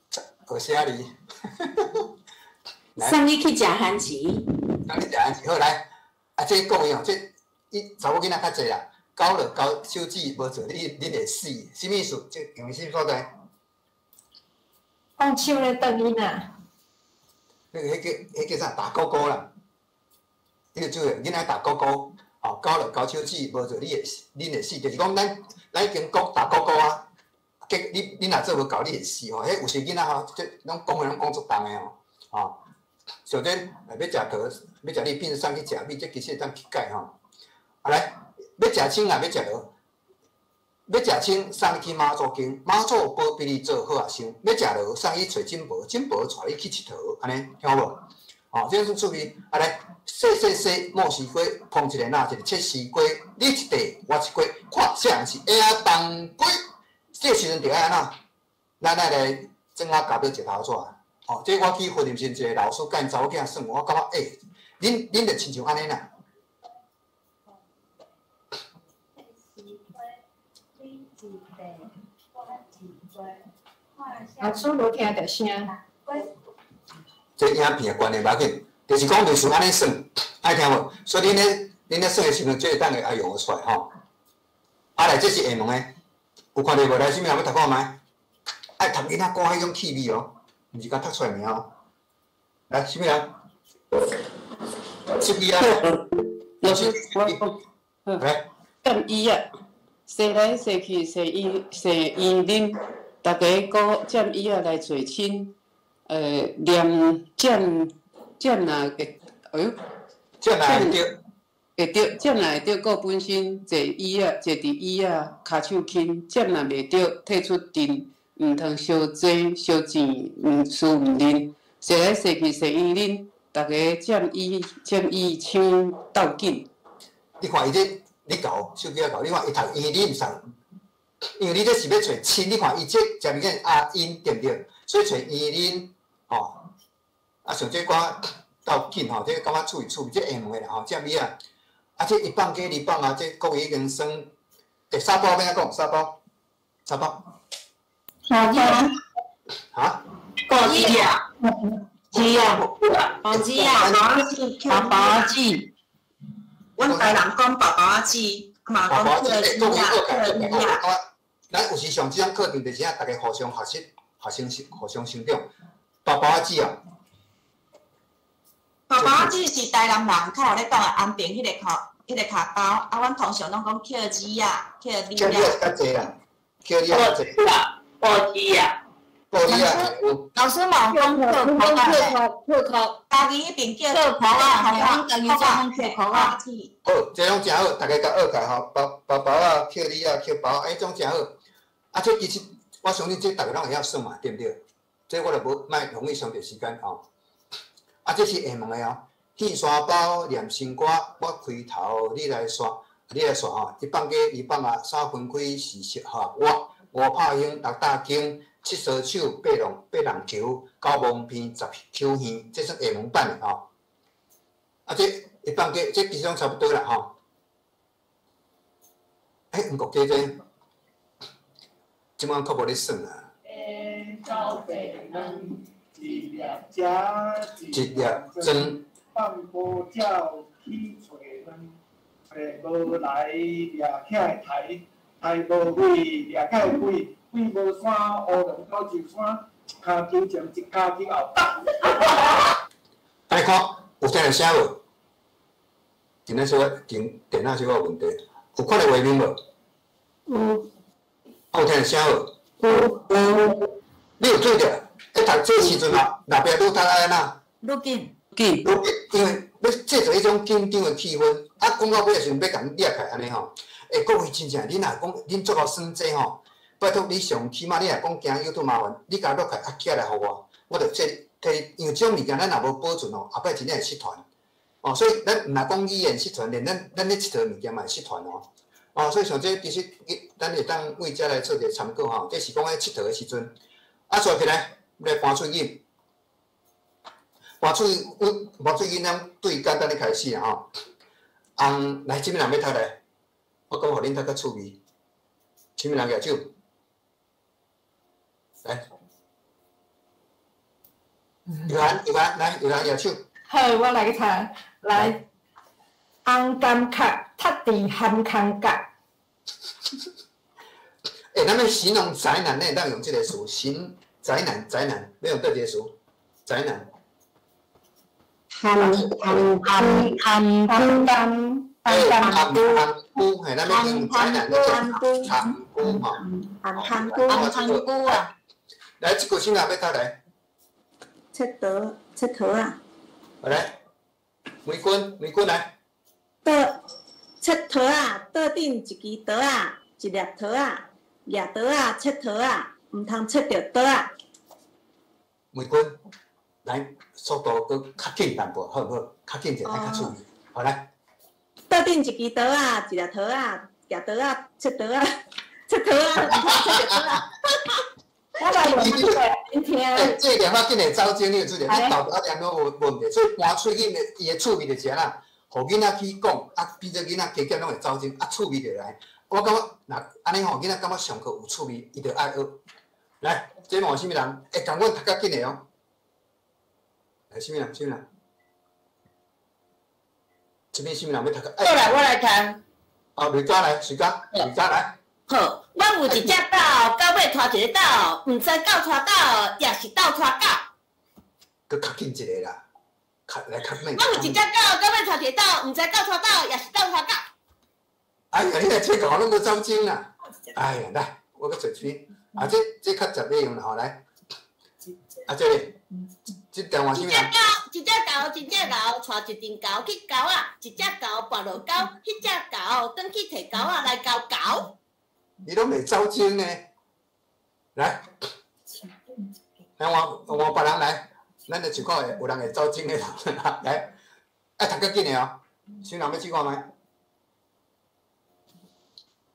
字，學寫字，送你去食番薯，送你食番薯，好來，啊，這各位哦，這伊查某囡仔較濟啦。勾著勾手指，無做你會死，啥物意思？這用啥物所在？放手咧轉囡仔。彼叫啥？打勾勾啦。彼个做囡仔打勾勾，吼，勾著勾手指，無做你會死，恁會死，就是講咱已經講打勾勾啊。結你若做無夠，你會死吼。彼有時囡仔吼，這攏講話攏講足重的吼，吼。像这欲食桃，欲食你变送去食米，这其实会当去改吼。啊来，欲食青啊，欲食螺，欲食青送你去妈祖宫，妈祖保庇你做好学生。欲食螺送你揣金箔，金箔带你去𨑨迌，按呢听有无？吼，这算趣味。啊来，细细细莫西瓜，碰一个若一个切西瓜，你一块我一块，看啥人是野冬瓜。这时阵就爱按怎？咱爱来装仔夹到石头纸。吼，这我去云林县一个老师教查某囝算，我感觉欸，恁就亲像按呢啦。老师无听著声。这影片的关系无要紧，就是讲类似按呢算，爱听无？所以恁咧算的时阵，这会当会爱用得出来吼。啊来，这是下门的，有看著无？来，啥物人欲读看觅？爱读囡仔歌彼种气味哦，毋是干读出来尔哦。来，啥物人？手机啊！老师，我讲，来，踮椅仔，踅来踅去踅院踅院啉，逐家阁占椅仔来做亲。念占占若会，哎哟，占若会著，会著，占若会著，顾本身坐椅仔，坐伫椅仔，跤手轻；占若袂著，退出阵，毋通相争相争，毋输毋认。踅来踅去踅院恁，逐家占椅占椅抢斗紧。你看伊这，你搞手机仔搞，你看伊读院恁毋送，因为你这是欲揣亲，你看伊这食物件阿音对毋对？所以揣院恁。吼，啊，像这歌斗紧吼，这感觉趣味趣味，这下门的啦吼，这物啊，啊，这一放加二放啊，这国语已经算，欸，沙包欲按怎讲？沙包，沙包，沙包，哈？国语啊，是啊，包子啊，爸爸子，阮台南讲爸爸子，嘛爸爸讲子，克国语尔学起来，啊，我咱有时上这种课程就是啊，逐家互相学习，学生互相成长。爸爸子啊，爸爸子是台南人较有咧讲的，安平彼个口，彼个跤包，啊，阮通常拢讲克子啊，克你叫你啊。较济啦，叫你较济。报纸啊，报纸啊，老师嘛有讲克讲壳克壳，家己彼边叫克壳啊，阮家己专讲克壳啊。好，这拢诚好，逐家共学起来吼。爸爸爸啊，克你啊，克包，哎，种诚好。啊，这其实我相信这逐家拢会晓算嘛，对毋对？这我就无莫浪费伤济时间吼。啊，这是下门的哦。戏山包念新歌，我开头你来煞，你来煞吼。一放假二放啊，三分开是适合我。五拍兴六大经，七双手八龙八人球，九毛片十球耳，这算下门版的吼。啊，这一放假这其实拢差不多啦吼。欸，黄国基这，这摆较无咧耍啊。走地卵，一粒食，一粒装。放孤鸟去揣卵，揣无来掠起来刣，刣无鬼掠起来鬼，鬼无山，乌龙狗上山，一跤球前，一跤球后，打。来看，有听著声无？今仔小可电电脑小可有问题，有看著画面无？有。啊，有听著声无？有。你有注意著？咧读这时阵啊，若壁愈读爱按怎？愈紧。紧。愈紧，因为欲制造彼种紧张的气氛。啊，讲到尾的时阵，欲共掠起来按呢吼。欸，各位真正，恁若讲恁足够耍这吼，拜托你上起码你若讲惊 YouTube 麻烦，你共录起来啊，寄来予我，我就这提，因为这种物件咱若无保存哦，后摆真正会失传。哦，所以咱毋若讲语言失传，连咱咧𨑨迌物件嘛会失传哦。哦，所以像这其实，咱会当为这来做一个参考吼。这是讲咧𨑨迌的时阵，啊，煞起来来盘喙音，盘喙阮盘喙音咱对简单咧开始啊吼。红来，啥物人欲读来？我讲予恁读较趣味。啥物人举手？来，玉兰，玉兰，来，玉兰举手。好，我来读。来，红甘壳踢伫咸空角。欸，咱欲形容宅男，咱会当用这个词，形宅男，宅男，欲用佗一个词？宅男。含含含含含甘含含菇，嘿，咱欲用宅男，咱叫含菇吼。含含菇，含菇啊！来，这个先人欲读来。佚佗，佚佗啊！好来，玫君，玫君来。桌切桃仔，桌顶一支刀仔，一粒桃仔，举刀仔切桃仔，毋通切著桌仔。玫君，来，速度阁较紧淡薄，好毋好？较紧者，较趣味。好来。桌顶一支刀仔，一粒桃仔，举刀仔切桃仔，切桃仔，毋通切著桌仔。我来问你个，恁听。这念仔紧会走精，你有注意？你豆豆念拢无问题，所以盘喙音的伊的趣味就是按怎，予囡仔去讲，啊，变做囡仔加减拢会走精，啊，趣味就来。我感觉若按呢吼，囡仔感觉上课有趣味，伊就爱学。来，这问啥物人？会共阮读较紧的哦。来，啥物人？啥物人？这边啥物人欲读较？好来，我来读。哦，瑞佳来，瑞佳，瑞佳来。好，我有一只狗，狗尾拖一个斗，毋知狗拖狗，抑是斗拖狗。阁较紧一个啦，较来较慢。我有一只狗，狗尾拖一个斗，毋知狗拖狗，抑是斗拖狗。哎呀，你来这狗拢无走精啦！哎呀，来，我阁找一啊，这较杂用啦吼，来。啊，这个，这电话啥物人？一只狗，一只狗真正𠢕，带一阵狗去狗仔，一只狗跋落沟，彼只狗转去提狗仔来交狗。你拢袂走精呢？来，来换换别人来，咱来试看下有人会走精的人来，爱读较紧的哦。啥人欲试看觅？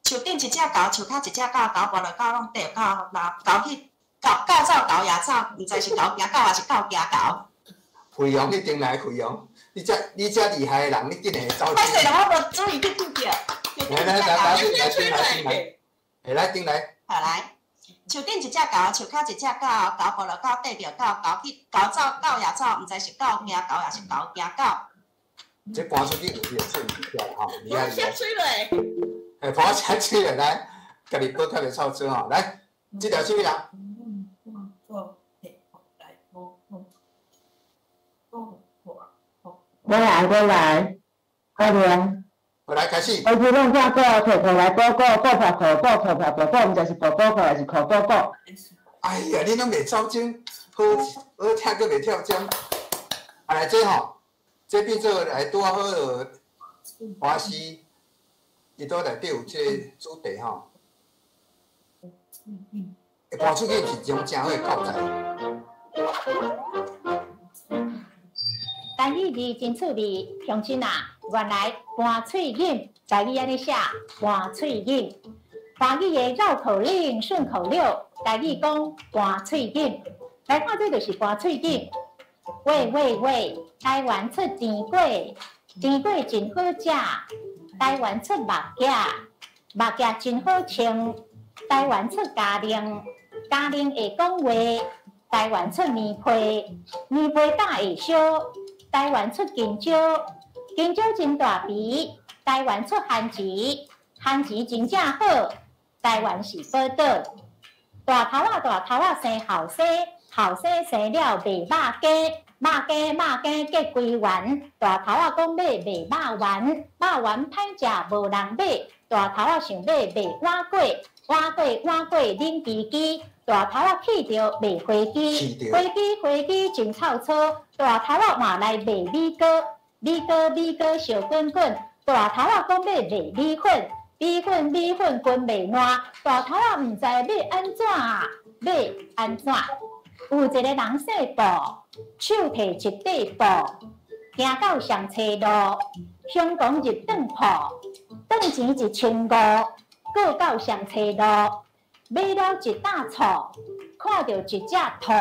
树顶一只狗，树跤一只狗，狗跋落狗拢缀狗，狗去狗狗走狗也走，毋知是狗惊狗抑是狗惊狗。惠阳，你顶来惠阳，你遮厉害的人，你竟然会走精。歹势啦，我无注意去记著。来来来来，来顶来顶来，会来顶来。好来，树顶一只狗，树跤一只狗，狗跋落狗缀著狗，狗去狗走狗也走，毋知是狗惊狗抑是狗惊狗。这搬出去有伊的趣味吼，厉害厉害。写喙落。哎，婆写喙落来，家己阁较袂臭嘴吼。来，这条啥物人？我来，我来，快点。我来开始。我去弄挂鼓，提裤来补鼓，补破裤，补裤破补鼓，毋知是补补裤还是裤补鼓。哎呀，你拢袂走精，好好听阁袂跳针。啊，来这吼，这变做来拄仔好就华西，伊都内底有这个主题吼。搬出去是一种诚好的教材。台语字真趣味，乡亲啊，原来盘喙音，台语按呢写，盘喙音。华语的绕口令、顺口溜，台语讲盘喙音。来看这就是盘喙音。喂喂喂，台湾出甜粿，甜粿真好食。台湾出目镜，目镜真好穿。台湾出嘉玲，嘉玲会讲话。台湾出棉被，棉被胆会烧。台湾出金蕉，金蕉真大皮。台湾出番薯，番薯真正好。台湾是宝岛。大头仔大头仔生后生，后生生了卖肉羹，肉羹肉羹结规圆。大头仔讲买卖肉丸，肉丸歹食无人买。大头仔想买卖碗粿，碗粿碗粿冷吱吱。大头仔气著卖飞机，飞机飞机真臭粗。大头仔换来卖米糕，米糕米糕烧滚滚。大头仔讲欲卖米粉，米粉米粉滚袂烂。大头仔毋知欲按怎，欲按怎？有一个人姓布，手提一块布，行到上车路，相公入当铺，当钱1500，过到上车路。买了一担醋，看著一只兔，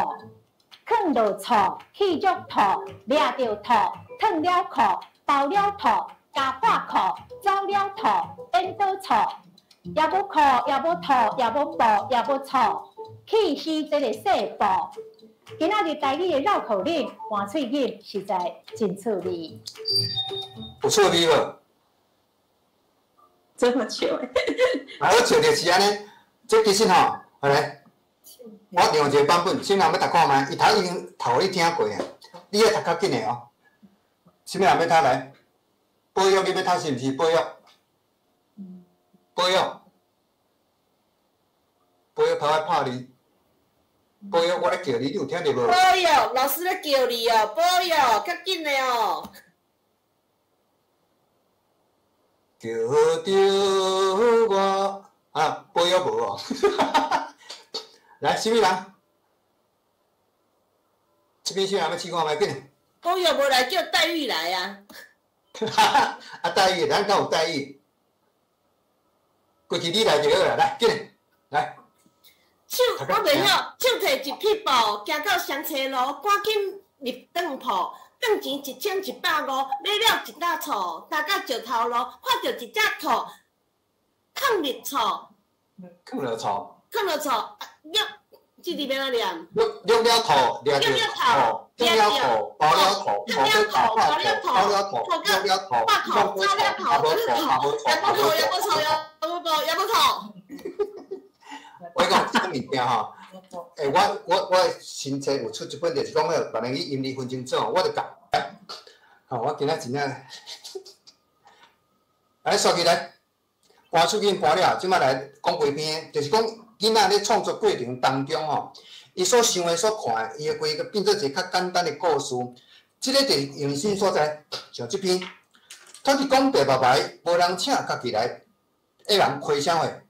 囥落醋，气足兔，掠著兔，脱了裤，包了兔，加破裤，走了兔，变倒醋，也无裤，也无兔，也无布，也无醋，气死这个细布。今仔日台语的绕口令、盘喙音，实在真趣味。有趣味无？这么笑的。啊，我笑就是按呢。这其实吼，好来，我另外一个版本，啥人欲读看觅？伊头已经读予你听过啊，你爱读较紧的哦。啥物人欲读来？保育你欲读是毋是？保育，保育，保育头爱拍你。保育，我咧叫你，你有聽著無？保育，老師咧叫你哦，保育，較緊的哦。叫著我啊，保育無哦。來，啥物人？這邊啥人欲試看覓？緊。保育無來，叫黛玉來啊！啊，黛玉，咱敢有黛玉？過去你來就好啦，來，緊，來。手我袂曉，手提一匹布，行到雙車路，趕緊入當鋪，當錢1150，買了一擔醋，擔到石頭路，看著一隻兔，囥入醋，囥落醋，囥落醋，啊，玉，這字欲按怎念？玉了兔，掠著兔，玉了兔，包了兔，兔了兔，包了兔，包了兔，玉了兔，兔，走了兔，也無兔，也無醋，也無布，也無兔。我講這個物件吼，欸，我新冊有出一本，就是講彼個別人去音律分清楚，我就教。吼，我今仔真正，來刷起來，搬出去搬了，這擺來講幾篇，就是講囡仔咧創作過程當中吼，伊所想的、所看的，伊會規個變做一個較簡單的故事。這個就是用心所在，像這篇，他是講白白白，無人請家己來，會人開啥貨？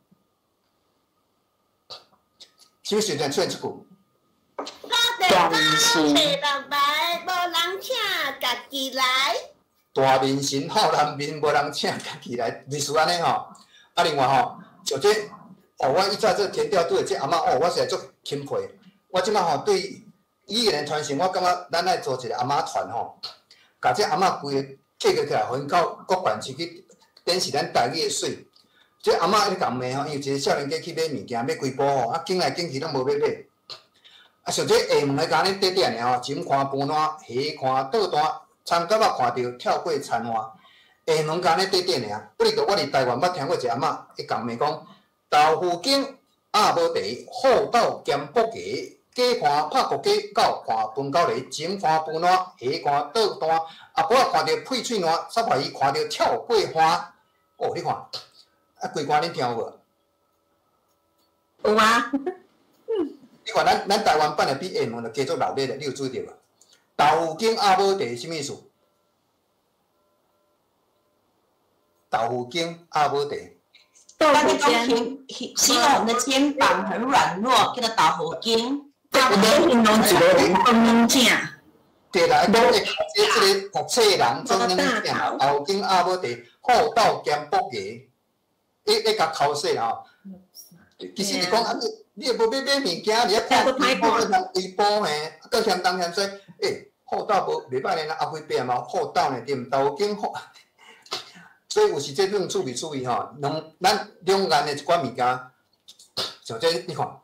啥物時陣出現這句？大面神，白白，無人請家己來。大面神好難面，無人請家己來，類似按呢吼。啊，另外吼，像這，哦，我以前做田調隊的這阿嬤哦，我實在足欽佩。我這擺吼對語言傳承，我感覺咱愛做一個阿嬤團吼，共這阿嬤規个集合起來，予𪜶到各縣市去展示咱台語的媠。這阿嬤一直共罵吼，因為一個少年家去買物件，買幾包吼，啊，拣來拣去攏無欲買。啊，像這下門的共恁短短爾吼，前看盤爛，下看倒單，田蛤仔看著跳過田岸。下門共恁短短爾，不過我佇台灣捌聽過一個阿嬤，伊共罵講：豆腐羹鴨無茶，厚道兼卜鸡，假看拍国鸡，狗看饭狗螺，前看盘烂，下看倒单，阿婆仔看著屁喙烂，煞互伊看著跳過岸。哦，你看。啊，规歌恁聽有無？有啊。你看咱台灣版的比下門就加做熱熱的，你有注意著無？豆腐羹鴨母茶啥物意思？豆腐羹鴨母茶。豆腐羹，形容的肩膀很軟弱，叫做豆腐羹。豆腐羹形容一個人講軟正。對啦，講這個讀冊人做軟正，豆腐羹鴨母茶，厚道兼卜雞。一共剾洗吼，其實是講啊，你也無欲買物件，你遐看幾包，幾包嘿，啊，閣嫌東嫌西，欸，厚道無袂歹呢，阿輝伯嘛厚道呢，對毋？豆腐羹厚，所以有時這種趣味趣味吼，兩咱兩岸的一寡物件，像這你看，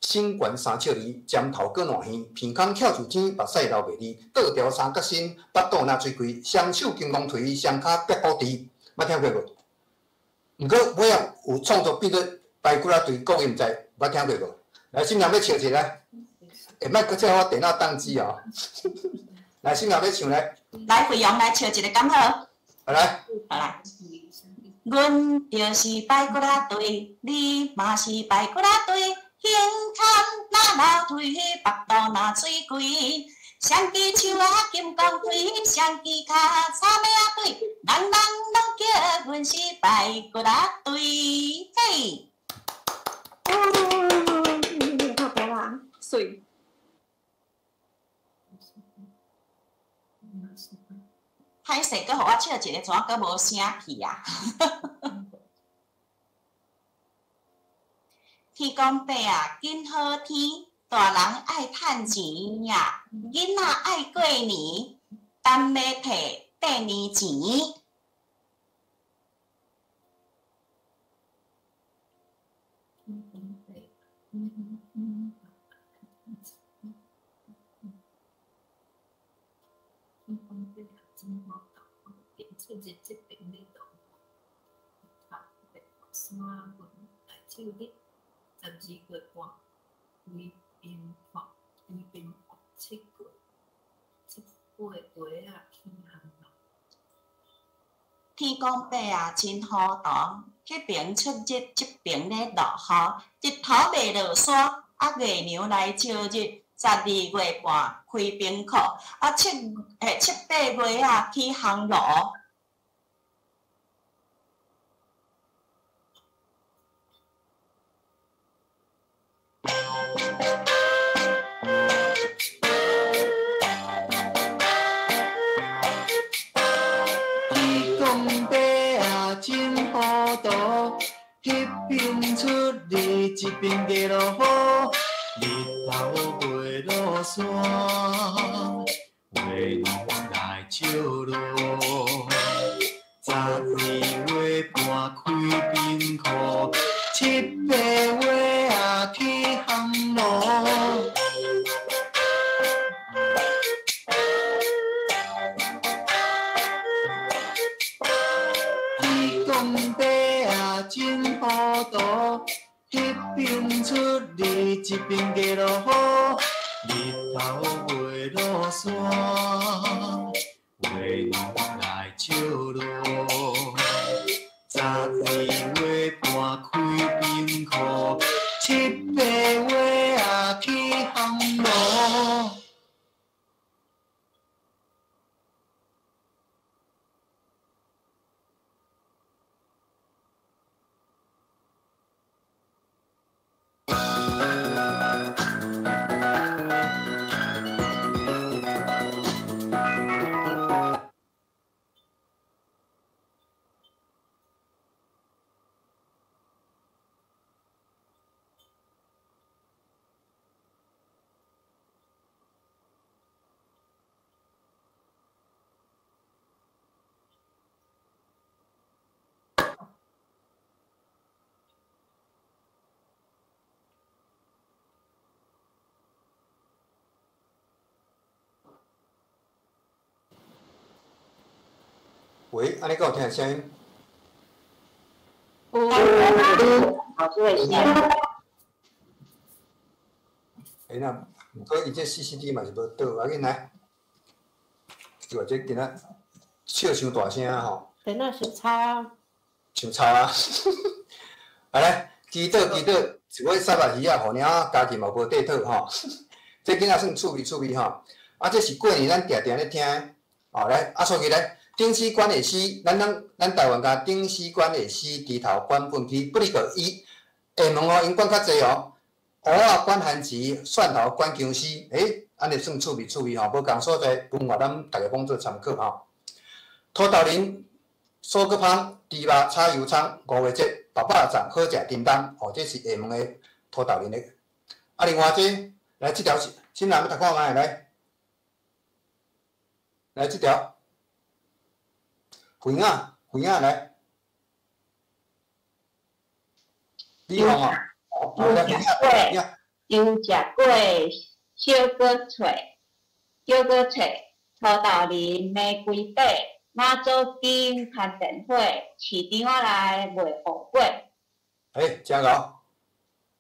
身懸3尺二，尖頭閣爛耳，鼻孔翹樹尖，目屎流袂離，倒吊三角身，腹肚若喙開，雙手金剛槌，雙跤煏鼓槌，捌聽過無？毋過尾仔有創作變做排骨仔隊，國語毋知捌聽過無？來，新人欲唱一下，欸，莫閣叫我電腦當機哦。來，新人欲唱來。來，惠陽來唱一個敢好？好來。好來。阮就是排骨仔隊，你嘛是排骨仔隊，胸坎若流腿，腹肚若喙開。雙支手仔金剛槌，雙支跤草尾仔隊，人人攏叫阮是排骨仔隊。嘿！好白啦，媠。歹勢，閣予我笑一个，怎閣無聲去啊？天公伯啊，緊好天，大人愛趁錢呀，囡仔愛過年，等欲提8年錢。天公伯啊，真糊涂，彼边出日，這边咧落雨，日头袂落山，啊月娘来招日，12月半开冰库，啊七八月仔起烘炉。伊讲白啊真糊涂，彼边出日，这边加落雨，日头袂落山，月娘来照路。12月半开冰库，七八月仔起烘炉。伊讲白啊真糊涂，彼边出日，这边加落雨，日头袂落山，月娘来照路。12月半开冰库，七八月仔起烘炉。喂，按呢敢有听声音？有。老师的声。欸，那毋过伊这 CCD 嘛是无倒，要紧来。就这今仔笑伤大声吼。电脑伤吵啊。伤吵啊！啊来，祈祷祈祷，一尾杀肉鱼仔，予领家己嘛无块讨吼。这囡仔算趣味趣味吼。啊，这是过年咱定定咧听的。哦，来，啊，所以来。顶死管下死，咱台湾共顶死管下死，低头管粪区，不离个伊厦门哦，𪜶管较济哦。芋仔管番薯，蒜头管姜丝，欸，按呢算趣味趣味吼，无仝所在，文化咱逐家拢做参考吼。土豆仁、蔬果芳、猪肉炒油葱，五月节爸爸粽好食叮当，吼，这是厦门的土豆仁的。啊，另外这来这条是，新人欲读看觅来，来这条。肥仔，肥仔来，你好哦，张食过，小果脆，小果脆，土豆仁、玫瑰底，妈祖金牵电火，市场仔来卖芋粿。欸，真𠢕，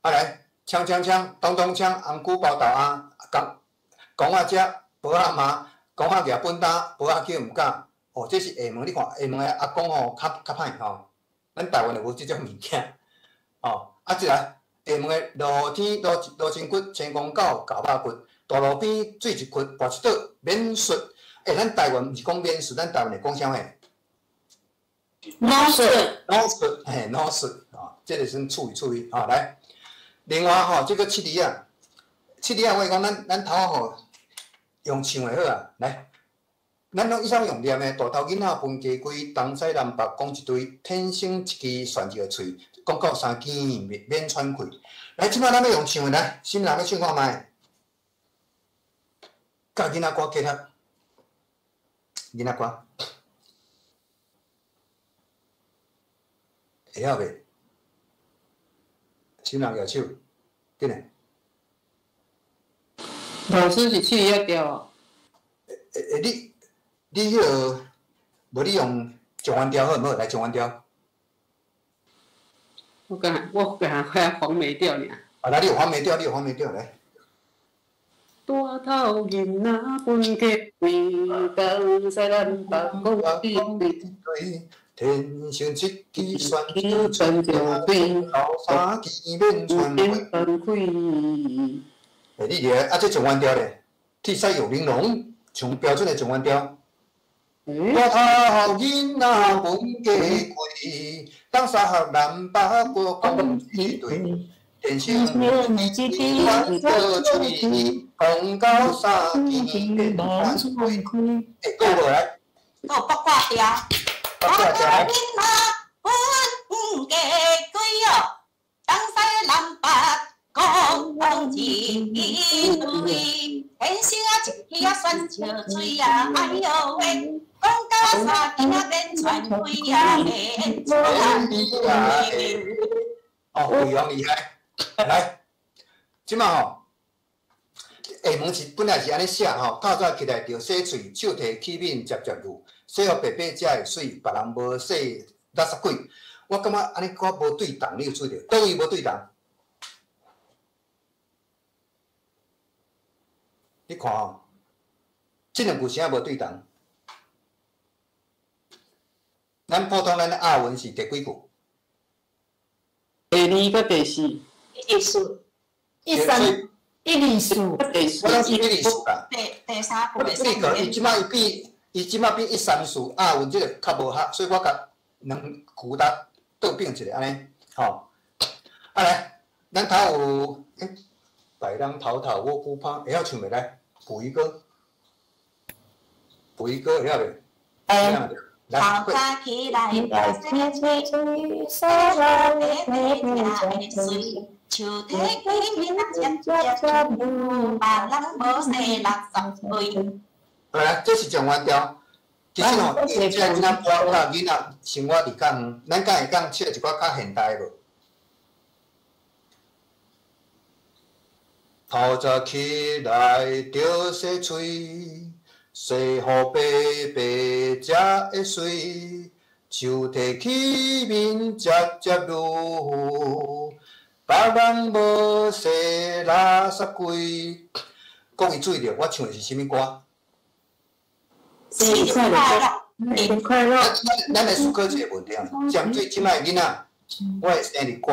啊来，枪枪枪，咚咚锵，红菇包豆仔，公公仔食，婆仔骂，公仔举本担，婆仔叫毋敢。哦，这是厦门，你看厦门的阿公吼，较较歹吼。咱台湾就无这种物件。哦，啊，这来厦门的露天露露筋骨、千公狗、狗肉骨，大路边水一窟，跋一倒免术。欸，咱台湾毋是讲免术，咱台湾会讲啥物？老术。老术，嘿，老术，哦，这个算趣味趣味，吼，来。另外吼，这个七字仔，七字仔，我讲咱头吼用唱的好啊，来。咱拢以前用念的，大头囡仔分家规，东西南北讲一堆，天生一支旋一个喙，讲到三更免喘气。来，这摆咱欲用唱的来，新人欲唱看觅。佮囡仔歌结合，囡仔歌，会晓袂？新人举手，紧来。老师是七字仔调哦。欸欸，你。你彼个无你用状元调好毋好？来状元调。我敢快黄梅调尔。啊，来，你有黄梅调，你有黄梅调来。大头囡仔分家规，东西南北讲一堆。天生一支旋旋嘴，头三支免传开。欸，你咧啊，这状元调咧，铁狮玉玲珑，上标准的状元调。我头囡仔分家贵，东三峡南北国讲一对，天生一支旋嘴，讲到三更免传开。欸，过无来？过八卦调。八卦调。囡仔分家贵哦，东西南北讲一对，天生啊一支啊旋笑嘴啊，哎哟喂，讲到三更免传开啊，免传开。哦，非常厉害。来，这马吼，下门是本来是按呢写吼，透早起来著洗喙，手提起面捷捷挵，洗予白白才会媠，别人无洗垃圾鬼。我感觉按呢我无对同，你有注意著？佗位无对同？你看吼，这两句啥无对同？咱普通咱的押韵是第几句？第二佮第四。第四。一三一二四。第四。我拢是一二四啦。第三句。不过伊这摆伊变，伊这摆变一三四押韵，这个较无合，所以我共两句搭倒并一下按呢，吼。啊来，咱头有，欸，白人头头我久拍，会晓唱袂来？补一个，补一个会晓袂？欸。头早起来，洗喙，洗予白白才会媠，手提起面捷捷挵，别人无洗垃圾鬼。来，这是状元调。其实吼，这个囡仔我甲囡仔生活伫较远，咱敢会当唱一寡较现代无？透早起来著洗喙，洗予白白才会媠，手提起面捷捷挵，别人无洗垃圾鬼。各位注意著，我唱的是啥物歌？生日快乐！生日快乐！咱来思考一个问题啊，针对这摆囡仔，我的生日歌，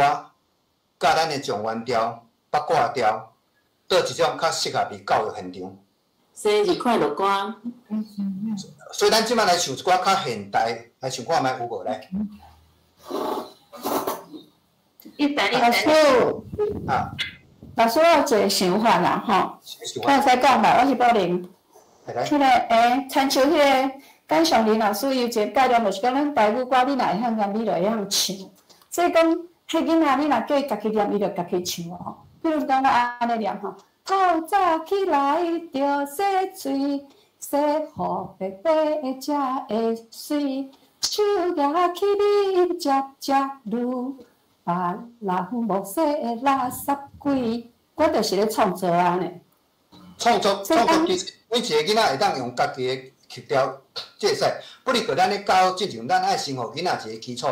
佮咱的状元调、八卦调，佗一种较适合伫教育现场？生日快乐歌。所以咱这摆来唱一寡较现代，来唱看觅有无来？老师，啊，老师，我有一个想法啦，吼，我会使讲无？我是宝玲。彼个亲像彼个简尚林老师伊有一个概念，就是讲咱台语歌，你若会晓念，你就会晓唱。所以讲，彼囡仔你若叫伊家己念，伊就家己唱吼。比如讲，我按呢念吼：透早起来著洗喙，洗予白白才会媠，手举起面捷捷挵，别人无洗垃圾鬼。我就是咧创作按呢。创作创作，其实每一个囡仔会当用家己的曲调介绍。不过，咱咧教之前，咱爱先予囡仔一个基础。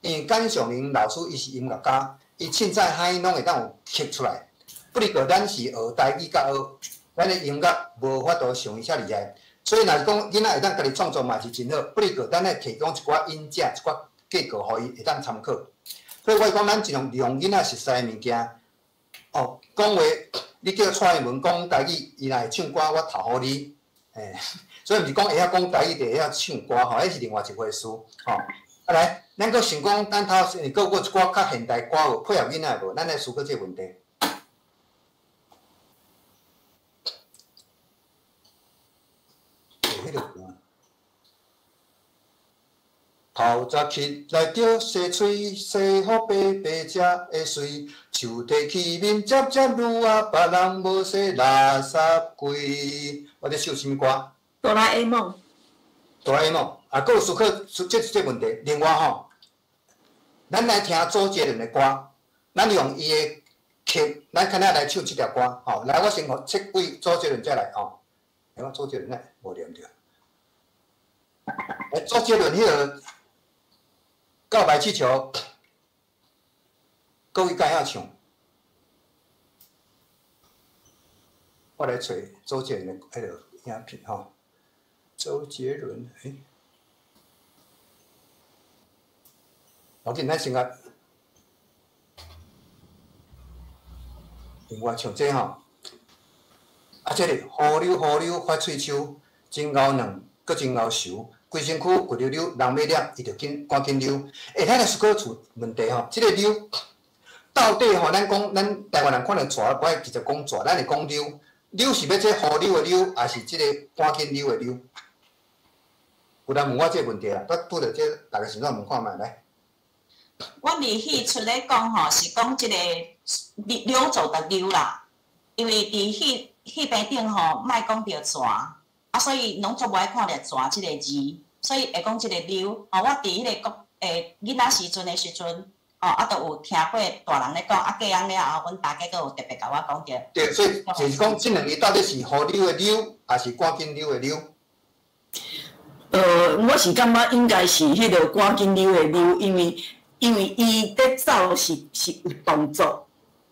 因为简尚林老师伊是音乐家，伊凊彩海拢会当有曲出来。不过，咱是学台语佮学，咱的音乐无法度像伊遮厉害。所以，若是讲囡仔会当家己创作嘛是真好。不过，咱爱提供一寡音阶、一寡结构，予伊会当参考。所以，我讲咱尽量利用囡仔熟悉的物件。哦，讲话。你叫蔡英文讲台语，伊若会唱歌，我投予你。欸，所以毋是讲会晓讲台语就会晓唱歌吼，彼是另外一回事吼。啊来，咱阁想讲，咱头先阁有一寡较现代歌有配合囡仔无？咱来思考这个问题。欸，彼个透早起来著洗喙，洗予白白才会媠，手提起面捷捷挵啊，别人无洗垃圾鬼。我咧唱啥物歌？哆啦 A 梦。哆啦 A 梦啊，阁有思考这问题。另外吼，咱来听周杰伦的歌，咱用伊的曲，咱看下来唱这条歌吼。来，我先切位周杰伦再来吼。欸，我周杰伦呢？无念著。欸，周杰伦彼个。告白气球，各位敢晓唱？我来揣周杰伦的彼个影片吼。周杰伦，欸，要紧，咱先共。另外像这吼，啊，这个雨溜雨溜发喙鬚，真𠢕嫩，阁真𠢕熟，规身躯骨溜溜，人欲掠伊就紧赶紧溜。欸，咱来思考出问题吼，这个溜到底吼，咱讲咱台湾人看著蛇，无爱直接讲蛇，咱会讲溜。溜是欲这雨溜的溜，抑是这个赶紧溜的溜？有人问我这个问题啊？我拄著这逐家先怎问看觅来。阮伫戏出咧讲吼，是讲这个溜走的溜啦，因为伫戏戏棚顶吼，莫讲著蛇，啊，所以拢足无爱看著蛇这个字，所以会讲这个溜。吼，我伫彼个国囡仔时阵的时阵，吼，啊，就有听过大人咧讲，啊，过安了后，阮大家阁有特别共我讲著。对，所以就是讲，这两个到底是雨溜的溜，抑是赶紧溜的溜？我是感觉应该是彼个赶紧溜的溜，因为伊咧走是有动作，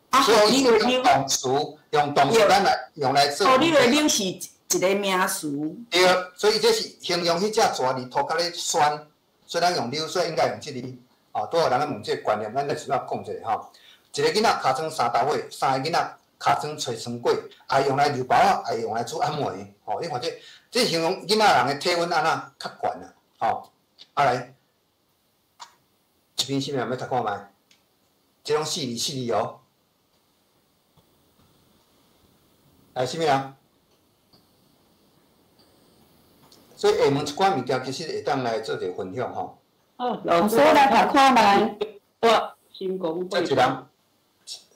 啊，所以用动词，用动词咱来用来做。雨溜的溜是一个名词。对，所以这是形容彼只蛇伫涂跤咧旋，所以咱用溜，所以应该用这个。哦，拄好人咧问这个观念，咱来先仔讲一下吼。一个囡仔尻川三道火，三个囡仔尻川揣霜果，也用来揉包仔，也用来煮暗糜。吼，你看这，这形容囡仔人的体温按怎较悬啊？吼，啊来，这篇啥物人欲读看觅？这拢四字四字哦。来，啥物人？所以下问一寡物件，其实会当来做一个分享吼。好，老师来读看觅。我心讲这一人，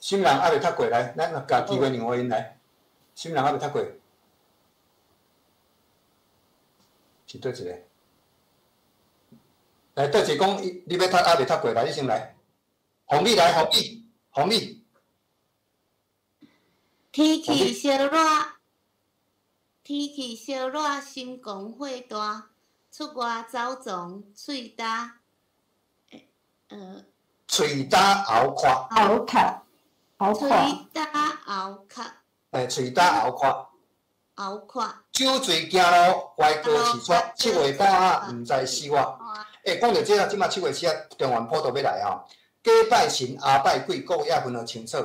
啥物人犹未读过来？咱共机会让予𪜶来。啥物人犹未读过？是佗一个？来，佗一个讲，你欲读犹未读过来，你先来。红美来，红美，红美。天气烧热，天气烧热，心狂火大，出外走傱，喙焦，喙焦喉渴。喉渴，喉喙焦喉渴。欸，喙焦喉渴。喉渴。酒醉行路，歪哥饲煞，7月半仔，毋知死活。欸，讲著这个，这马7月7仔，中元普渡欲来吼。假拜神，阿拜鬼，各位也分得清楚。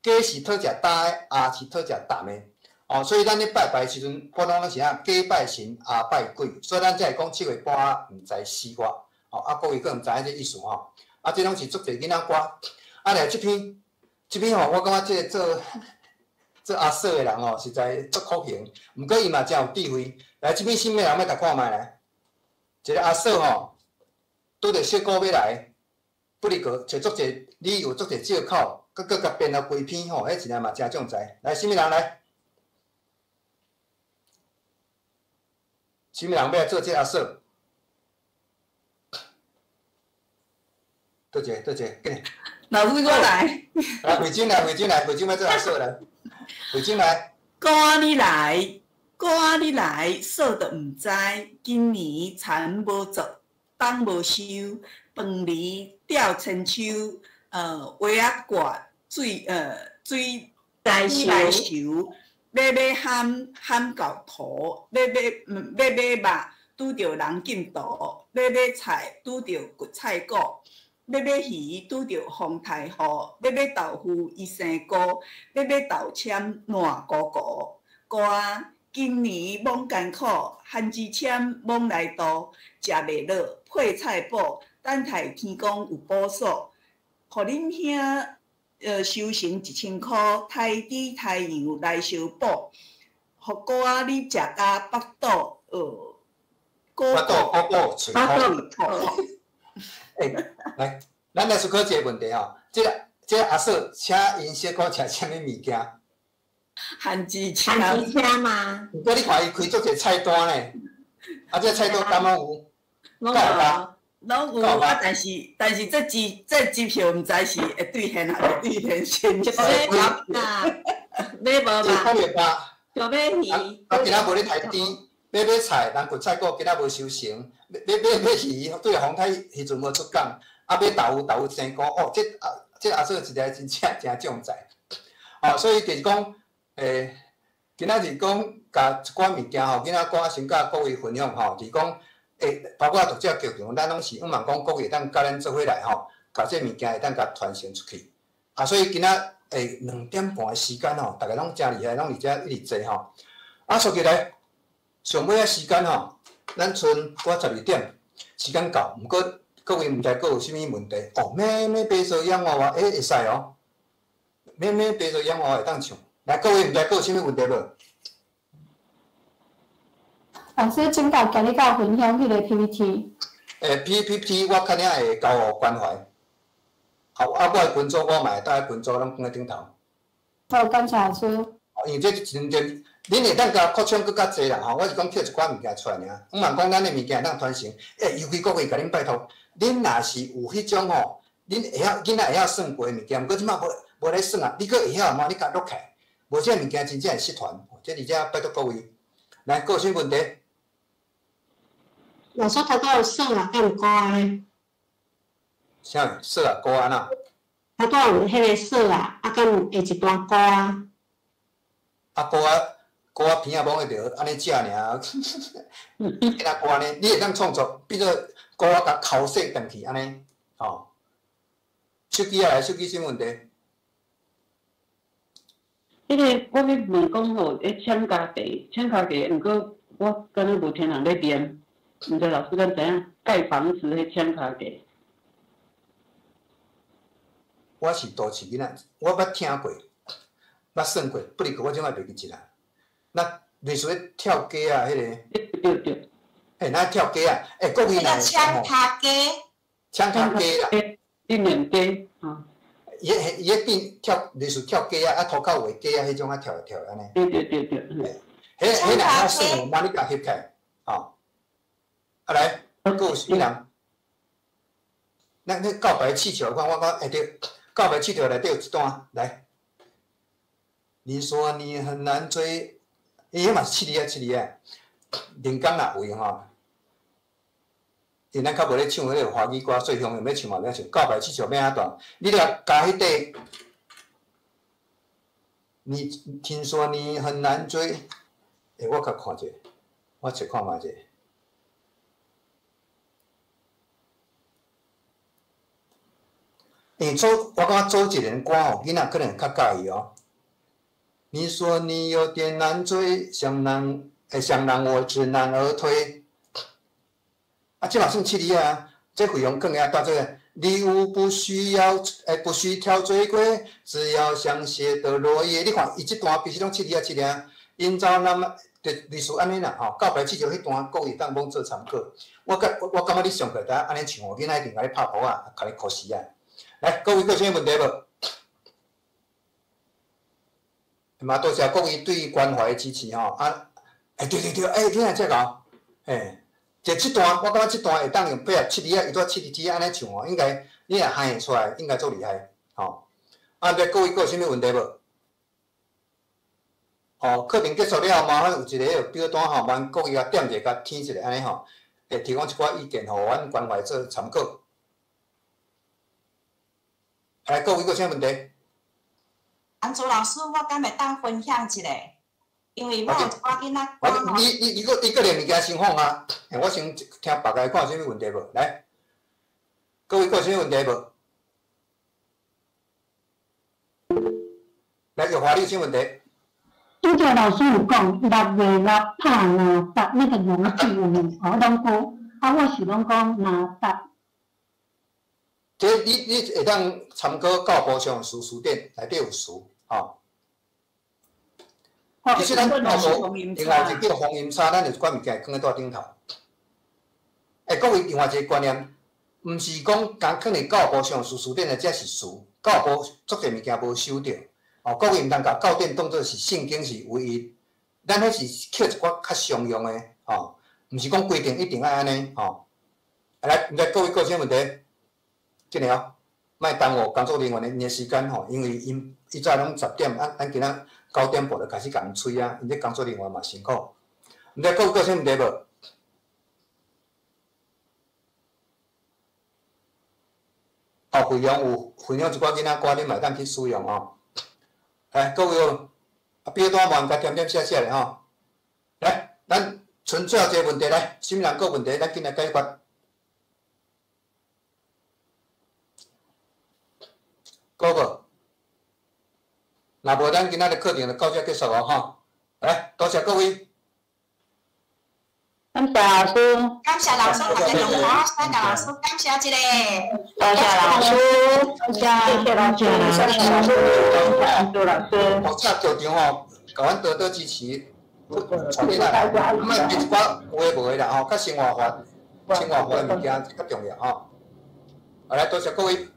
假是讨食焦的，阿是讨食淡的。哦，所以咱咧拜拜时阵，普通拢是按假拜神，阿拜鬼，所以咱才会讲7月半仔，毋知死活。哦，啊，各位阁毋知影这意思吼。啊，这拢是足济囡仔歌。啊，来这篇，这篇吼，我感觉这个做阿嫂的人吼，实在足苦行。毋过伊嘛真有智慧。来，这篇啥物人欲读看觅来？一个阿嫂吼，拄著小姑欲来，不离个揣足济理由，足济借口，阁阁共编了规篇吼，彼一个嘛真将才。来，啥物人来？啥物人欲来做这阿嫂？倒一个，倒一个，紧。老师，我来。来，慧珍来，慧珍来，慧珍欲做阿嫂来。慧珍来。姑仔你来，姑仔你来，嫂都毋知。今年田无做，冬无收，饭梨吊千秋，萵仔割，水水来来收，欲买蚶蚶到涂，欲买欲买肉，拄著人禁毒，欲买菜，拄著掘菜股，欲买鱼，拄著风台雨，欲买豆腐，伊生菇，欲买豆签，烂糊糊。姑仔，今年罔艰苦，番薯签罔来渡，食袂落，配菜脯，等待天公有补数，予恁兄收成1000箍，杀猪杀羊来相补，予姑仔你食甲腹肚腹肚鼓鼓喙苦。欸，来，咱来思考一个问题吼，这个阿嫂请𪜶小姑食啥物物件？番薯签。番薯签吗？毋过你看伊开足济菜单呢，啊，这菜单敢拢有？拢有，拢有啊！但是这支票毋知是会兑现抑是兑现先。买无吧？一个月吧。就买鱼。啊，今仔无咧刣猪，欲买菜，人掘菜脯今仔无收成，欲买买鱼，对风台彼阵无出港，啊，买豆腐，豆腐生菇，哦，这阿嫂一个真正真将才。哦，所以就是讲，今仔日讲共一寡物件吼，囡仔歌先共各位分享吼，就是讲下包括读者剧场，咱攏是向望讲各位会当佮咱做伙来吼，共这物件会当共传承出去。啊，所以今仔2点半的时间吼，逐家拢诚厉害，拢伫遮一直坐吼。啊，说起来，上尾仔时间吼，咱賰我12点时间到，毋过各位毋知阁有啥物问题？哦，咩咩白色洋娃娃，会使哦。咩咩白色洋娃娃会当唱？来，各位毋知阁有啥物问题无？老师，请教今日敢有分享彼个 PPT？PPT 我较领会交予关怀。好，啊，我的群组我嘛会带群组拢放佇顶头。好，感谢老师。因为这真正，恁会当共扩充阁较济啦吼。我是讲捡一寡物件出来尔。毋茫讲咱的物件会当传承。尤其各位，共恁拜托，恁若是有彼种吼，恁会晓囡仔会晓算过的物件，毋过这摆无咧算啊，你阁会晓嘛？你共录起来，无这物件真正会失传。这伫遮拜托各位，来，阁有啥问题？老师头拄有算啊，敢有歌啊？啥？算啊，歌按怎？头拄有彼个算啊，啊，敢有下一段歌啊？啊，歌仔歌仔鼻仔摸会著，按呢食尔。囡仔歌按呢，你会当创作，变做歌仔共抠势转去按呢，吼。手机啊来，手机啥问题？彼个我欲问讲吼，彼签家地，签家地，毋过我敢若无听人咧念，毋知老师敢知影盖房子彼签家地。我是都市囡仔，我捌听过，捌算过，不过我这摆袂记得啦。那类似咧跳街啊，彼个。对对。嘿，那跳街啊，各位若枪卡街。枪卡街啦。你念街，吼。伊迄变跳类似跳街啊，啊涂跤画街啊，彼种啊跳来跳按呢。对对对对。彼若晓算，妈你共翕起来，吼。啊来，阁有啥物人？咱那告白气球，我讲对。告白气球内底有一段，来。你说你很难追，伊彼嘛是七字仔七字仔，林刚若有吼，因咱较无咧唱彼个华语歌，所以乡欲唱嘛欲唱。告白气球欲按怎弹？你著加彼块。你听说你很难追，我较看者，我揣看觅者。因为我感觉周杰伦歌吼，囡仔可能较佮意哦。你说你有点难追，想让我知难而退。啊，这嘛算七字啊，这费用更加大这个。礼物不需要，不需挑最贵，只要香榭的落叶。你看，伊这段其实拢七字啊，七字啊，营造那么就类似按呢啦吼。告白气球彼段，各位当罔做参考。我感觉你上课台按呢唱，囡仔一定共你拍噗仔，共你哭死啊！来，各位阁有啥问题无？嘛，多谢各位对关怀的支持吼。啊，对对对，你若这个，就这段，我感觉这段会当用配合七字仔，伊拄七字仔按呢唱哦，应该你若喊会出来，应该足厉害，吼。啊，各位阁有啥物问题无？吼，课程结束了后，麻烦有一个表单吼，麻烦各位共点一下，共填一下按呢吼，会提供一寡意见，予阮关怀做参考。来，各位阁有啥问题？安祖老师，我敢会当分享一下？因为我有一寡囡仔讲你阁连物件先放啊！我先听别个看有啥物问题无？来，各位阁有啥物问题无？来，玉华，你有啥问题？拄才老师有讲6月6拍哪搭那个农具有无？哦，拢讲，啊，我是拢讲哪搭。这你会当参考教部上词词典内底有词，吼。其实咱教部另外一个叫方音差，咱有一寡物件会囥佇桌顶头。各位另外一个观念，毋是讲共囥佇教部上词词典的才是词，教部足济物件无收著。哦，各位毋通共教典当做是圣经是唯一，咱彼是捡一寡较常用的，吼，毋是讲规定一定爱按呢，吼。来，毋知各位阁有啥问题？这个哦，莫耽误工作人员的时间吼，因为𪜶以早拢10点，啊，咱今仔9点半就开始共𪜶催啊，𪜶这工作人员嘛辛苦。毋知各位阁有啥问题无？哦，费用有分享一寡囡仔歌，恁嘛会当去使用哦。来，各位哦，啊，表单嘛，共点点写写咧吼。来，咱。剩最後一个问题来，啥物人阁有问题，咱紧来解决。阁无？若无，咱今仔日课程就到这结束哦，吼。来，多谢各位。感谢老师。感谢老师，大家用好，感谢老师，感谢一下。多谢老师，谢谢老师，谢谢老师，谢老师。学者校长吼，共阮多多支持，带囡仔来，莫编一寡有的无的啦吼，较生活化、生活化的物件较重要吼。好，来，多谢各位。